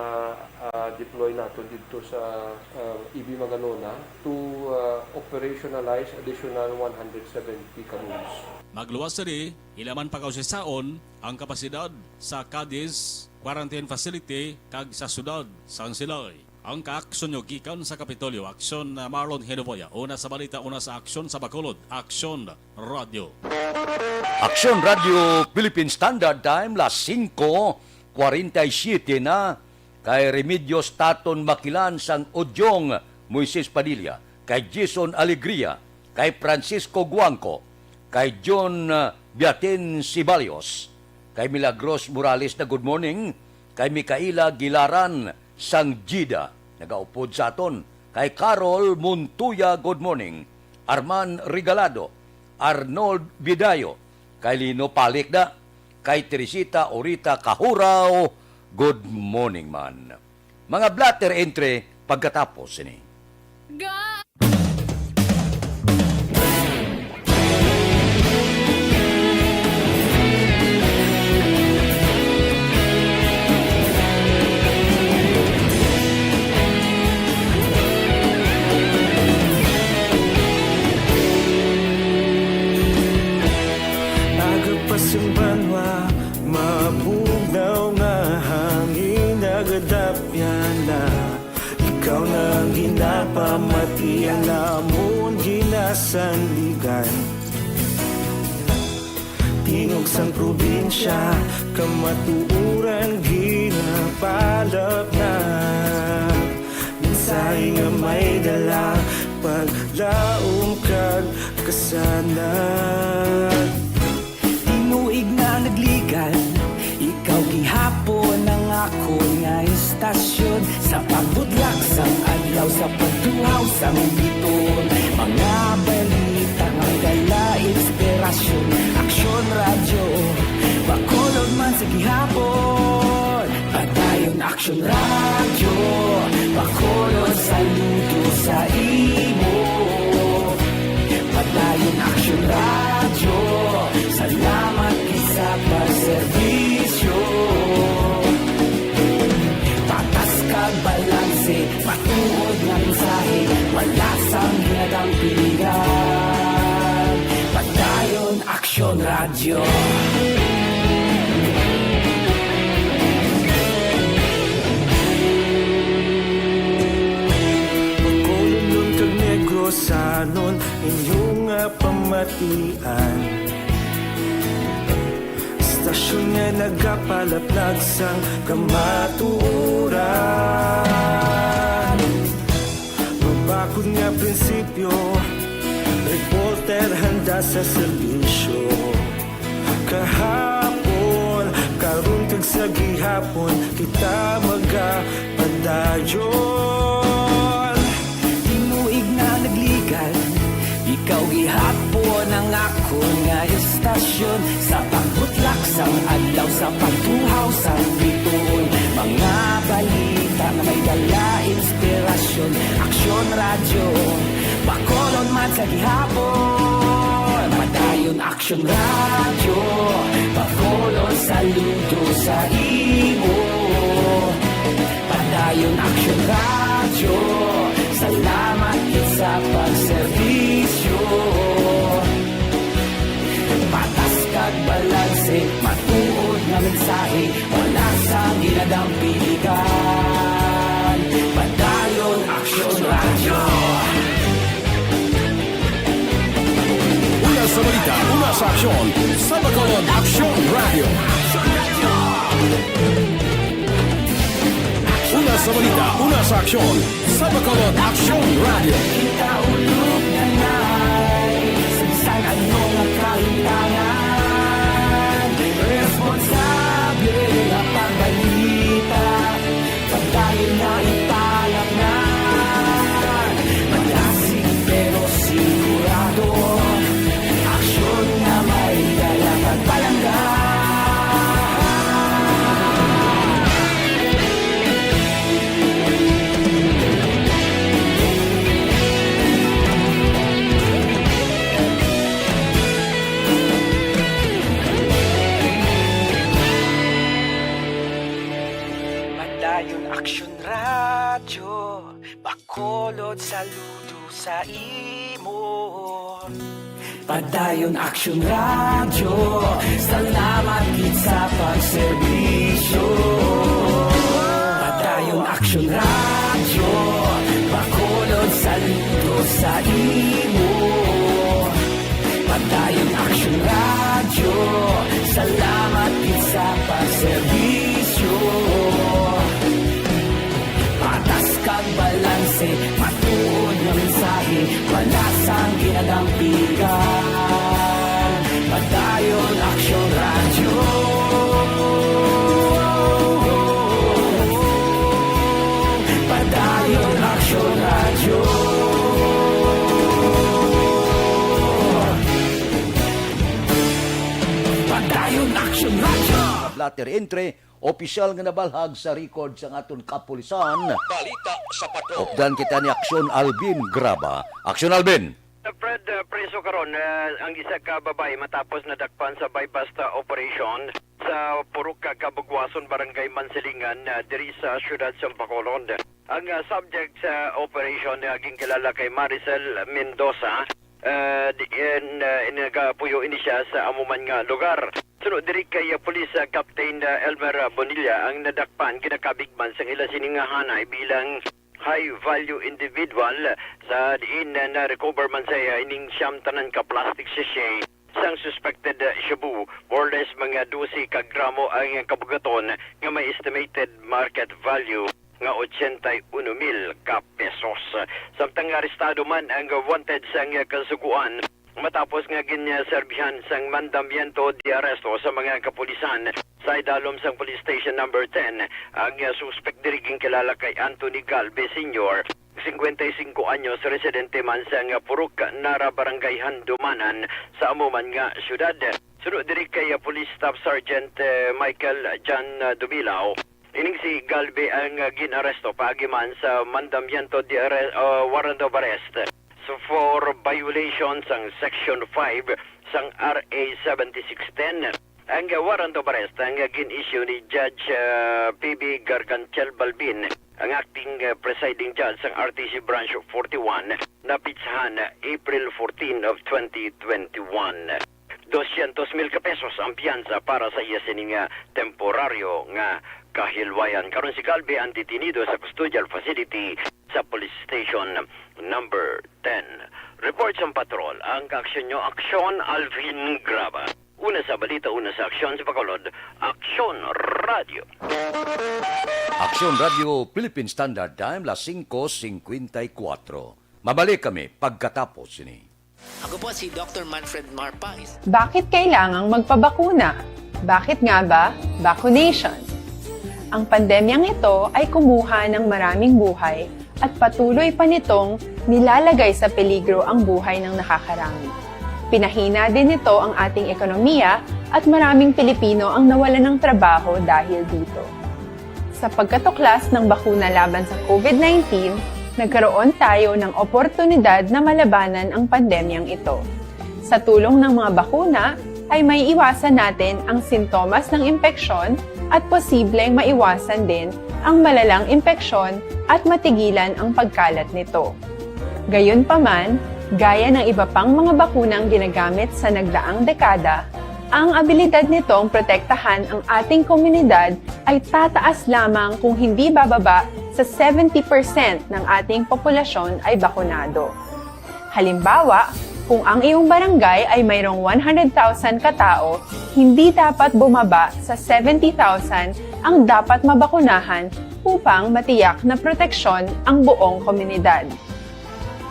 ah, deploy nato didto sa, ah, E B Magalona to, ah, operationalize additional one hundred seventy ka rooms. Magluwas sini, ila man pagkausisaon ang kapasidad sa Cadiz Quarantine Facility kag sa siyudad sang Silay. Ang kaaksyon nyo gikan sa Kapitolyo. Aksyon, uh, Marlon Hinovoya. Una sa balita, una sa aksyon sa Bacolod. Aksyon Radio. Aksyon Radio Philippine Standard Time, las singko kwarenta y siyete na. Kay Remedios Taton Makilan sang Odyong, Moises Padilla, kay Jason Alegria, kay Francisco Guangco, kay John, uh, Biatin Sibalios, kay Milagros Morales na good morning, kay Micaela Gilaran sang Jida, nagaupod sa aton, kay Carol Montoya, good morning, Arman Regalado, Arnold Bidayo, kay Lino Palikda, kay Teresita Orita Kahuraw, good morning man. Mga blotter entry pagkatapos sini. Ga- Aga pa sing banwa, mabugnaw nga hangin, nagadapyan na. Ikaw na ang ginapamati, ang amon ginasandigan. Tingog sang probinsya, kamatuoran ginapalapnag. Mensahe nga may dala, paglaom kag kasanag. Tinuig na nagligan, ikaw gihapon ang akon nga istasyon. Sa pagbutlak sang adlaw, sa pagtuhaw sang biton, mga balita nga may dala inspirasyon. Aksyon Radyo, Bacolod man sa gihapon. Padayon Aksyon Radyo, Bacolod, saludo sa imo. Padayon Aksyon Radyo, salamat gid sa pagserbisyo. Patas kag balanse, matuod nga mensahe, wala sang ginadampingan. Padayon Aksyon Radyo. Bacolodnon kag Negrosanon, inyo nga pamatian. Istasyon nga nagapalaplag sang kamatuoran. Mabakod nga prinsipyo, reporter handa sa serbisyo. Kahapon, karon kag sa gihapon, kita magapadayon. Tinuig na nagligan, ikaw gihapon ang akon nga istasyon. Sa pagbutlak sang adlaw, sa pagtuhaw sang biton, mga balita nga may dala inspirasyon. Aksyon Radyo, Bacolod man sa gihapon. Padayon Aksyon Radyo, Bacolod, saludo sa imo. Padayon Aksyon Radyo, salamat gid sa pagserbisyo. Patas kag balanse, matuod nga mensahe, wala sang ginadampingan. Padayon Aksyon Radyo. Una sa balita, una sa aksyon, sa Bacolod Aksyon Radyo. Una sa balita, una sa aksyon, sa Bacolod Aksyon Radyo. Kita ulog na nai, sa bisan ano nga kahitangan. Saludo sa imo. Padayon Aksyon Radyo, salamat gid sa pagserbisyo. Padayon Aksyon Radyo, Bacolod, saludo sa imo. Padayon Aksyon Radyo, salamat gid sa pagserbisyo. Patas kag balanse, matuod nga mensahe, wala sang ginadampigan. Padayon Aksyon Radyo. Padayon Aksyon Radyo. Padayon Aksyon Radyo. Blotter entry, opisyal nga nabalhag sa record sang aton kapulisan. Balita sa Patrol. Updan kita ni Aksyon Alvin Graba. Aksyon Alvin. Fred, uh, preso karon, uh, ang isa ka babayi matapos nadakpan sa buy-bust, uh, operation sa Purok, uh, Kabugwason, Barangay Mansilingan, uh, diri sa siyudad sa Bacolod. Ang, uh, subject sa operation, uh, ginkilala kay Maricel Mendoza, uh, diin, uh, nagapuyo ini siya sa amo man nga lugar. Suno diri kay, uh, Police, uh, Captain, uh, Elmer, uh, Bonilla, ang nadakpan ginakabig man sang ila sini nga hanay bilang high value individual, sa diin na na-recover man sa iya ining siyam tanan ka plastic sachet sang suspected, uh, shabu, more or less mga dose ka gramo ang kabugaton nga may estimated market value nga ochenta y uno mil ka pesos. Samtang arestado man ang wanted sang kasugoan, matapos nga ginserbihan sang mandamiento de arresto sa mga kapulisan sa idalom sang Police Station Number Ten, ang suspek diri ginkilala kay Anthony Galvez Senior, singkwenta y singko anyos, residente man sang Purok Nara, Barangay Handumanan, sa amo man nga siyudad. Suno diri kay Police Staff Sergeant, eh, Michael John, ah, Dubilao, ining si Galvez ang, ah, gin-aresto paagi man sa mandamiento de arre-, ah, warrant of arrest. So, for violation sang Section five sang R A seventy-six ten, ang warrant of arrest ang gin-issue ni Judge, ah, P B Gargantiel Balbin, ang acting, ah, presiding judge sang R T C Branch forty-one, na pitsahan April fourteen of twenty twenty-one. Doscientos mil ka pesos ang piyansa para sa iya sini nga temporaryo nga kahilwayan. Karon si Galvez ang detenido sa custodial facility sa Police Station Number Ten. Report sang patrol, ang kaaksyon nyo, Aksyon Alvin Graba. Una sa balita, una sa aksyon sa Bacolod, Aksyon Radyo. Aksyon Radyo, Philippine Standard Time, las singko singkwenta y kuwatro. Mabalik kami pagkatapos sini. Ako po si Doktor Manfred Marpa, is- Bakit kailangang magpabakuna? Bakit nga ba vacunation? Ang pandemyang ito ay kumuha ng maraming buhay at patuloy pa nitong nilalagay sa peligro ang buhay ng nakakarami. Pinahina din nito ang ating ekonomiya at maraming Pilipino ang nawalan ng trabaho dahil dito. Sa pagkatuklas ng bakuna laban sa COVID nineteen, nagkaroon tayo ng oportunidad na malabanan ang pandemyang ito. Sa tulong ng mga bakuna, ay may iwasan natin ang sintomas ng impeksyon at posibleng maiwasan din ang malalang impeksyon at matigilan ang pagkalat nito. Gayunpaman, gaya ng iba pang mga bakunang ginagamit sa nagdaang dekada, ang abilidad nitong protektahan ang ating komunidad ay tataas lamang kung hindi bababa sa seventy percent ng ating populasyon ay bakunado. Halimbawa, kung ang iyong barangay ay mayroong one hundred thousand ka tao, hindi dapat bumaba sa seventy thousand ang dapat mabakunahan upang matiyak na proteksyon ang buong komunidad.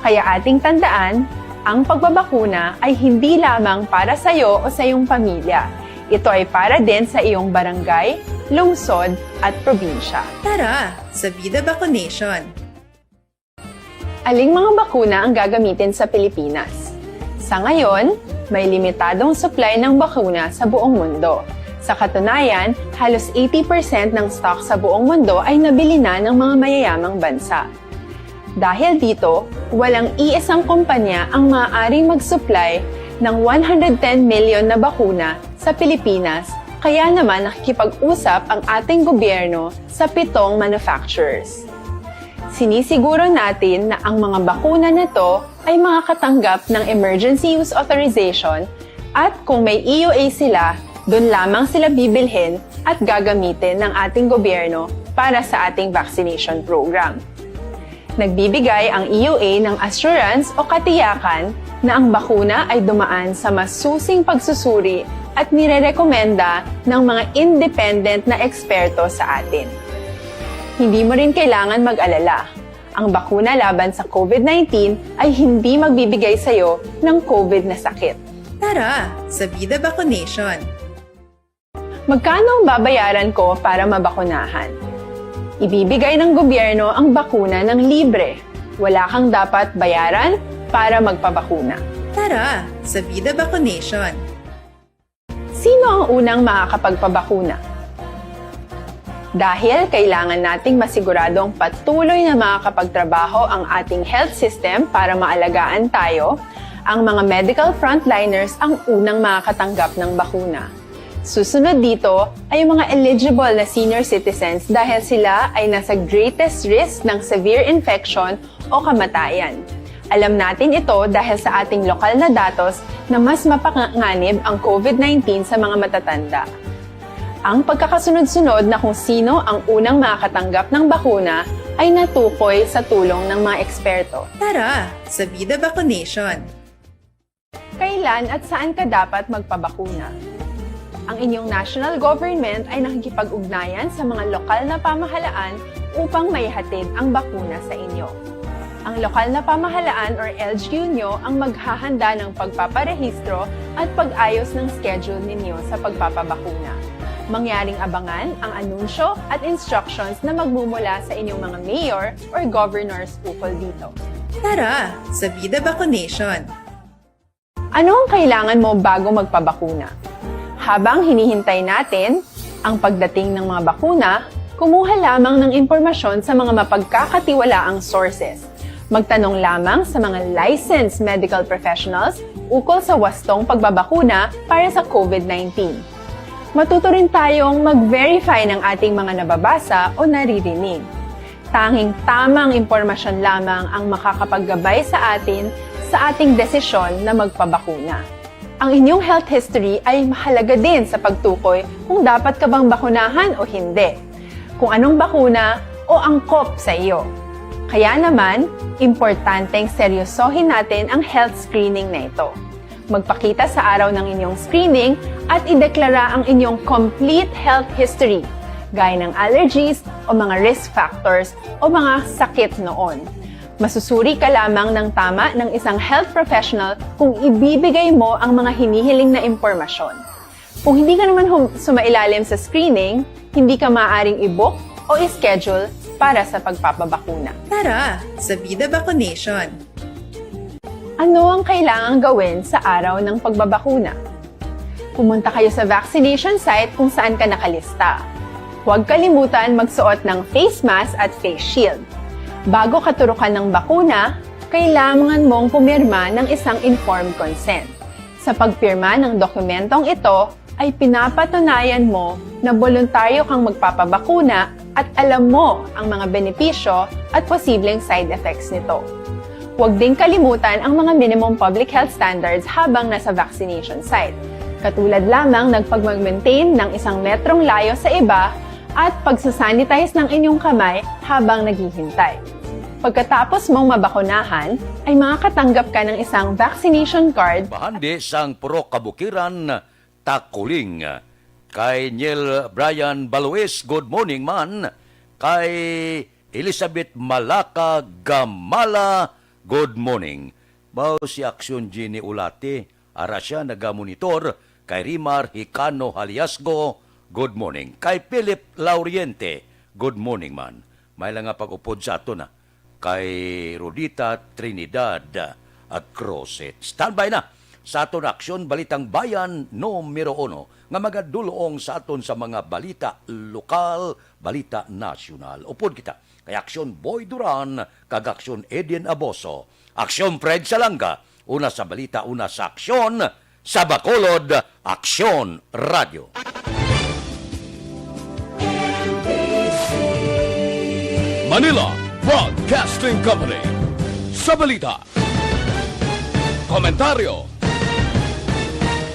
Kaya ating tandaan, ang pagbabakuna ay hindi lamang para sa iyo o sa iyong pamilya. Ito ay para din sa iyong barangay, lungsod, at probinsya. Tara, sa Vida Vacunation! Aling mga bakuna ang gagamitin sa Pilipinas? Sa ngayon, may limitadong supply ng bakuna sa buong mundo. Sa katunayan, halos eighty percent ng stock sa buong mundo ay nabili na ng mga mayayamang bansa. Dahil dito, walang iisang kumpanya ang maaaring mag-supply ng one hundred ten million na bakuna sa Pilipinas, kaya naman nakikipag-usap ang ating gobyerno sa pitong manufacturers. Sinisiguro natin na ang mga bakuna na to ay makakatanggap ng emergency use authorization at kung may E U A sila, doon lamang sila bibilhin at gagamitin ng ating gobyerno para sa ating vaccination program. Nagbibigay ang E U A ng assurance o katiyakan na ang bakuna ay dumaan sa masusing pagsusuri at nirerekomenda ng mga independent na eksperto sa atin. Hindi mo rin kailangan mag-alala. Ang bakuna laban sa COVID nineteen ay hindi magbibigay sa iyo ng COVID na sakit. Tara sa Vida Vaccination! Magkano ang babayaran ko para mabakunahan? Ibibigay ng gobyerno ang bakuna ng libre. Wala kang dapat bayaran para magpabakuna. Tara sa Vida Vaccination! Sino ang unang makakapagpabakuna? Dahil kailangan nating masiguradong patuloy na makakapagtrabaho ang ating health system para maalagaan tayo, ang mga medical frontliners ang unang makakatanggap ng bakuna. Susunod dito ay ang mga eligible na senior citizens dahil sila ay nasa greatest risk ng severe infection o kamatayan. Alam natin ito dahil sa ating lokal na datos na mas mapanganib ang COVID nineteen sa mga matatanda. Ang pagkakasunod-sunod na kung sino ang unang makakatanggap ng bakuna ay natukoy sa tulong ng mga eksperto. Tara sa Vida Vaccination! Kailan at saan ka dapat magpabakuna? Ang inyong national government ay nakikipag-ugnayan sa mga lokal na pamahalaan upang maihatid ang bakuna sa inyo. Ang lokal na pamahalaan or L G U nyo ang maghahanda ng pagpaparehistro at pag-ayos ng schedule ninyo sa pagpapabakuna. Mangyaring abangan ang anunsyo at instructions na magmumula sa inyong mga mayor or governors ukol dito. Tara sa Vida Vaccination! Ano ang kailangan mo bago magpabakuna? Habang hinihintay natin ang pagdating ng mga bakuna, kumuha lamang ng impormasyon sa mga mapagkakatiwalaang sources. Magtanong lamang sa mga licensed medical professionals ukol sa wastong pagbabakuna para sa COVID nineteen. Matuto rin tayong mag-verify ng ating mga nababasa o naririnig. Tanging tamang impormasyon lamang ang makakapaggabay sa atin sa ating desisyon na magpabakuna. Ang inyong health history ay mahalaga din sa pagtukoy kung dapat ka bang bakunahan o hindi, kung anong bakuna o angkop sa iyo. Kaya naman, importanteng seryosohin natin ang health screening na ito. Magpakita sa araw ng inyong screening at ideklara ang inyong complete health history, gaya ng allergies o mga risk factors o mga sakit noon. Masusuri ka lamang ng tama ng isang health professional kung ibibigay mo ang mga hinihiling na impormasyon. Kung hindi ka naman hum- sumailalim sa screening, hindi ka maaaring i-book o i-schedule para sa pagpapabakuna. Tara sa Vida Vaccination! Ano ang kailangang gawin sa araw ng pagbabakuna? Pumunta kayo sa vaccination site kung saan ka nakalista. Huwag kalimutan magsuot ng face mask at face shield. Bago katurukan ng bakuna, kailangan mong pumirma ng isang informed consent. Sa pagpirma ng dokumentong ito, ay pinapatunayan mo na boluntaryo kang magpapabakuna at alam mo ang mga benepisyo at posibleng side effects nito. Huwag ding kalimutan ang mga minimum public health standards habang nasa vaccination site, katulad lamang ng pagmag-maintain ng isang metrong layo sa iba at pagsasanitize ng inyong kamay habang naghihintay. Pagkatapos mong mabakunahan, ay makakatanggap ka ng isang vaccination card. Bahandi sang Purok Kabukiran, Takuling. Kay Neil Brian Baluis, good morning man. Kay Elizabeth Malaka Gamala, good morning. Mao si Action Jenny Ulate, ara siya nagamonitor. Kay Rimar Hicano Haliasgo, good morning. Kay Philip Lauriente, good morning man. May lang nga pag-upod sa aton, ah. Kay Rodita Trinidad at Crosset. Standby na sa aton Aksyon Balitang Bayan numero uno nga magadulong sa aton sa mga balita lokal, balita nasyonal. Upod kita kay Aksyon Boy Duran kag Aksyon Eden Aboso. Aksyon Fred Salanga, una sa balita, una sa aksyon, sa Bacolod, Aksyon Radio. Manila, Front Broadcasting Company. Sa balita, komentaryo,